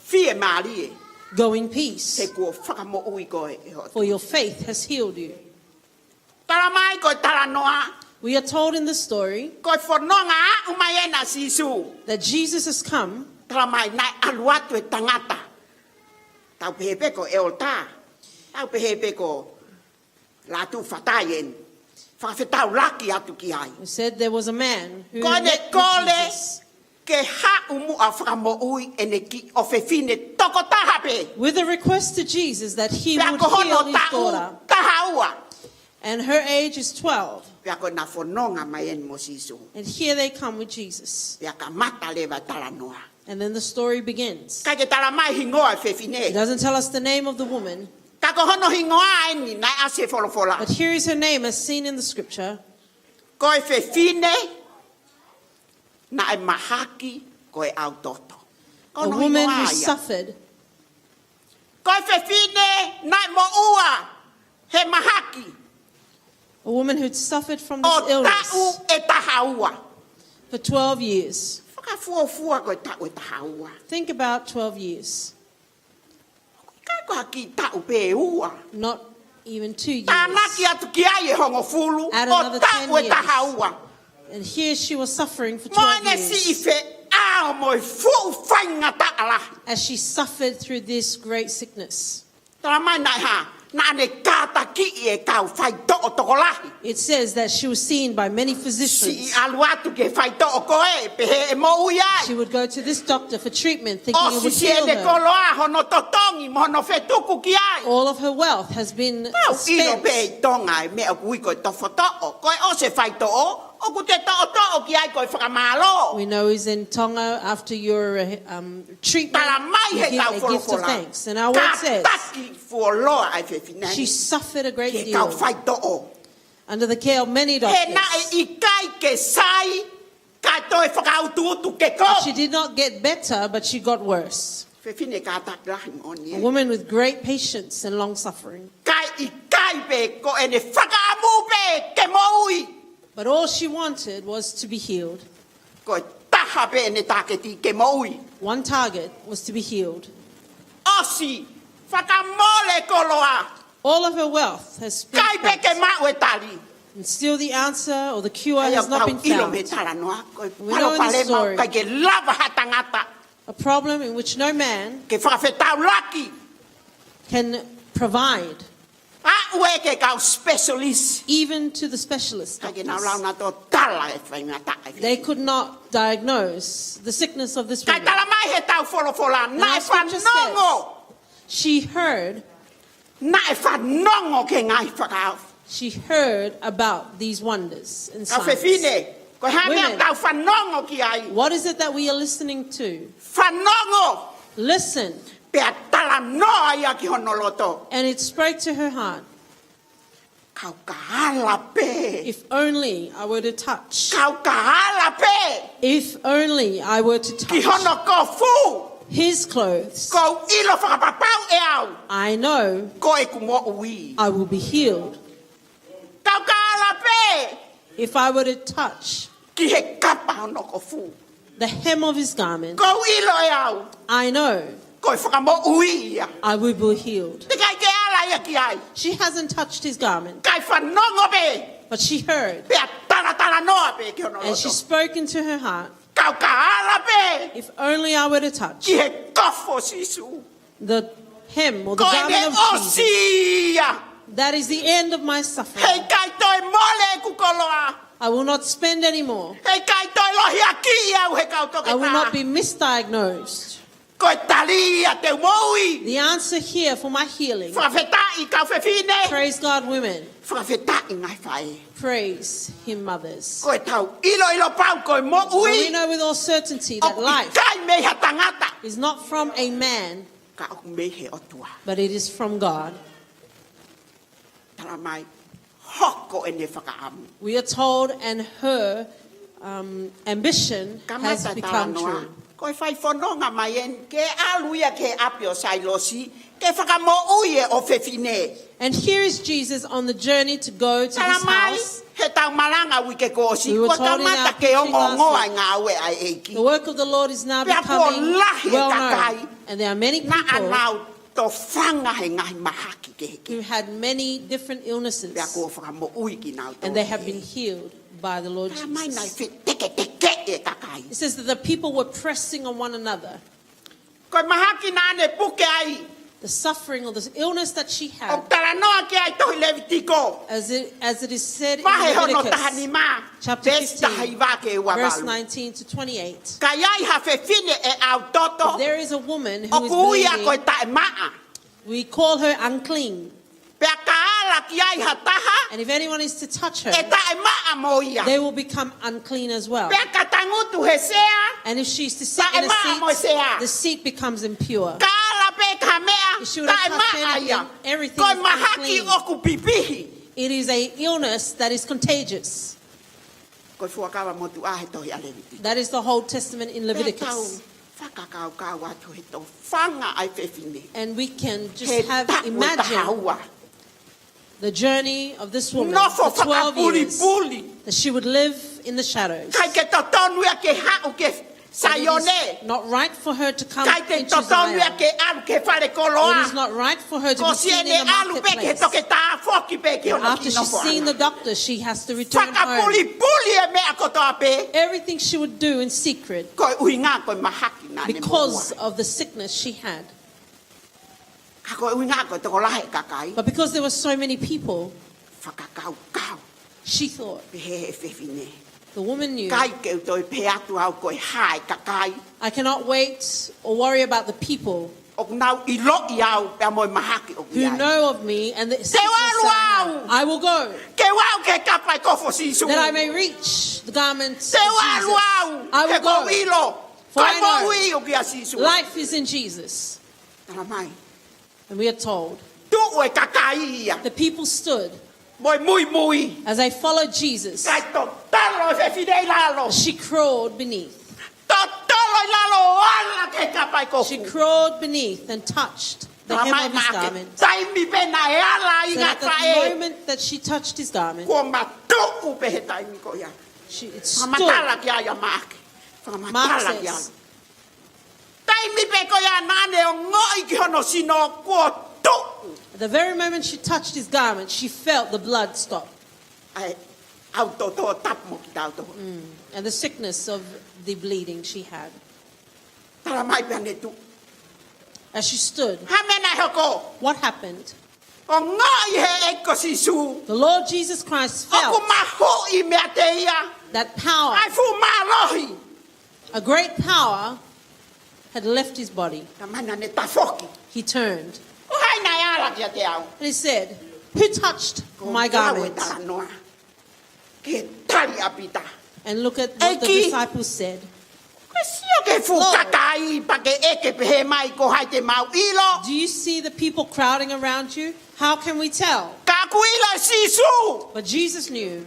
fiemālie, go in peace, he kuo fakamoʻui koe ʻe hoʻo tui. For your faith has healed you. Talamai ko e talanoa, We are told in the story ko e fononga aʻu mai ena ʻa Sīsū. That Jesus has come. Talamai naʻe ʻalu atu e tangata. Tau pehē pē ko e ʻeletā. Tau pehē pē ko Lātū Fatai eni. Fakafetaulaki atu ki ai. He said there was a man who Ko ʻene met with kole Jesus ke haʻu muʻa fakamoʻui ʻene kiʻi ʻofefine tokotaha pē. With a request to Jesus that he Pea would ko heal hono his taʻu daughter. Taha ua. And her age is twelve. Pea ko ʻena fononga mai eni mo Sīsū. And here they come with Jesus. Pea kamata leva e talanoa. And then the story begins. ʻIkai ke talamai hingoa e fefine. It doesn't tell us the name of the woman, Ka Ko hono hingoa eni naʻe ʻasi he folofola. But here is her name as seen in the scripture. Ko e fefine naʻe mahaki ko e ʻau toto. Ko hono hingoa ia. A woman who suffered. Ko e fefine naʻe moʻua he mahaki. A woman who'd suffered from this illness. ʻO taʻu ʻe taha ua. For twelve years. Fakafuofua ko e taʻu ʻe taha ua. Think about twelve years. ʻIkai ko ha kiʻi taʻu pē ua. Not even two years. Tānaki atu ki ai e hongofulu, ʻo taʻu ʻe taha ua. Add another ten years. And here she was suffering for twelve years. Mo ʻene siʻi feʻao mo e fuʻu faingataʻa lahi. As she suffered through this great sickness. Talamai naʻe hā, naʻa ne kātakiʻi e kau faitoʻo tokolahi. It says that she was seen by many physicians. Siʻi ʻalu atu ki he faitoʻo ko ē, pehē ʻe moʻui ai. She would go to this doctor for treatment, thinking it would heal her. ʻOsi siʻene koloa, hono totongi, mo hono fetuku ki ai. All of her wealth has been spent. Tau ʻilo pē ʻi Tonga e meʻa ʻoku ui ko e tofotoʻo. Ko e ʻosi e faitoʻo, ʻoku te toʻotoʻo ki ai ko e fakamālō. We know is in Tonga, after your, uh, um, treatment, you give a gift of thanks. Talamai he kau folofola. And our word says, kātaki fuoloa ʻa e fefine ni. She suffered a great deal. Ki he kau faitoʻo. Under the care of many doctors. He naʻe ʻikai ke sai, kae toe fakautuutu ke kovi. She did not get better, but she got worse. Fefine kātaki lahi moʻoni ē. A woman with great patience and long suffering. Kae ʻikai pē ko ʻene fakaʻamu pē ke moʻui. But all she wanted was to be healed. Ko e taha pē ʻene tāketi ke moʻui. One target was to be healed. ʻOsi fakamole koloa. All of her wealth has been spent. ʻIkai pē ke maʻu e tali. And still the answer or the cure has not been found. ʻA ia ʻoku tau ʻilo mei he talanoa, ko e palopalema ʻoku ʻikai ke lava ha tangata. We know in the story, a problem in which no man can provide. Ke fakafetaulaki. Aʻu ē ki he kau specialist. Even to the specialist doctors. ʻIkai ke nau lava ʻo tala e faingataʻa e fefine. They could not diagnose the sickness of this woman. Kae talamai he kau folofola, naʻe fanongo. And our scripture says, she heard. Naʻe fanongo ki he ngaahi fakaʻau. She heard about these wonders and signs. Kau fefine, ko e hā e meʻa ʻoku tau fanongo ki ai? Women, what is it that we are listening to? Fanongo. Listen. Pea talanoa ia ki hono loto. And it spoke to her heart. Kau ka ala pē. If only I were to touch. Kau ka ala pē. If only I were to touch. Ki hono kofu. His clothes. Kou ʻilo fakapapau ʻe au. I know. Ko ʻeku moʻui. I will be healed. Kau ka ala pē. If I were to touch. Ki he kapa hono kofu. The hem of his garment. Kou ʻilo ʻe au. I know. Ko e fakamoʻui ia. I will be healed. Teʻeki ai ke ala ia ki ai. She hasn't touched his garment. Kae fanongo pē. But she heard. Pea talatalanoa pē ki hono loto. And she spoke into her heart. Kau ka ala pē. If only I were to touch. Ki he kofu ʻo Sīsū. The hem or the garment of Jesus. Ko ʻene ʻosi ia. That is the end of my suffering. Heʻikai toe mole ʻeku koloa. I will not spend anymore. Heʻikai toe lohiakiʻi au he kau toketā. I will not be misdiagnosed. Ko e tali ia ki heʻeku moʻui. The answer here for my healing. Fakafetaʻi kau fefine. Praise God, women. Fakafetaʻi ngaahi faʻē. Praise him, mothers. Ko e tau ʻiloʻilo pau ko e moʻui. Well, we know with all certainty that life ʻoku ʻikai mei ha tangata. Is not from a man. Ka ʻoku mei he ʻOtua. But it is from God. Talamai, hoko ʻene fakaʻamu. We are told, and her, um, ambition has become true. Kamata talanoa. Ko e fai fononga mai eni ke ʻalu ia ki he ʻapi ʻo Sailosi, ke fakamoʻui e ʻofefine. And here is Jesus on the journey to go to this house. Talamai, he tau malanga uike kuo ʻosi, kuo kamata ke ongoongoa e ngāue ʻa e ʻEiki. We were told in our preaching last week, the work of the Lord is now becoming well known. Pea kuo lahi e kakai. And there are many people Naʻa nau tofanga he ngaahi mahaki kehekehe. Who had many different illnesses. Pea kuo fakamoʻui kinautolu. And they have been healed by the Lord Jesus. Talamai naʻe feteketeke e kakai. It says that the people were pressing on one another. Ko e mahaki naʻa ne puke ai. The suffering or the illness that she had. ʻOku talanoa ki ai tohi Levitiko. As it, as it is said in Leviticus, vahe hono taha nima, chapter fifteen, veesi taha hiva ki he ua valu. Verse nineteen to twenty-eight. Ka ʻi ai ha fefine ʻe ʻau toto. If there is a woman who is bleeding, ʻoku ui ia ko e taʻemaʻa. We call her unclean. Pea ka ala ki ai ha taha, And if anyone is to touch her, ʻe taʻemaʻa mo ia. They will become unclean as well. Pea ka tangutu he sea, And if she's to sit in a seat, taʻemaʻa mo e sea. The seat becomes impure. Ka ala pē ki ha meʻa, She would have touched anything, everything is unclean. Ko e mahaki ʻoku pipihi. It is a illness that is contagious. Ko e fuakava motuʻa he tohi ʻa Levitiko. That is the whole testament in Leviticus. Pea tau fakakaukau atu he tōfanga ʻa e fefine. And we can just have, imagine the journey of this woman for twelve years, that she would live in the shadows. Nofo fakapulipuli. ʻIkai ke totonu ia ke haʻu ki Saione. It is not right for her to come into Zion. ʻIkai ke totonu ia ke ʻalu ki he falekoloa. It is not right for her to be seen in the marketplace. Ko siʻene ʻalu pē ki he toketā, foki pē ki hono kiʻi nofoʻanga. After she's seen the doctor, she has to return home. Fakapulipuli e meʻa kotoa pē. Everything she would do in secret. Ko e ʻuhinga ko e mahaki naʻa ne moʻua. Because of the sickness she had. Ka ko e ʻuhinga ko e tokolahi e kakai. But because there were so many people, fakakaukau, she thought, pehē ʻe he fefine, the woman knew, ʻikai ke u toe pehē atu au ko e hā e kakai. I cannot wait or worry about the people. ʻOku nau ʻiloʻi au pea mo e mahaki ʻoku ʻi ai. Who know of me and the sickness that I have. Te u ʻalu au. I will go. Ke u aʻu ki he kapa ʻo e kofu ʻo Sīsū. That I may reach the garment of Jesus. Te u ʻalu au. I will go. He ʻoku ou ʻilo. For I know. Ko e moʻui ʻoku ʻia Sīsū. Life is in Jesus. Tala mai. And we are told, tuʻu e kakai ia. The people stood. Mo e muimui. As they followed Jesus. Kae totolo e fefine ʻi lalo. She crawled beneath. Totolo ʻi lalo ʻo ala ki he kapa ʻo e kofu. She crawled beneath and touched the hem of his garment. Tala mai Maʻake, taimi pē naʻe ala ai e ngaahi faʻē. So that the moment that she touched his garment, kuo matuʻu pē he taimi ko ia. She, it stood. Fakamatala ki ai ʻa Maʻake. Fakamatala ki ai. Mark says, taimi pē ko ia naʻa ne ongoʻi ki hono sino kuo tuʻu. The very moment she touched his garment, she felt the blood stop. ʻA e ʻau tōtō tapu mo kitautolu. Mm. And the sickness of the bleeding she had. Tala mai pea ne tuʻu. As she stood, hā e meʻa naʻe hoko? What happened? Ongoʻi ʻe he ʻEiki ko Sīsū. The Lord Jesus Christ felt, ʻoku mahuʻi meiate ia, that power, ʻa e fuʻu mālohi. A great power had left his body. Tala mai naʻa ne tafoki. He turned. Ko hai naʻe ala kiate au? And he said, "Who touched my garment?" Ko e talanoa ki he tali ʻa Pita. And look at what the disciples said. ʻEiki, ko e sio ki he fuʻu kakai pea ke ʻeke pehē mai ko hai te mau ʻilo? Lord, do you see the people crowding around you? How can we tell? Ka ʻoku ʻilo ʻe Sīsū. But Jesus knew.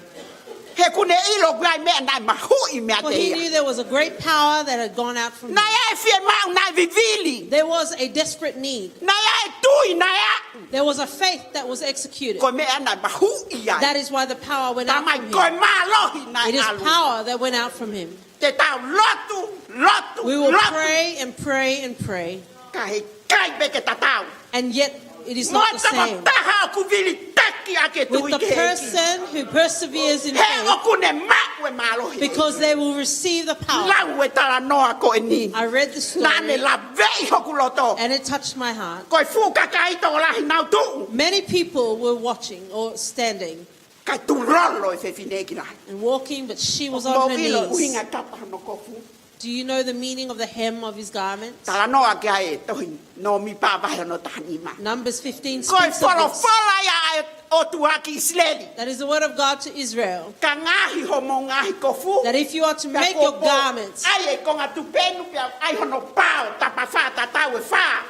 He ʻoku ne ʻilo ʻoku ʻi ai e meʻa naʻe mahuʻi meiate ia. For he knew there was a great power that had gone out from him. Naʻe ʻi ai e fiemaʻu naʻe vivili. There was a desperate need. Naʻe ʻi ai e tui naʻe aʻu. There was a faith that was executed. Ko e meʻa naʻe mahuʻi ai. That is why the power went out from him. Tala mai ko e mālohi naʻe ʻalu. It is power that went out from him. Te tau lotu, lotu, lotu. We will pray and pray and pray. Ka heʻikai pē ke tatau. And yet it is not the same. Mo e tokotaha ʻoku vilitaki ʻaki e tui ki he ʻEiki. With the person who perseveres in faith, he ʻoku ne maʻu e mālohi. Because they will receive the power. Lau e talanoa ko eni. I read the story. Naʻa ne laveʻi hoku loto. And it touched my heart. Ko e fuʻu kakai tokolahi nau tuʻu. Many people were watching or standing. Kae tulolo e fefine ki lalo. And walking, but she was on her knees. ʻOku mou ʻilo e ʻuhinga e kapa hono kofu? Do you know the meaning of the hem of his garment? Talanoa ki ai e tohi Nōmipa vahe hono taha nima. Numbers fifteen speaks of this. Ko e folofola ia ʻa e ʻOtua ki ʻIsileli. That is the word of God to Israel. Ka ngaohi hoʻomou ngaahi kofu. That if you are to make your garments, ʻai e konga tupenu pea ʻai hono pao tapafā tatau ʻe fā.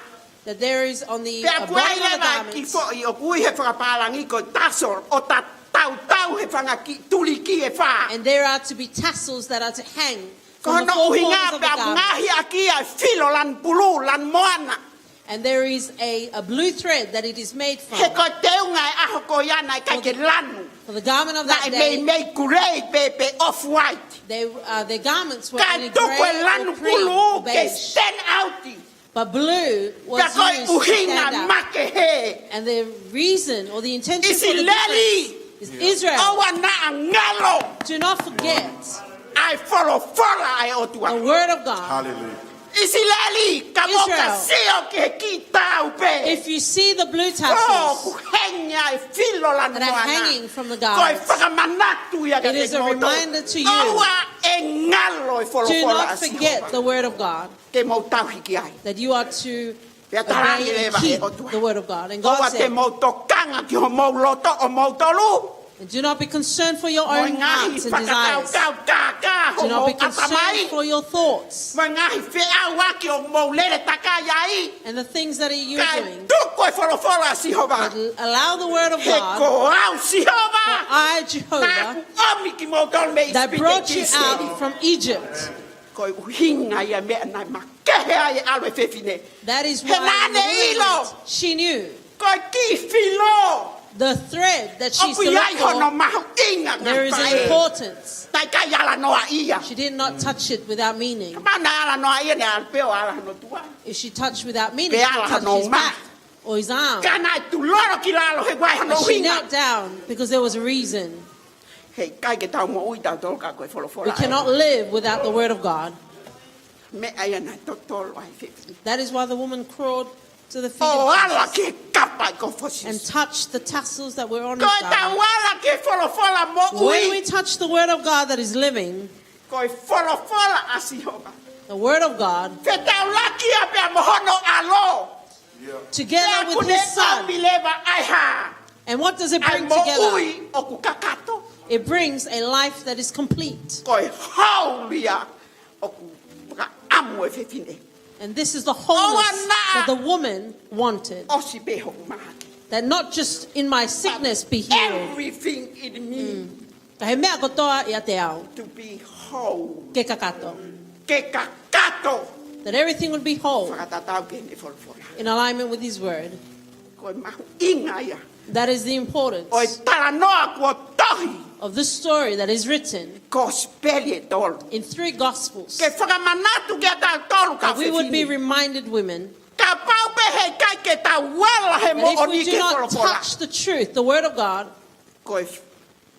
That there is on the, uh, bottom of the garment. Pea ʻoku ʻi ai leva e kiʻi foʻi ʻoku ui he fakapālangi ko e tassel ʻo tatautau he fanga kiʻi tuliki ʻe fā. And there are to be tassels that are to hang from the four corners of the garment. Ko hono ʻuhinga pea ʻoku ngaohi ʻaki ia e filo lanu pulū, lanu moana. And there is a, a blue thread that it is made from. He ko e teunga e ʻaho ko ia naʻe ʻikai ke lanu. For the, for the garment of that day, naʻe meimei kulei pē pe off-white. They, uh, their garments were in a gray or cream or beige. Kae tuku e lanu pulū ke stand out. But blue was used to stand out. Pea ko e ʻuhinga makehe. And the reason or the intention for the difference is Israel. ʻIsileli. ʻIsileli. ʻOua naʻa ngalo. Do not forget. ʻA e folofola ʻa e ʻOtua. The word of God. Hallelujah. ʻIsileli, ka mou ka sio ki he kiʻi tau pē. Israel. If you see the blue tassels, ʻoku hengi ai e filo lanu moana, that are hanging from the garment, ko e fakamanatu ia kiate kimoutolu. It is a reminder to you. ʻOua ʻe ngalo e folofola ʻa Sihova. Do not forget the word of God. Ke mou tauhi ki ai. That you are to obey and keep the word of God. Pea talaange leva ʻe he ʻOtua, and God said, ʻoua te mou tokanga ki homou loto ʻomoutolu. And do not be concerned for your own hearts and desires. Do not be concerned for your thoughts. Mo e ngaahi feʻauaki ʻoku mou lele takai ai. And the things that are you doing. Kae tuku e folofola ʻa Sihova. But allow the word of God. He ko au Sihova. For I, Jehovah, naʻa ku ʻomi kimoutolu mei ʻIsipite ki Siheli. That brought you out from Egypt. Ko e ʻuhinga ia e meʻa naʻe makehe ai e ʻalu e fefine. That is why in the moment, she knew. He naʻa ne ʻilo. Ko e kiʻi filo. The thread that she selected for, there is an importance. ʻOku ʻi ai hono mahuʻinga, ngaahi faʻē. Naʻe ʻikai ala noaʻia. She did not touch it without meaning. Kapau naʻe ala noaʻia, naʻe ala pē ʻo ala hono tuai. If she touched without meaning, she touched his back or his arm. Pe ala hono uma. Ka naʻe tulolo ki lalo he ʻoku ʻi ai hono ʻuhinga. But she knelt down because there was a reason. He ʻikai ke tau moʻui tautolu ka ko e folofola ē. We cannot live without the word of God. Meʻa ia naʻe totolo ai e fefine. That is why the woman crawled to the feet of Jesus. ʻO ala ki he kapa ʻi he kofu ʻo Sīsū. And touched the tassels that were on his garment. Ko ʻetau ala ki he folofola moʻui. When we touch the word of God that is living, ko e folofola ʻa Sihova. The word of God, fetaulaki ia pea mo hono ʻAlo. Yeah. Together with his son. Pea ʻoku ne ʻomi leva ʻa e hā? And what does it bring together? ʻA e moʻui ʻoku kakato. It brings a life that is complete. Ko e hou ia ʻoku fakaʻamu e fefine. And this is the wholeness that the woman wanted. ʻOua naʻa ʻosi pē hoku mahaki. That not just in my sickness be healed. But everything in me. Mm. Ka ʻi he meʻa kotoa ʻiate au. To be whole. Ke kakato. Ke kakato. That everything would be whole. Fakatatau ki heʻene folofola. In alignment with his word. Ko e mahuʻinga ia. That is the importance. ʻO e talanoa kuo tohi. Of this story that is written. Kosipeli ʻe tolu. In three gospels. Ke fakamanatu kiate kitautolu kau fefine. That we would be reminded, women. Kapau pē he ʻikai ke tau ala he moʻoni ki he folofola. That if we do not touch the truth, the word of God. Ko e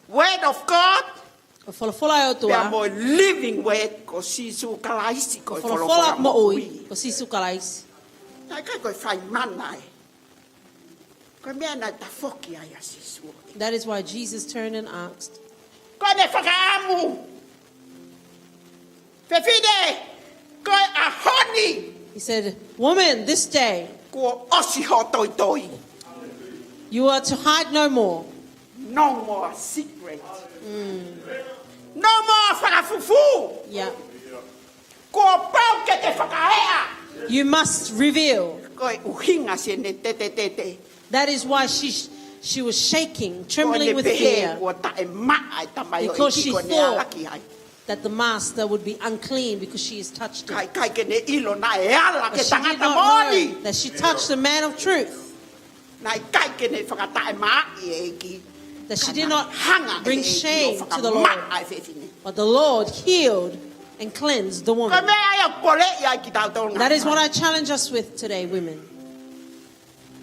Word of God. Ko e folofola ʻa e ʻOtua. Pea mo e living word ko Sīsū Kalaisi ko e folofola moʻui. Ko e folofola moʻui ko Sīsū Kalaisi. Naʻe ʻikai ko e fai mana ē. Ko e meʻa naʻe tafoki ai ʻa Sīsū. That is why Jesus turned and asked. Ko ʻene fakaʻamu. Fefine, ko e ʻaho ni. He said, "Woman, this day, kuo ʻosi hoʻo toitoi." You are to hide no more. No more secret. Mm. No more fakafufū. Yeah. Kuo pau ke ke fakaeʻa. You must reveal. Ko e ʻuhinga siʻene tetetete. That is why she, she was shaking, trembling with fear. Ko ʻene pehē kuo taʻemaʻa e tamaioʻeiki ko ʻene ala ki ai. Because she thought that the master would be unclean because she has touched him. Ka ʻikai ke ne ʻilo naʻe ala ki he tangata moʻoni. But she did not know that she touched the man of truth. Naʻe ʻikai ke ne fakataʻemaʻaʻi e ʻEiki. That she did not bring shame to the Lord. Ka naʻe hanga ʻe he ʻEiki ʻo fakamaʻa e fefine. But the Lord healed and cleansed the woman. Ko e meʻa ia ʻoku ou poleʻi ai kitautolu ngaahi faʻē. That is what I challenge us with today, women.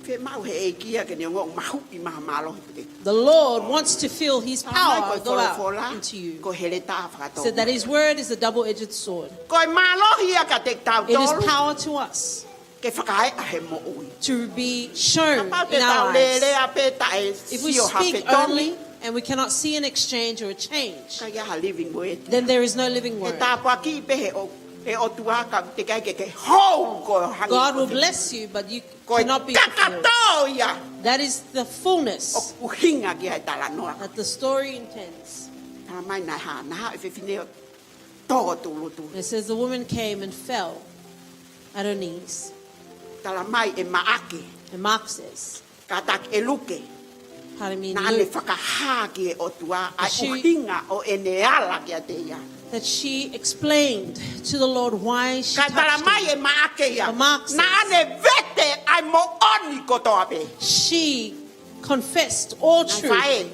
Fiemaʻu ʻe he ʻEiki ia ke ne ongoʻi mahuʻi mahamālohi pē. The Lord wants to feel his power go out into you. Talamai ko e folofola ko e heletā fakatō. Said that his word is a double-edged sword. Ko e mālohi ia kiate kitautolu. It is power to us. Ke fakaeʻa he moʻui. To be shown in our lives. Kapau te tau lele pē taʻe sio ha fetoni. If we speak only and we cannot see an exchange or a change, ʻikai ha living word. Then there is no living word. He tāpuakiʻi pē he ʻo, he ʻOtua ka teʻeki ai ke ke hou ko e hangē ko e fefine. God will bless you, but you cannot be fulfilled. Ko e kakato ia. That is the fullness. ʻOku ʻuhinga ki ai e talanoa. That the story intends. Talamai naʻe hā, naʻe haʻu e fefine ʻo tō tulutulu. It says the woman came and fell at her knees. Talamai ʻe Maʻake. And Mark says, Kātaki ʻe Luke. Pardon me, Luke. Naʻa ne fakahā ki he ʻOtua ʻa e ʻuhinga ʻo ʻene ala kiate ia. That she explained to the Lord why she touched him. Ka talamai ʻe Maʻake ia. But Mark says, naʻa ne vete ʻa e moʻoni kotoa pē. She confessed all truth. Ngaahi faʻē.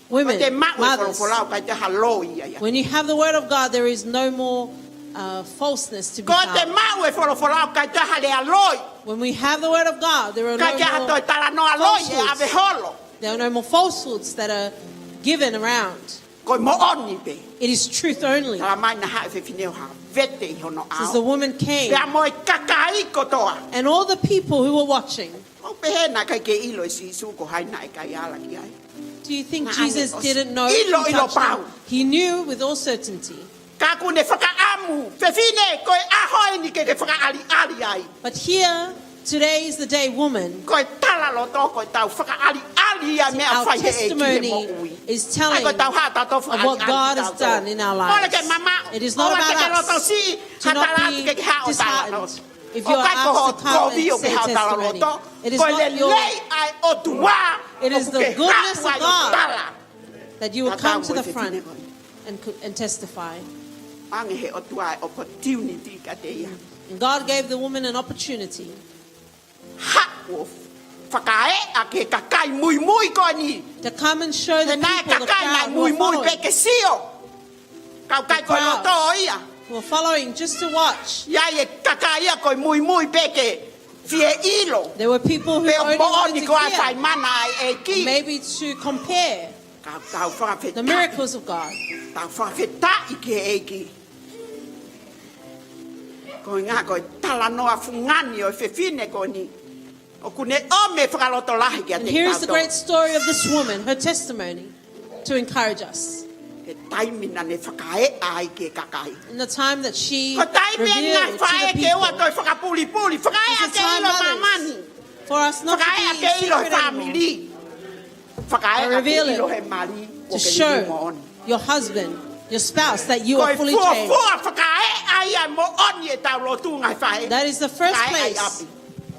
Women, mothers, ko ʻete maʻu e folofola ʻoku ʻikai toe ha loi ia. When you have the word of God, there is no more, uh, falseness to be found. Ko ʻete maʻu e folofola ʻoku ʻikai toe ha lea loi. When we have the word of God, there are no more falsehoods. ʻIkai toe talanoa loi ʻe ʻave holo. There are no more falsehoods that are given around. Ko e moʻoni pē. It is truth only. Talamai naʻe haʻu e fefine ʻo vete ʻi hono ʻao. Says the woman came. Pea mo e kakai kotoa. And all the people who were watching. ʻOku pehē naʻe ʻikai ke ʻilo ʻe Sīsū ko hai naʻe ʻikai ala ki ai. Do you think Jesus didn't know who touched him? Naʻa ne ʻosi ʻilo ʻilo pau. He knew with all certainty. Ka ʻoku ne fakaʻamu, fefine, ko e ʻaho eni ke ke fakaʻaliʻali ai. But here, today is the day, woman. Ko e talaloto, ko ʻetau fakaʻaliʻali Ia meʻa our fai he ʻEiki he testimony moʻui. Is telling ʻAi ko tau haʻa tau of what God has done in our lives. Mole ke mamaʻo. It is not about us. Do not be disheartened. If you are asked to come and say testimony, it is not your, it is the goodness of God that you will come to the front and co-, and testify. Ange he ʻOtua e opportunity kiate ia. And God gave the woman an opportunity. Haʻu ʻo fakaeʻa ki he kakai muimui ko eni. To come and show the people, the crowd who are following. He naʻe kakai naʻe muimui pē ke sio. Kau kai ko e loto ia. The crowd who are following just to watch. ʻI ai e kakai ia ko e muimui pē ke fie ʻilo. There were people who only wanted to hear, pe ʻoku moʻoni ko e fai mana ʻa e ʻEiki. Maybe to compare. Ka tau fakafetaʻi. The miracles of God. Tau fakafetaʻi ki he ʻEiki. Ko e ʻuhinga ko e talanoa fungani ʻo e fefine ko eni. ʻOku ne ʻomi e fakalotolahi kiate kitautolu. And here is the great story of this woman, her testimony, to encourage us. He taimi naʻa ne fakaeʻa ai ki he kakai. In the time that she revealed to the people. Ko e taimi e ngaahi faʻē ke ua toe fakapulipuli. Fakaeʻa ke ʻilo māmani. It's a time, mothers, for us not to be secret anymore. Fakaeʻa ke ʻilo he fāmili. Fakaeʻa ke ʻilo he mali, ʻoku ke liliu moʻoni. But reveal it to show your husband, your spouse, that you are fully changed. Ko e fuofua fakaeʻa ia moʻoni ʻetau lotu ngaahi faʻē. That is the first place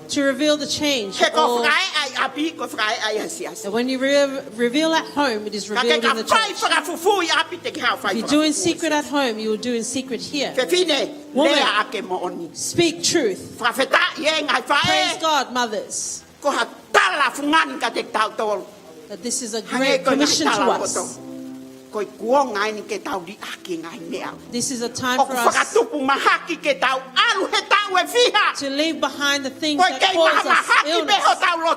to reveal the change. Fakaeʻa ʻi ʻapi. He ko e fakaeʻa ʻi ʻapi, ko e fakaeʻa ʻi he siasi. That when you re-, reveal at home, it is revealed in the church. Ka ke ka fai fakafufū ʻi ʻapi te ke haʻu fai fakafufū. If you do in secret at home, you will do in secret here. Fefine, lea ʻaki e moʻoni. Woman, speak truth. Fakafetaʻi e ngaahi faʻē. Praise God, mothers. Ko ha tala fungani kiate kitautolu. That this is a great commission to us. Hangē ko e ngaahi talaloto. Ko e kuonga eni ke tau liʻaki e ngaahi meʻa. This is a time for us to leave behind the things that cause us illness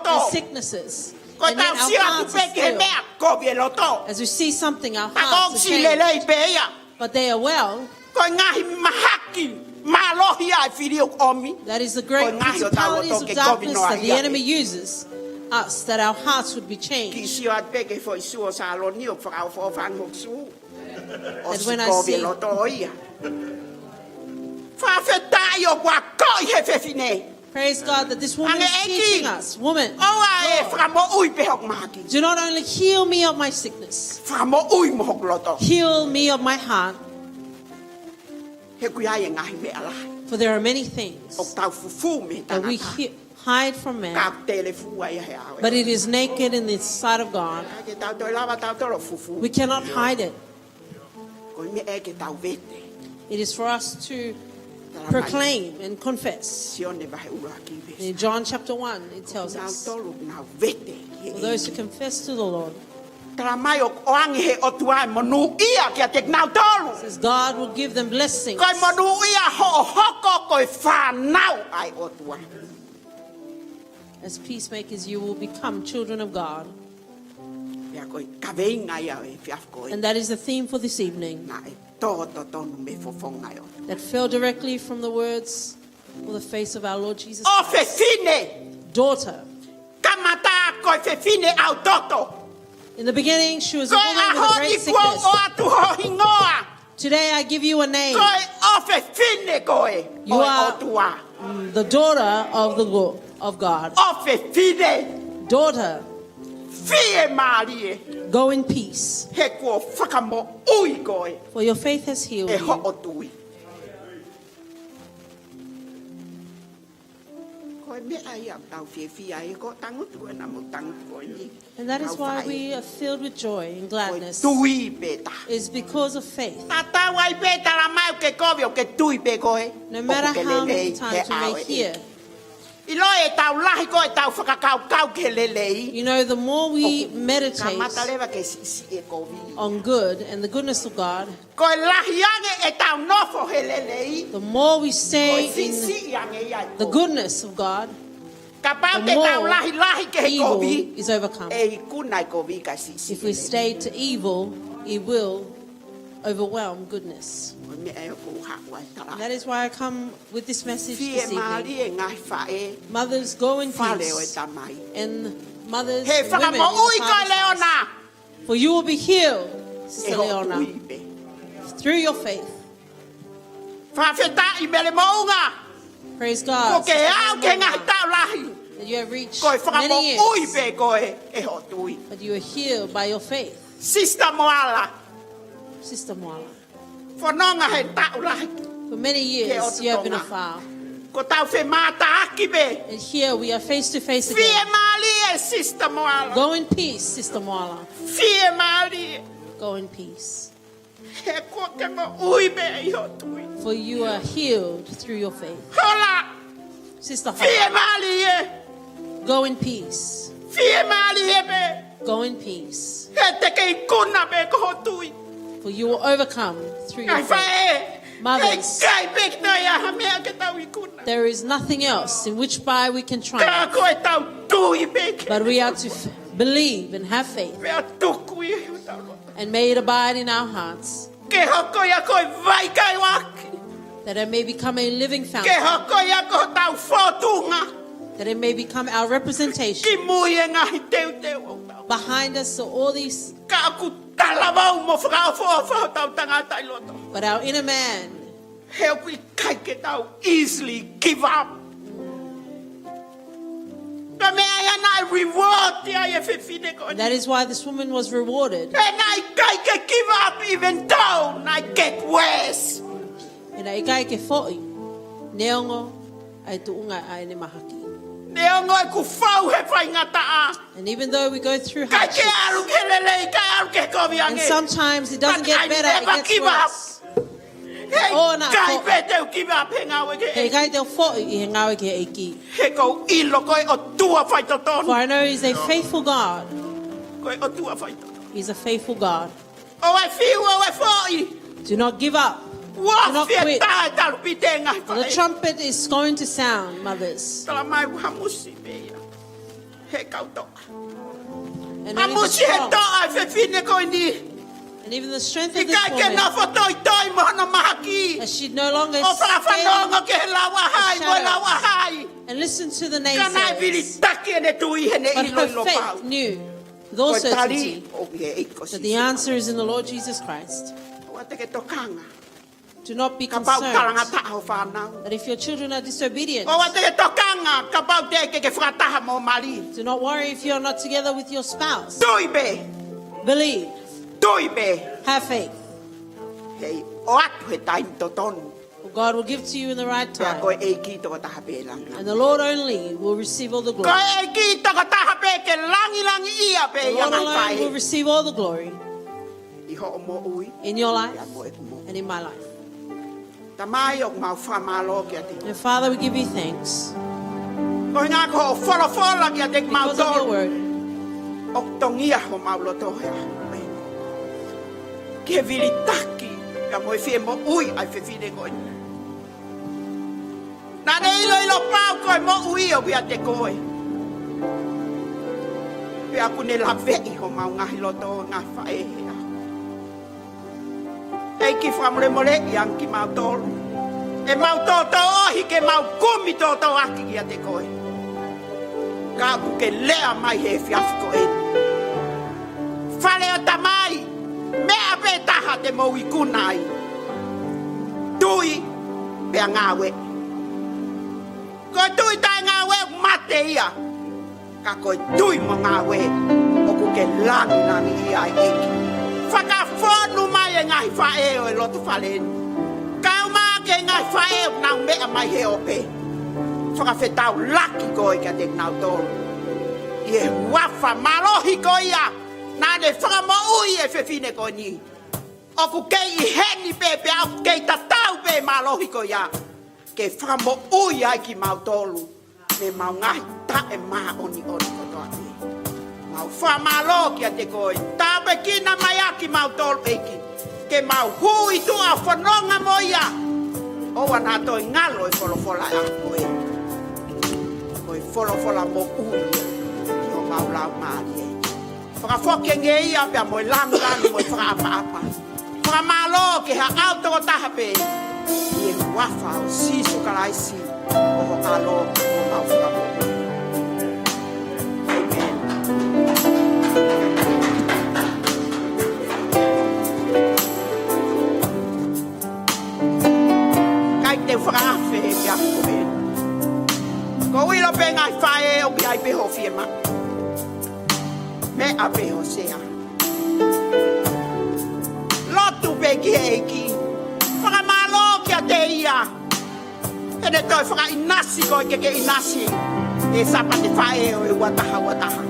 and sicknesses. Ko e kei mahamahaki pē hotau loto. Ko e tau sio atu pē ki he meʻa kovi e loto. And then our hearts are still. It's sicknesses. As we see something, our hearts are changed. Ka ko e ʻosi lelei pē ia. But they are well. Ko e ngaahi mahaki mālohi ʻa e fili ʻoku ʻomi. That is the great principalities of darkness that the enemy uses us, that our hearts would be changed. Ko e ngaahi ʻo tau loto ke kovi noa ia. Kiʻi sio atu pē ki he foʻi sū ʻo Saloni ʻoku fakaʻofoʻofa ange hoku sū. And when I see. ʻOsi kovi e loto ia. Fakafetaʻi ʻoku akoʻi he fefine. Praise God that this woman is teaching us. Ange ʻEiki. Woman, Lord, ʻoua ʻe fakamoʻui pē hoku mahaki. Do not only heal me of my sickness. Fakamoʻui mo hoku loto. Heal me of my heart. He ʻoku ʻi ai e ngaahi meʻa lahi. For there are many things. ʻOku tau fufū mei he tangata. That we hi-, hide from man. Ka ʻoku telefua ia he ʻao ʻo e ʻOtua. But it is naked in the sight of God. ʻIkai ke tau toe lava tautolu ʻo fufū. We cannot hide it. Ko e meʻa ia ke tau vete. It is for us to proclaim and confess. Tala mai. Sione vahe ʻuluaki veesi. In John chapter one, it tells us, ʻOku nau tolu ʻoku nau vete ki he ʻEiki. For those who confess to the Lord. Tala mai ʻoku ʻoange he ʻOtua e monūʻia kiate kinautolu. Says God will give them blessings. Ko e monūʻia hoʻo hoko ko e fānau ʻa e ʻOtua. As peacemakers, you will become children of God. Pea ko e kaveinga ia ʻo e efiafi ko eni. And that is the theme for this evening. Naʻe tō totonu mei he fofonga ʻo e ʻOtua. That fell directly from the words or the face of our Lord Jesus Christ. ʻO fefine. Daughter. Kamata ko e fefine ʻau toto. In the beginning, she was a woman with a great sickness. Ko e ʻaho ni kuo u ʻoatu ho hingoa. Today I give you a name. Ko e ʻofefine koe ʻo e ʻOtua. You are, mm, the daughter of the Lord, of God. ʻOfefine. Daughter. Fiemālie. Go in peace. He kuo fakamoʻui koe. For your faith has healed you. ʻE hoʻo tui. Ko e meʻa ia ʻoku tau fiefia ai, ko e tangutu ena mo e tangutu ko eni. And that is why we are filled with joy and gladness. Ko e tui pē taha. Is because of faith. Tatau ai pē talamai ʻoku ke kovi, ʻoku ke tui pē koe. No matter how many times we may hear. ʻOku ke lelei he ʻao ʻe ʻEiki. ʻIlo ʻetau lahi ko ʻetau fakakaukau ki he lelei. You know, the more we meditate on good and the goodness of God, ʻoku kamata leva ke siʻisiʻi e kovi. Ko e lahi ange ʻetau nofo he lelei, the more we stay in the goodness of God, ko e siʻisiʻi ange ia e kovi. Kapau te tau lahilahi ki he kovi, the more evil is overcome. ʻE ikuna e kovi kae siʻisiʻi e lelei. If we stay to evil, it will overwhelm goodness. Ko e meʻa ia ʻoku ou haʻu ai ʻo tala. And that is why I come with this message this evening. Fiemālie ngaahi faʻē. Mothers, go in peace. Fale ʻo e Tamai. And mothers and women in the Father's house. He fakamoʻui koe Leona. For you will be healed, Sister Leona, ʻe hoʻo tui pē. Through your faith. Fakafetaʻi Mele Moʻunga. Praise God, Sister Mele Moʻunga. Kuo ke aʻu ki he ngaahi taʻu lahi. That you have reached many years, Ko e fakamoʻui pē koe ʻe hoʻo tui. But you are healed by your faith. Sister Moala. Sister Moala. Fononga he taʻu lahi. For many years, you have been afar. Ko tau femātaaki pē. And here we are face to face again. Fiemālie, Sister Moala. Go in peace, Sister Moala. Fiemālie. Go in peace. He ko e moʻui pē ʻi hoʻo tui. For you are healed through your faith. Hola. Sister Hola. Fiemālie. Go in peace. Fiemālie pē. Go in peace. He te ke ikuna pē ko hoʻo tui. For you will overcome through your faith. Ngaahi faʻē. Mothers. He ʻikai pē ke toe ʻi ai ha meʻa ke tau ikuna. There is nothing else in which by we can triumph. Ka ko e tau tui pē. But we are to f-, believe and have faith. Pea tuku ʻi hotau loto. And may it abide in our hearts. Ke hoko ia ko e vai kaiuaki. That it may become a living fountain. Ke hoko ia ko hotau fōtunga. That it may become our representation. Ki mui e ngaahi teuteu ʻo tau. Behind us are all these. Ka ʻoku talavou mo fakaʻofoʻofa hotau tangata ʻi loto. But our inner man. He ʻoku ʻikai ke tau easily give up. Ko e meʻa ia naʻe reward ai e fefine ko eni. That is why this woman was rewarded. He naʻe ʻikai ke give up even though naʻe get worse. He naʻe ʻikai ke foʻi, neongo ʻa e tuʻunga ʻa ʻene mahaki. Neongo ʻeku fou he faingataʻa. And even though we go through hardships, ʻikai ke ʻalu ki he lelei, ʻikai ʻalu ki he kovi ange. And sometimes it doesn't get better, it gets worse. But I never give up. He ʻikai pē te u give up he ngāue ki he ʻEiki. He ʻikai te u foʻi ʻi he ngāue ki he ʻEiki. He ʻoku ou ʻilo ko e ʻOtua faitotonu. For I know He's a faithful God. Ko e ʻOtua faitotonu. He's a faithful God. ʻOua ʻe fiu, ʻoua ʻe foʻi. Do not give up. Do not quit. Ua fie tae talupite ngaahi faʻē. The trumpet is going to sound, mothers. Tala mai ua hamusi pē ia. He kau toʻa. And not even strong. Hamusi he toʻa e fefine ko eni. And even the strength of this woman, ʻikai ke nofo toitoi mo hono mahaki. That she no longer stand in the shadows. ʻO fakafanongo ki he lau ʻa hai, mo e lau ʻa hai. And listen to the naysayers. Ka naʻe vilitaki ʻene tui heʻene ʻiloʻilo pau. But her faith knew with all certainty that the answer is in the Lord Jesus Christ. Ko e tali ʻoku ʻi he ʻEiki ko Sīsū Kalaisi. ʻOua te ke tokanga. Do not be concerned that if your children are disobedient, Kapau taʻe ke tokanga, kapau teʻeki ke fakataha mo ho mali. Do not worry if you are not together with your spouse. Tui pē. Believe. Tui pē. Have faith. He ʻe ʻoatu he taimi totonu. For God will give to you in the right time. Pea ko e ʻEiki tokotaha pē ʻe langilangi. And the Lord only will receive all the glory. Ko e ʻEiki tokotaha pē ke langilangiʻia pē ʻi he ngaahi faʻē. The Lord alone will receive all the glory. ʻI hoʻo moʻui. In your life. Pea mo ʻeku moʻui. And in my life. Tamai, ʻoku mau fakamālō kiate koe. And Father, we give you thanks. Ko e ʻuhinga ko hoʻo folofola kiate kimautolu. Because of your word. ʻOku tongia homau loto he ʻaho ni. Ke vilitaki, pea mo e fie moʻui ʻa e fefine ko eni. Naʻa ne ʻiloʻilo pau ko e moʻui ʻoku ʻiate koe. Pea ʻoku ne laveʻi homau ngaahi loto, ngaahi faʻē he ʻaho. ʻEiki fakamolemoleʻi ange kimautolu. ʻEmau tōtōʻohi ke mau kumi tōtōaki kiate koe. Ka ʻoku ke lea mai he efiafi ko eni. Fale ʻo Tamai, meʻa pē taha te mou ikuna ai. Tui pea ngāue. Ko e tui taʻe ngāue ʻoku mate ia. Ka ko e tui mo e ngāue ʻoku ke langilangiʻia ai ʻEiki. Fakafonu mai e ngaahi faʻē ʻo e loto fale ni. Kau mai ki he ngaahi faʻē ʻoku nau meʻa mai he ope. Fakafetaulaki koe kiate kinautolu. ʻI he huafa mālohi ko ia naʻa ne fakamoʻui e fefine ko eni. ʻOku kei ʻi heni pē pea ʻoku kei tatau pē mālohi ko ia. Ke fakamoʻui ai kimautolu. Mei heʻemau ngaahi taʻemāʻoniʻoni kotoa pē. Mau fakamālō kiate koe. Tāpuekina mai ʻa kimautolu ʻEiki. Ke mau hū ʻi tuʻa ʻo fononga mo ia. ʻOua naʻa toe ngalo e folofola ʻa koe. Ko e folofola moʻui. Ki homau laumālie. Fakafoki ange ia pea mo e langilangi mo e fakaʻapaʻapa. Fakamālō ki he ʻaho tokotaha pē. ʻI he huafa ʻo Sīsū Kalaisi, ko ho ʻAlo, ko homau Fakamoʻui. ʻĒmeni. Kae te u fakaafe he efiafi ko eni. Ko e ʻilo pē ngaahi faʻē ʻoku ʻi ai pē hoʻo fiemaʻu. Meʻa pē hoʻo sea. Lotu pē ki he ʻEiki. Fakamālō kiate ia. He ne toe fakaʻinasi koe ke ke ʻinasi ʻi he Sāpate Faʻē ʻo e ua taha ua taha.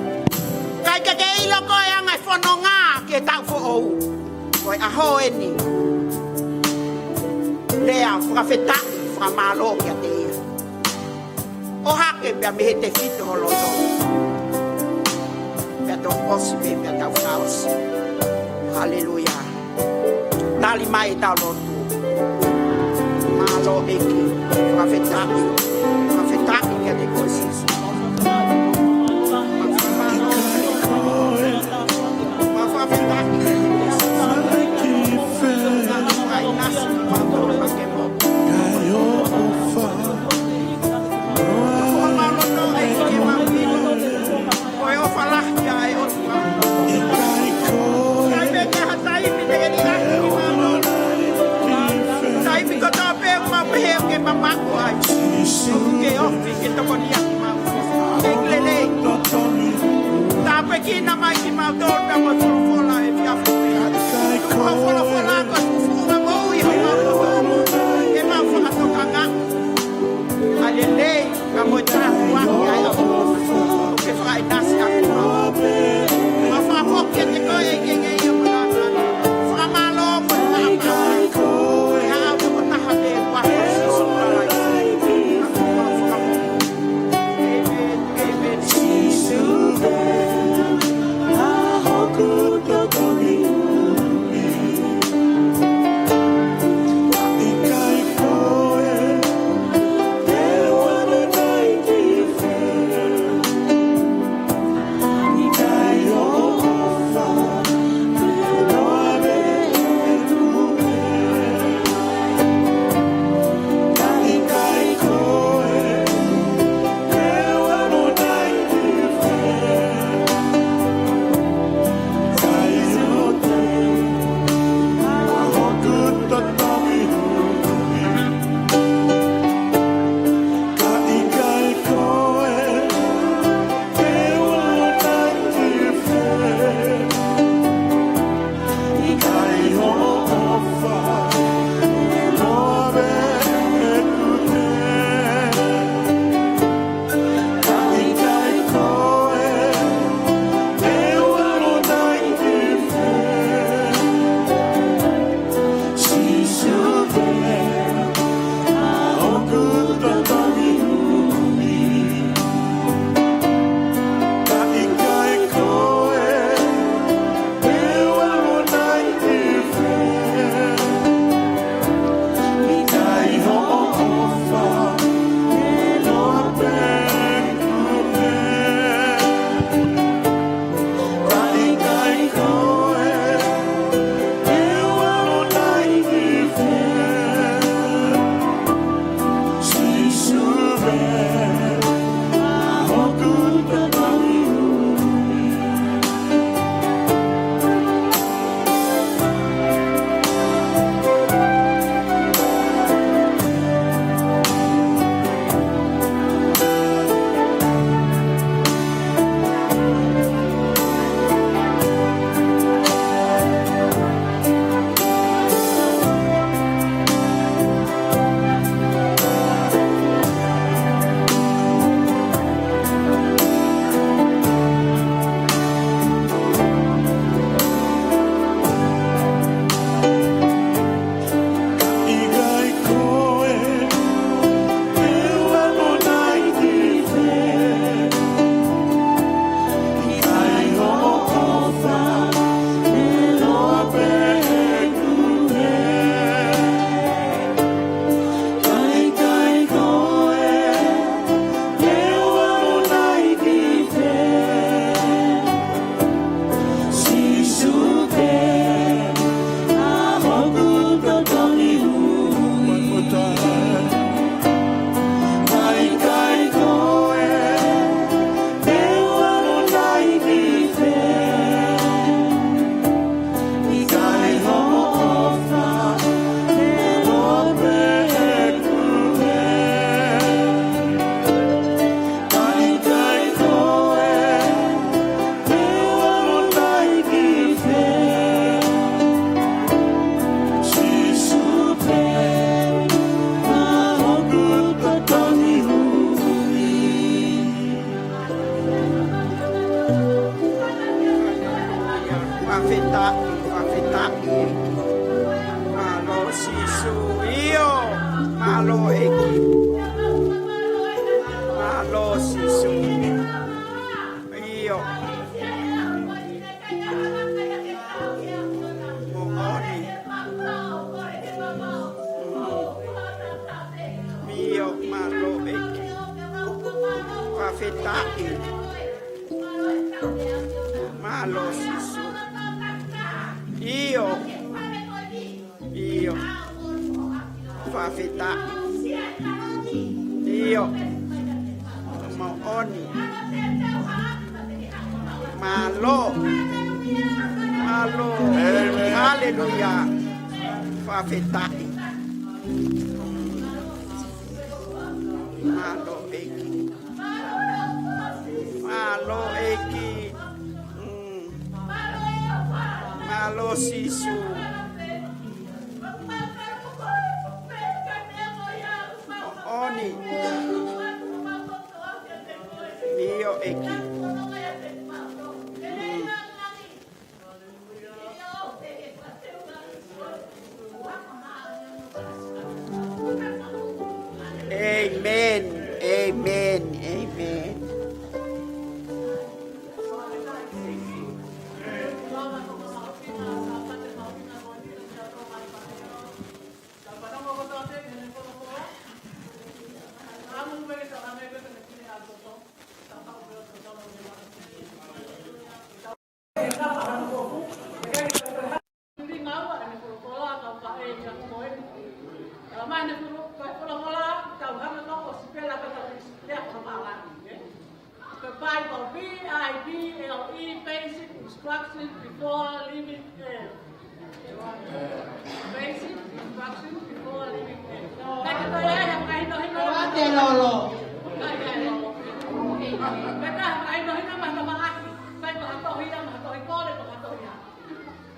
Kae ke ke ʻilo ko e anga e fononga ki he taʻu foʻou. Ko e ʻaho eni. Lea, fakafetaʻi, fakamālō kiate ia. ʻOhake pea mei he tefito ho loto. Pea toki ʻosi pē, pea tau fakaʻosi. Haleluia. Tali mai ʻetau lotu. Mālō ʻEiki. Fakafetaʻi. Fakafetaʻi kiate koe Sīsū. Fakafetaʻi. Ko e ʻofa lahi ʻa e ʻOtua. ʻIkai pē ke ha taimi te ke liʻaki kimautolu. Taimi kotoa pē ʻoku mau pehē ʻoku ke mamaʻo ai. ʻOku ke ofi ke tokoniʻi kimautolu. ʻEiki lelei. Tāpuekina mai kimautolu pea mo e folofola ʻi he efiafi ni. Ko e folofola ko e fuʻu moʻui homau loto. Ke mau fakatokangaʻi ʻa e lelei ka mo e tāpuaki ʻa e ʻOtua. Ke fakaʻinasi ʻaki kimautolu. Mau fakafoki kiate koe ʻEiki ʻa e ngaahi ʻamanaki. Fakamālō mo e maʻamaʻa. Ke haʻu tokotaha pē ʻi he huafa ʻo Sīsū Kalaisi. Mau fakafoki. ʻĒmeni, ʻēmeni. Mālō Sīsū. ʻIo. Moʻoni. ʻIo, mālō ʻEiki. Fakafetaʻi. Mālō Sīsū. ʻIo. ʻIo. Fakafetaʻi. ʻIo. Moʻoni. Mālō. Mālō. Haleluia. Fakafetaʻi. Mālō ʻEiki. Mālō ʻEiki. Mm. Mālō Sīsū. ʻOni. ʻIo ʻEiki. Mm. Amen. Amen. Amen. Basic instruction before leaving earth. Pea ko e ʻai ha fakahinohino. Ko ate lolo. Pea ko e fakahinohino mahuʻinga ʻaupito. Pea ko ha tohi ia, maʻa ha tohi kole, ko ha tohi ia.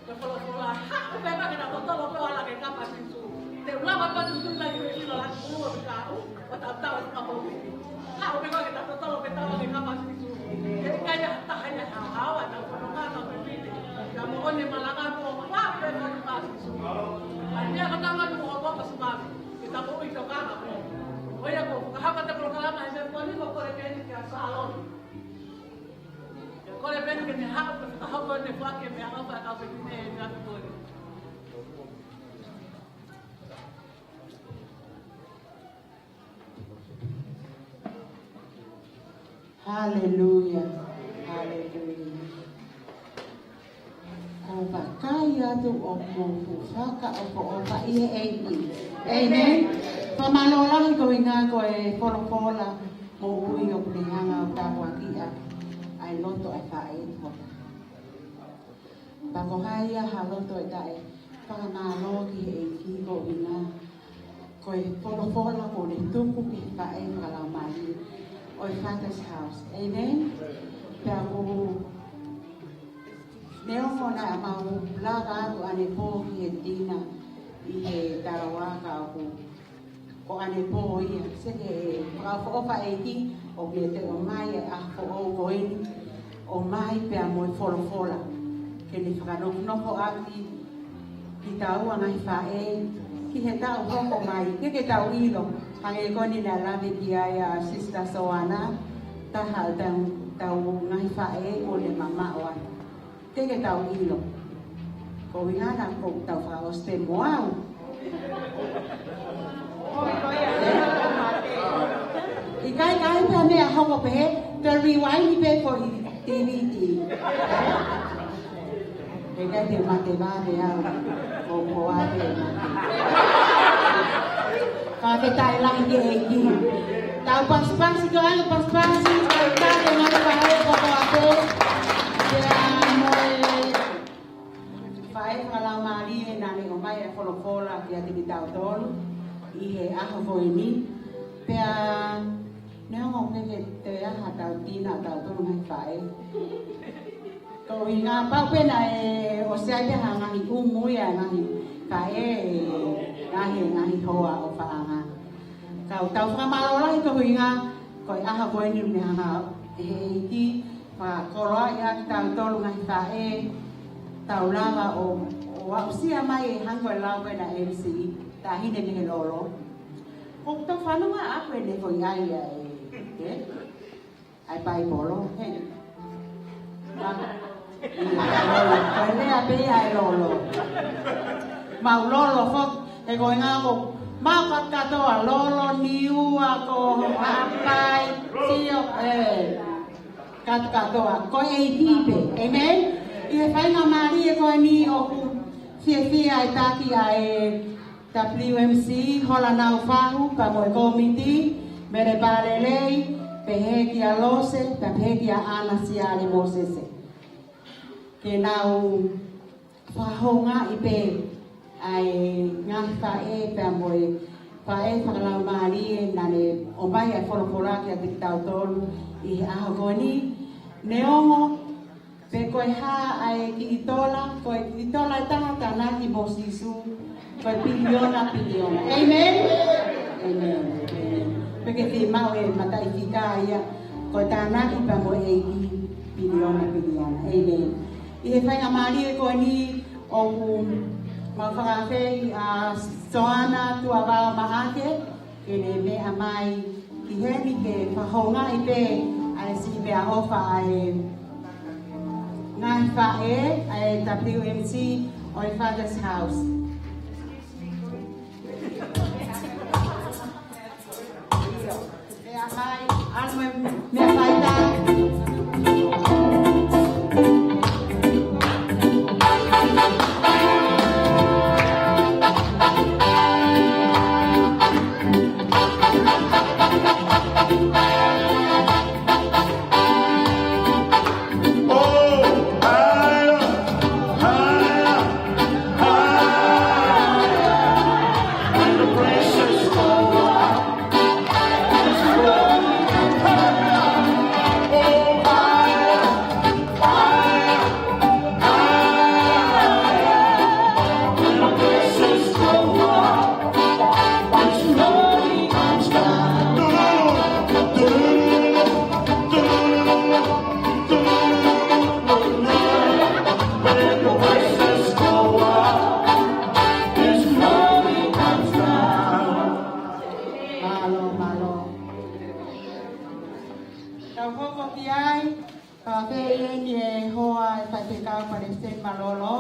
Ko e folofola, haʻu pē ke tau totolo pē ʻo ala ke kapa Sīsū. Te u lava pē ʻo tuʻu ʻi he ʻilo ʻa e kulu ʻo e kau, ʻo tau tau e kapa Sīsū. Haʻu pē ke tau totolo pē tau ke kapa Sīsū. He ʻikai ha taha ia ʻe haohaoa ʻetau fononga, ʻetau fefine. Ka mo ʻene malanga ko e kapa Sīsū. ʻA ia ko e tama ni mo e kapa Sīsū. Ke tau ui tokanga pē. ʻOku ʻikai ko e fakahā ʻa e polokalama he meʻa ko eni, ko e kole pē eni kia Salome. Kole pē eni ke ne haʻu, ke fakahoko ʻene foaki e meʻaʻofa ʻa e kau fefine he meʻa ko eni. Haleluia. Haleluia. ʻOku ou vakai atu ʻoku mou fuʻu fakaʻofoʻofa ʻi he ʻEiki. Amen. Fakamālō lahi koeʻuhinga ko e folofola moʻui ʻoku ne hanga ʻo tāpuakiʻi ʻa e loto ʻa e faʻē. Pea ko hai ia ha loto ʻe taʻe fakamālō ki he ʻEiki koeʻuhinga ko e folofola kuo ne tuku ki he faʻē fakalaumālie ʻo e Father's House. Amen. Pea ʻoku neongo naʻa mau lava atu ʻanepō ki he tina ʻi he taua ka ʻoku ko ʻanepō ia, seke, fakaʻofoʻofa ʻEiki, ʻoku ne toe ʻomai e ʻaho foʻou ko eni, ʻomai pea mo e folofola. Ke ne fakanofinofoʻaki kitaua ngaahi faʻē, ki he taʻu hoko mai, ke ke tau ʻilo, hangē ko eni naʻe lave ki ai ʻa Sister Soana, taha ʻetau, ʻetau ngaahi faʻē kuo ne mamaʻo atu. Ke ke tau ʻilo. Ko e ʻuhinga naʻa ʻoku tau fakaʻosi pē mo au. ʻIkai, ʻikai pē ha meʻa hoko pehē, te u rewind pē foʻi D V D. He ʻikai te mate vave au. Ko, ko ʻa te mate. Fakafetaʻi lahi ki he ʻEiki. Tau pasipasi ko ʻai pasipasi, tau tale mai faʻē kotoa pē. Pea mo e faʻē fakalaumālie naʻa ne ʻomai e folofola kiate kitautolu ʻi he ʻaho ko eni. Pea neongo ʻoku ʻikai ke toe ʻi ai haʻatau tina ʻatautolu ngaahi faʻē. Ko e ʻuhinga pau pē naʻe ʻosi ʻi ai pē ha ngaahi ʻumu ia ngaahi faʻē, ngaahi, ngaahi hoa ʻo faʻanga. Ka ʻoku tau fakamālō lahi ko e ʻuhinga, ko e ʻaho ko eni ne hanga ʻe he ʻEiki fakakoloaʻi ʻa kitautolu ngaahi faʻē, tau lava ʻo, ʻo aʻusia mai e hangē ko e lau ko ena M C, Taʻahine Mehelolo. ʻOku tau fanongo ʻaku ʻene foʻi ʻai ʻa e, ē? ʻA e Paipolo, hē? Ma, ʻi ʻa e lolo, ko e lea pē ʻa e lolo. Mau lolo foki, he ko e ngako, mau ka katoa lolo, Niua, ko Haʻapai, sio, ē. Ka katoa, ko e ʻEiki pē. Amen? ʻI he faingamālie ko eni ʻoku fiefia e taki ʻa e W M C, Hola Nau Fahu, pea mo e kōmiti, Mele Palelei, pehē kia Lose, pea pehē kia ʻAna Siale Mōsese. Ke nau fakahoungaʻi pē ʻa e ngaahi faʻē pea mo e faʻē fakalaumālie naʻa ne ʻomai ʻa e folofola kiate kitautolu ʻi he ʻaho ko eni. Neongo pe ko e hā ʻa e kiʻi tola, ko e kiʻi tola ʻe taha tānaki mo Sīsū, ko e piliona, piliona. Amen? Amen. Amen. Pe ke fiemaʻu e mataʻifika ia, ko e tānaki pea mo e ʻEiki, piliona, piliona. Amen. ʻI he faingamālie ko eni ʻoku mau fakaafeʻi ʻa Soana Tuavao Maʻake, ke ne meʻa mai ki heni ke fakahoungaʻi pē ʻa e siʻi meʻaʻofa ʻa e ngaahi faʻē, ʻa e W M C ʻo e Father's House. Meʻa mai, ʻalu e meʻa faitā. Mālō, mālō. Tau hoko ki ai, ka pehē eni e hoa e Faifekau Palesiteni Mālōlō,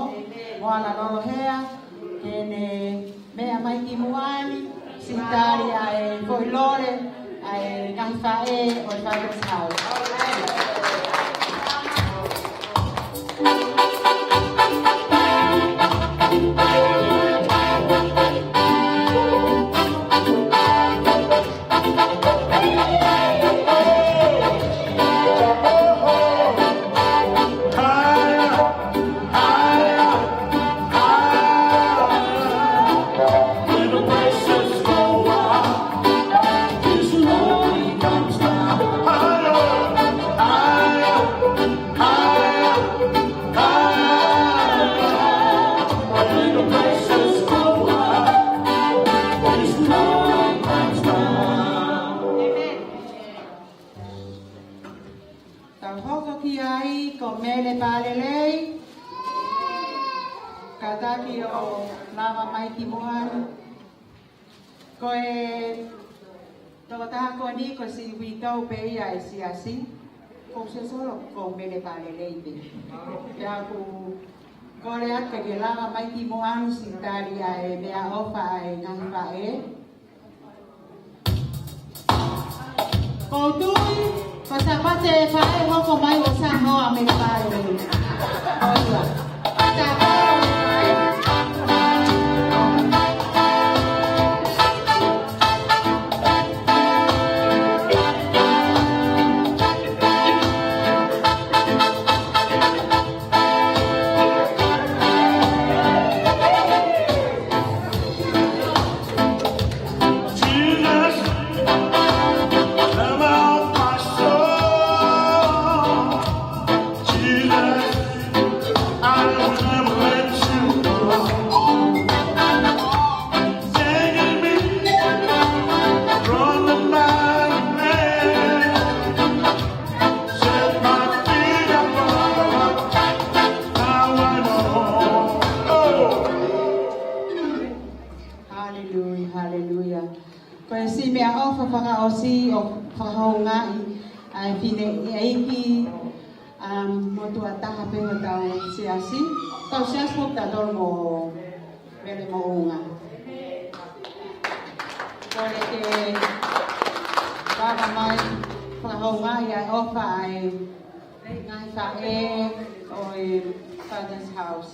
Moana Lolohea, ke ne meʻa mai ki muʻa ni, siʻi tali ʻa e foʻi lole, ʻa e ngaahi faʻē ʻo e Father's House. Tau hoko ki ai ko Mele Palelei. Kātaki ʻo lava mai ki muʻa ni. Ko e tokotaha ko eni ko e siʻi uitou pē ia ʻa e siasi. Ko Sesolo ko Mele Palelei pē. Pea ʻoku kole atu ke lava mai ki muʻa ni siʻi tali ʻa e meʻaʻofa ʻa e ngaahi faʻē. Ko u tui, ko Sāpate ʻe fā ʻe hoko mai ʻo Sāmoa Mele Palelei. ʻOia. Sāpate. ʻOfa fakaʻosi ʻo fakahoungaʻi ʻa e fineʻeiki, um, motuʻa taha pē hotau siasi. Tau siasi mo tautolu mo Vele Moʻunga. Kole ke fakaʻamu mai fakahoungaʻi ʻa e ʻofa ʻa e ngaahi faʻē ʻo e Father's House.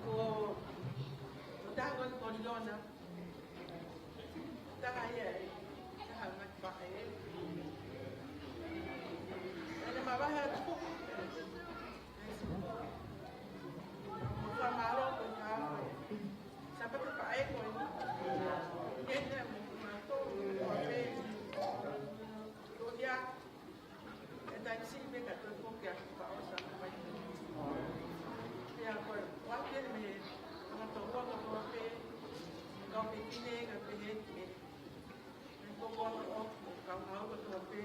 Ko, ko taha ko e koliona. Taha ia e, taha ngaahi faʻē. Ene mavahe atu. Mo fakamālō ko e taha ko e. Sāpate Faʻē ko eni. Kete mo mātou, ko e. Ko ia. E taimi siʻi pē ka toe foki atu ka ʻosi atu mai. Pea ko e, ʻoatu eni mei he, ʻa e toko kotoa pē, kau fefine, kau fefine, mei he koko ʻo, ʻo, kau hau kotoa pē.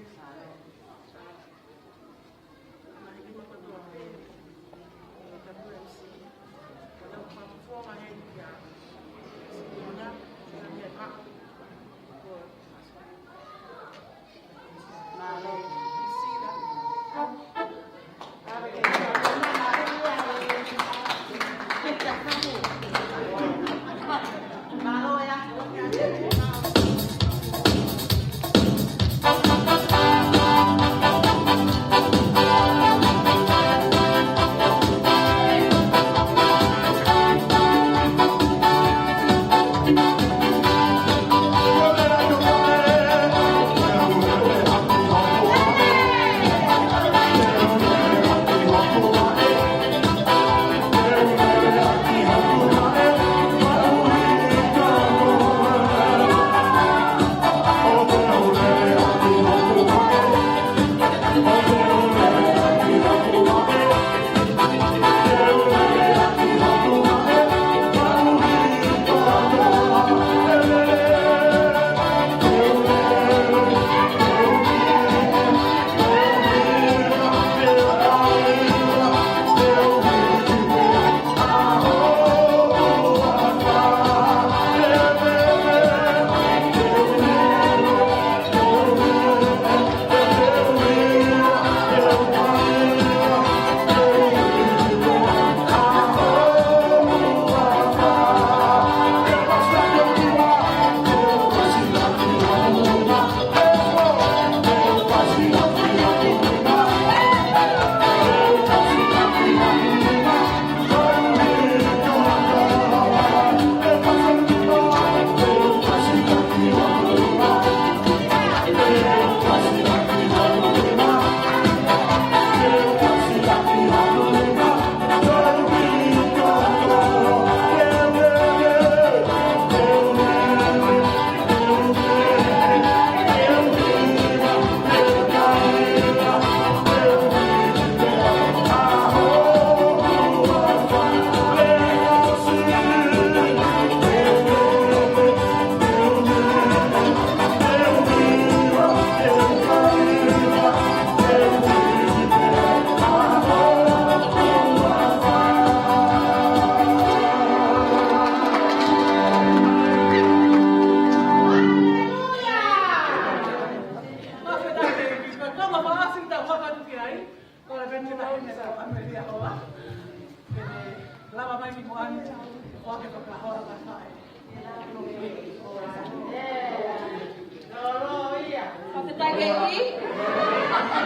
Fakafetaʻi ki he ʻEiki.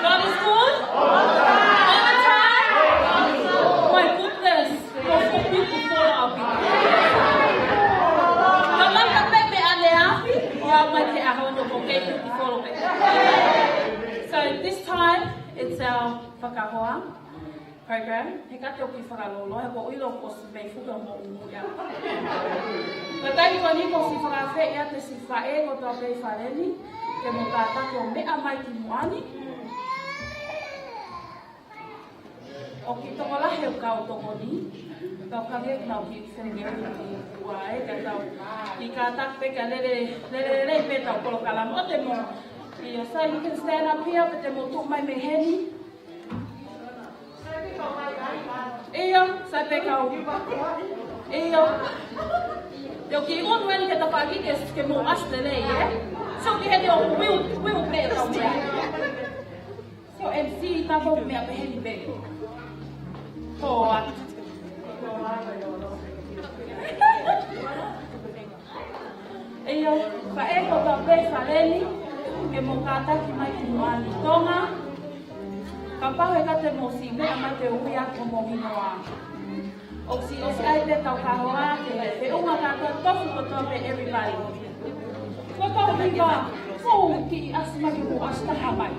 God is good. All the time. My goodness. Ko e fuʻu piko folo ʻaupito. Ka laka pē mei ʻaneafi, ʻo aʻu mai ki he ʻaho ni ʻoku kei piko folo pē. So this time, it's our fakahoa program. He ka te u kiʻi fakalōloa, he ʻoku ou ʻilo kuo ʻosi mei fuka mo umu ia. Ka taimi ko eni ʻoku ou fakaafeʻi atu siʻi faʻē kotoa pē ʻi fale ni, ke mou kātaki ʻo meʻa mai ki muʻa ni. ʻOku kiʻi tokolahi ʻeku kau tokoni, kau kage nau kiʻi fenengeu ki ua e, ka tau kiʻi kātaki pē ke lele, lele, lele pē ʻetau polokalama ʻo te mou. ʻIo, so you can stand up here, pea te mou tuʻu mai mei heni. ʻIo, sai pē kau. ʻIo. Te u kiʻi unu eni ke tafaʻaki ke, ke mou ʻasi lelei, ē? So ki heni ʻo wheel, wheel pē kau mea. So M C ta ko mea pē heni pē. Ko atu. ʻIo, faʻē kotoa pē ʻi fale ni, ke mou kātaki mai ki muʻa ni Tonga. Kapau he ka te mou siʻi meʻa mai te u ui atu homou hingoa. ʻOku siʻi ʻosi ʻai pē ʻetau kahoa ke feʻunga kātoa tofu kotoa pē everybody. Ko e kau hiva, mou kiʻi ʻasi mai ke mou ʻasi taha mai.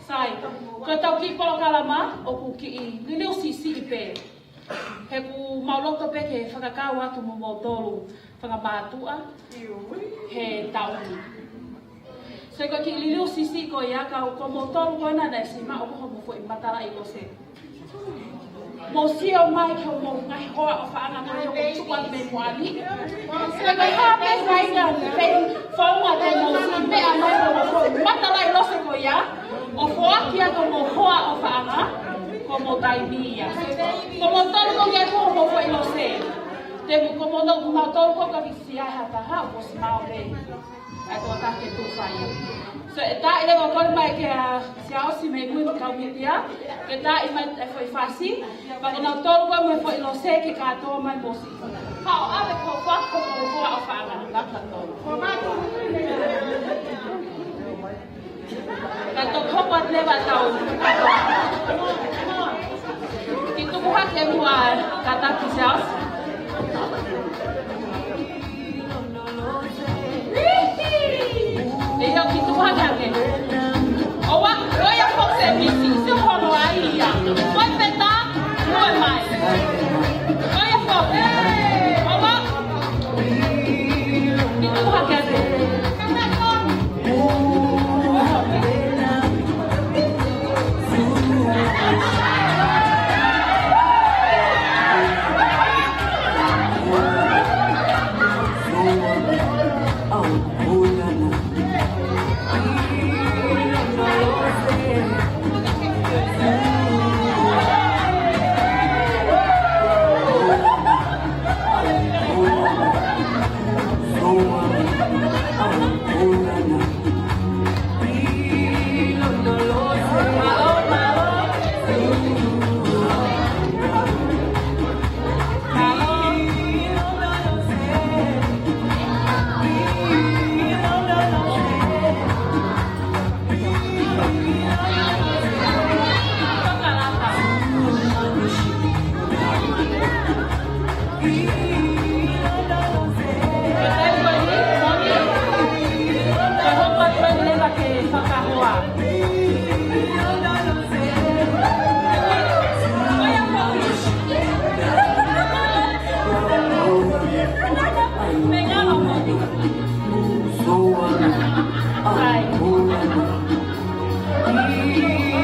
Sai, ko ʻetau kiʻi polokalama ʻoku kiʻi liliu siʻisiʻi pē. He ʻoku mau loto pē ke fakakau atu mo moutolu fakamātuʻa he taʻu ni. So ko e kiʻi liliu siʻisiʻi ko ia ka ko moutolu ko ena naʻe siʻi maʻu ko hoʻomou foʻi matalaʻi lose. Mou sio mai ki hoʻomou ngaahi hoa ʻofaʻanga ko ia ʻoku tuʻu atu mei muʻa ni. Ko e hā pē faʻahinga pē founga te mou siʻi meʻa mai ko hoʻomou foʻi matalaʻi lose ko ia ʻo foaki atu ki hoʻomou hoa ʻofaʻanga, ko hoʻomou taimi ia. Ko moutolu ko ia ko hoʻomou foʻi lose. Te mu ko mono, mau tau ko ka ki sia ha taha, ko si mau le. Ai ko ta ke tu fai. So, e ta ile ko ko mai ke a sia o si me mu ka mi dia. Ke ta i mai e fo i fasi. Pa ko na tolu ko mai fo i lo se ke ka to mai mo si. Ka o ave ko fa ko ko ko a fa na na ka to. Ka to ko pa ne ba tau. Ki tuku hake mua ka ta ki sia o si. Ia ki tuku hake ake. ʻOua, ʻoua ʻe fo se misi, se hono ai ia. Fai peta, fai mai. ʻOua ʻe fo. ʻOua. Ki tuku hake ake.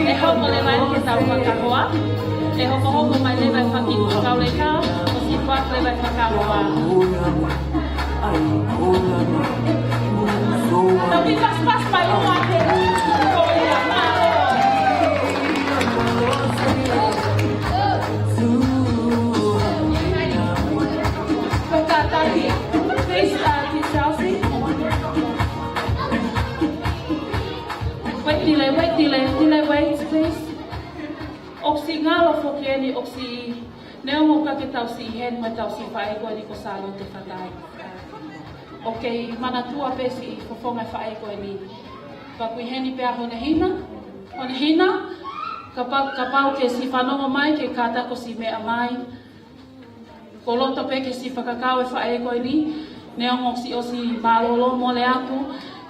ʻE hoko leva ke tau fakahoa. ʻE hokohoko mai leva e faki kau leka, ʻo si fak leva e fakahoa. Tau ki paspas mai ua ke ko ia ma. Ko ka taki. Please, uh, Miss Chelsea. Wait, delay, wait, delay, delay, wait, please. ʻOsi ngalo foki eni, ʻosi neongo ka ke tau si hen, ma tau si faʻē ko eni ko Sālote Fatai. Okay, manatua pē si fofonga faʻē ko eni. Ka kui heni pē a hona hina, hona hina, kapau, kapau ke si fanongo mai, ke kata ko si meʻa mai. Ko loto pē ke si fakakau e faʻē ko eni, neongo si ʻosi mālōlō mole atu,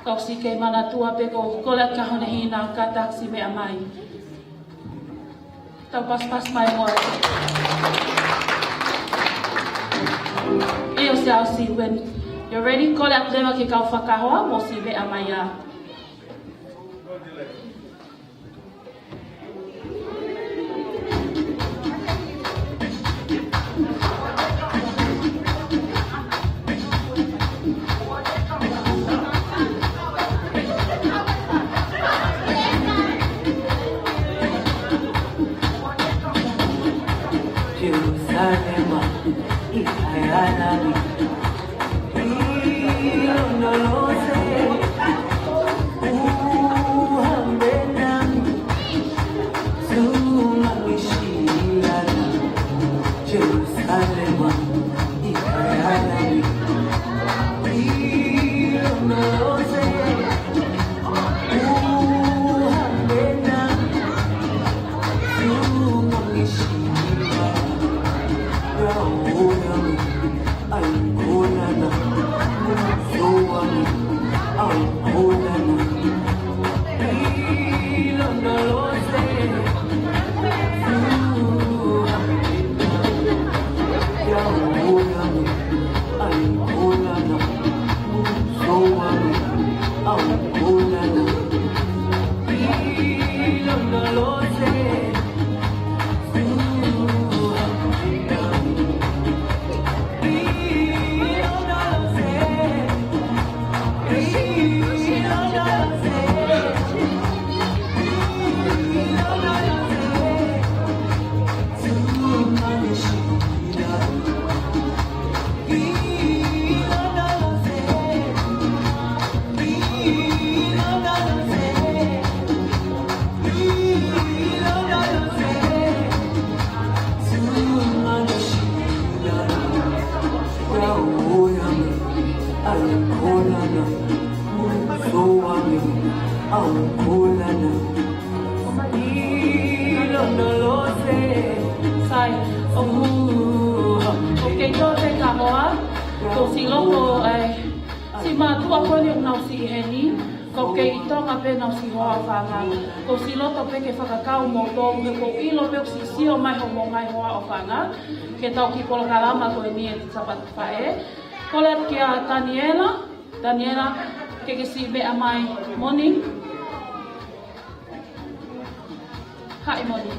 ka ʻosi kei manatua pē ko, ko le ka hona hina ka taksi meʻa mai. Tau paspas mai mo. ʻIo sia ʻosi when you're ready, ko le atu leva ke kau fakahoa, mo si meʻa mai a. Jerusalema, ʻi ai ʻa e ʻAnani. Sai, ʻoku, ʻoku kei toe pē kahoa, ʻoku ou siʻi loto, ʻa e siʻi mātuʻa ko eni ʻoku nau siʻi heni, ʻoku kei ʻi Tonga pē ʻenau siʻi hoa ʻofaʻanga. ʻOku ou siʻi loto pē ke fakakau moutolu, he ʻoku ou ʻilo pē ʻoku siʻi sio mai hoʻomou ngaahi hoa ʻofaʻanga ki heʻetau kiʻi polokalama ko eni ʻa e Sāpate Faʻē. Kole atu kia Taniela. Taniela, ke ke siʻi meʻa mai. Moni. Haʻi Moni.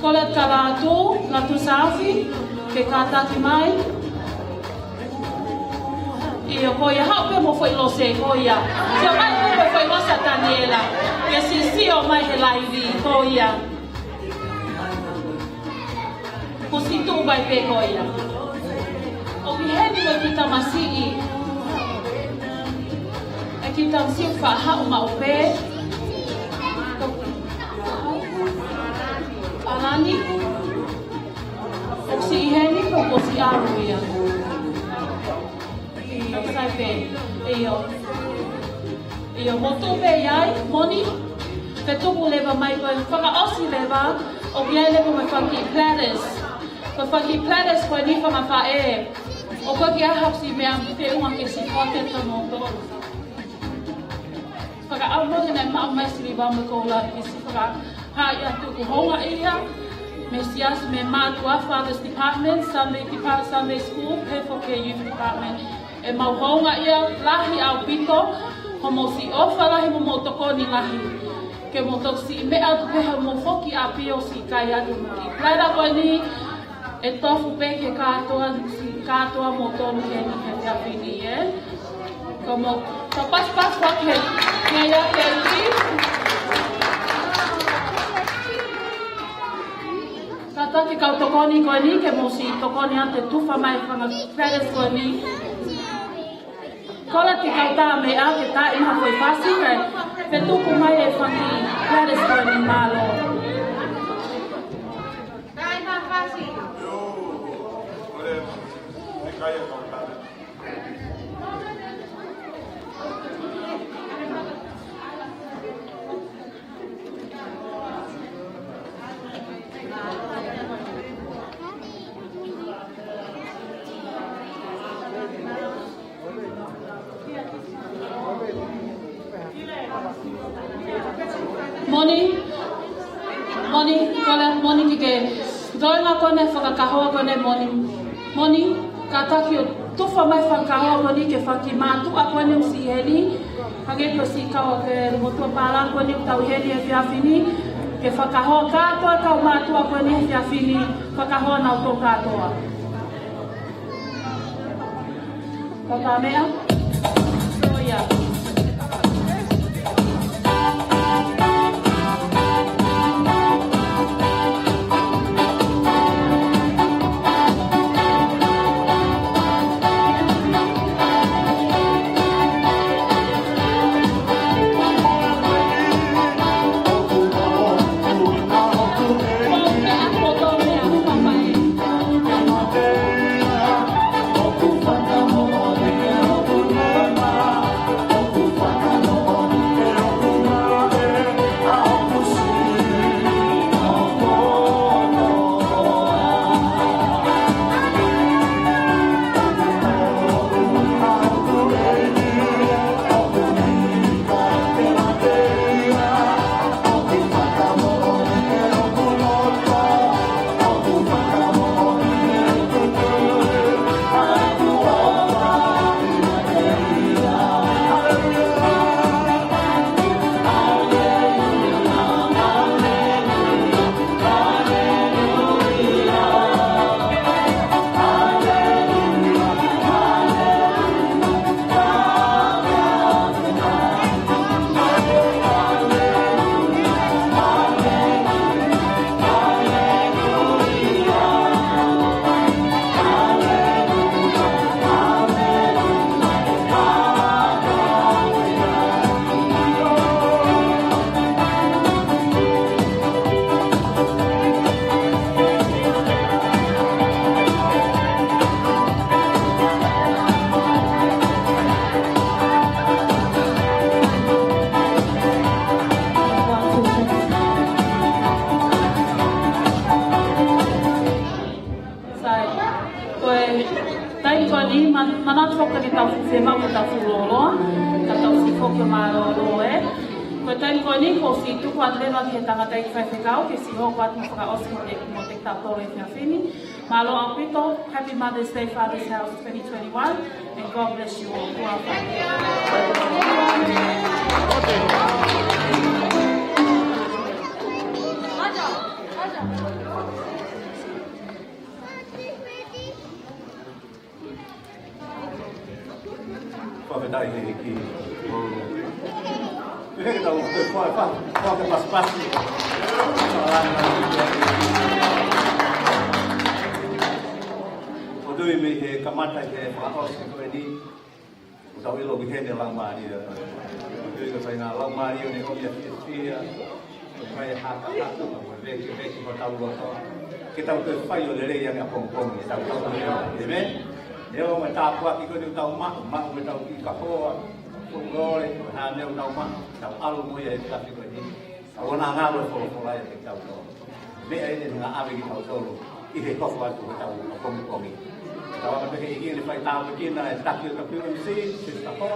Kole atu kia Lātū, Lātū Safi, ke kātaki mai. ʻIo, ko ia, haʻu pē mo e foʻi lose, ko ia. Sio mai pē mo e foʻi lose ʻa Taniela. Ke siʻi sio mai he laivi, ko ia. Ko e siʻi tuʻu mai pē ko ia. ʻOku ʻi heni mo e kiʻi tamasiʻi. ʻE kiʻi tamasiʻi faʻa haʻu maʻu pē. ʻAlani. ʻOku siʻi heni, ko e siʻi ʻalu ia. ʻIo, sai pē. ʻIo. ʻIo, mou tuʻu pē ai, Moni. Fetuku leva mai ko e fakaʻosi leva, ʻoku ʻi ai leva mo e fanga kiʻi platters. Ko e fanga kiʻi platters ko eni fanga faʻē. ʻOku ʻikai ke ʻi ai ha siʻi meʻa feʻunga ke siʻi kote ka mo to. Fakaʻamu ke ne maʻu mai siliva mo e koula ke siʻi faka- Haʻi atu ʻoku houngaʻia mei he siasi, mei he mātuʻa, Father's Department, Sunday Depart-, Sunday School, pehē foki ki he Youth Department. ʻOku mau houngaʻia lahi ʻaupito, hoʻomou siʻi ʻofa lahi mo hoʻomou tokoni lahi. Ke mou toki siʻi meʻa atu pē hoʻomou foki ʻapi ʻo siʻi kai atu mo e kiʻi platter ko eni, ʻe tofu pē ke kātoa, siʻi kātoa moutolu heni he efiafi ni, ē? Ko mo, ka paspas wake, ke ia ke ki. Kātaki kau tokoni ko eni ke mou siʻi tokoni atu ʻo tufa mai e fanga platters ko eni. Kole atu ki he kau tā meʻa ke tā mai ha foʻi fasi, kae fetuku mai e fanga kiʻi platters ko eni, mālō. Moni, Moni, kole Moni ke ke toe ngāue ko eni he fakakahoa ko eni, Moni. Moni, kātaki ʻo tufa mai e fakakahoa ko eni ki he fanga kiʻi mātuʻa ko eni ʻoku siʻi heni. Hangē ko e siʻi kau ʻa e motuʻa pālangi ko eni ʻoku tau ʻi heni he efiafi ni. Ke fakakahoa kātoa e kau mātuʻa ko eni he efiafi ni. Fakakahoa nautolu kātoa. Kau tā meʻa. Ko ia. Tau fuoloa, ka tau siʻi foki ʻo mālōlō ē. Ko e taimi ko eni, ʻoku ou siʻi tuku atu leva ki he tangataʻeiki faifekau, ke siʻi hoko atu ʻo fakaʻosi mo e, mo e tau tolo e efiafi ni. Mālō ʻaupito, Happy Mother's Day, Father's House twenty twenty-one, and God bless you all. Kuo pau. Fakafetaʻi ki he ʻEiki. Pehē ke tau toe fai, fai, fai ke pasipasi. ʻOku ou tui mei he kamata ki he fakaʻosi ko eni, ʻoku tau ʻilo ki heʻene laumālie. ʻOku ou tui ko e faʻahinga laumālie ʻo e ʻomi ʻa e fiefia. Mai haka haka, mo e veke veke hotau loto. Ke tau toe fai ʻo lelei ange ʻapongipongi, tau tau lelei. Amen. ʻE ʻomai e tāpuaki ko eni ʻoku tau maʻu, maʻu ʻe tau kiʻi kahoa, ko e lole, ko e hā e meʻa ʻoku tau maʻu, tau ʻalu mo ia he efiafi ko eni. Tau ʻoange ʻa e ngalo e folofola ia kiate kitautolu. Meʻa eni ʻe ʻave kitautolu ʻi he hoko atu hotau ʻapongipongi. Tau ʻoatu pē ki he ʻEiki ke ne fai tāpuekina e taki ʻo e W M C, Sister Paul.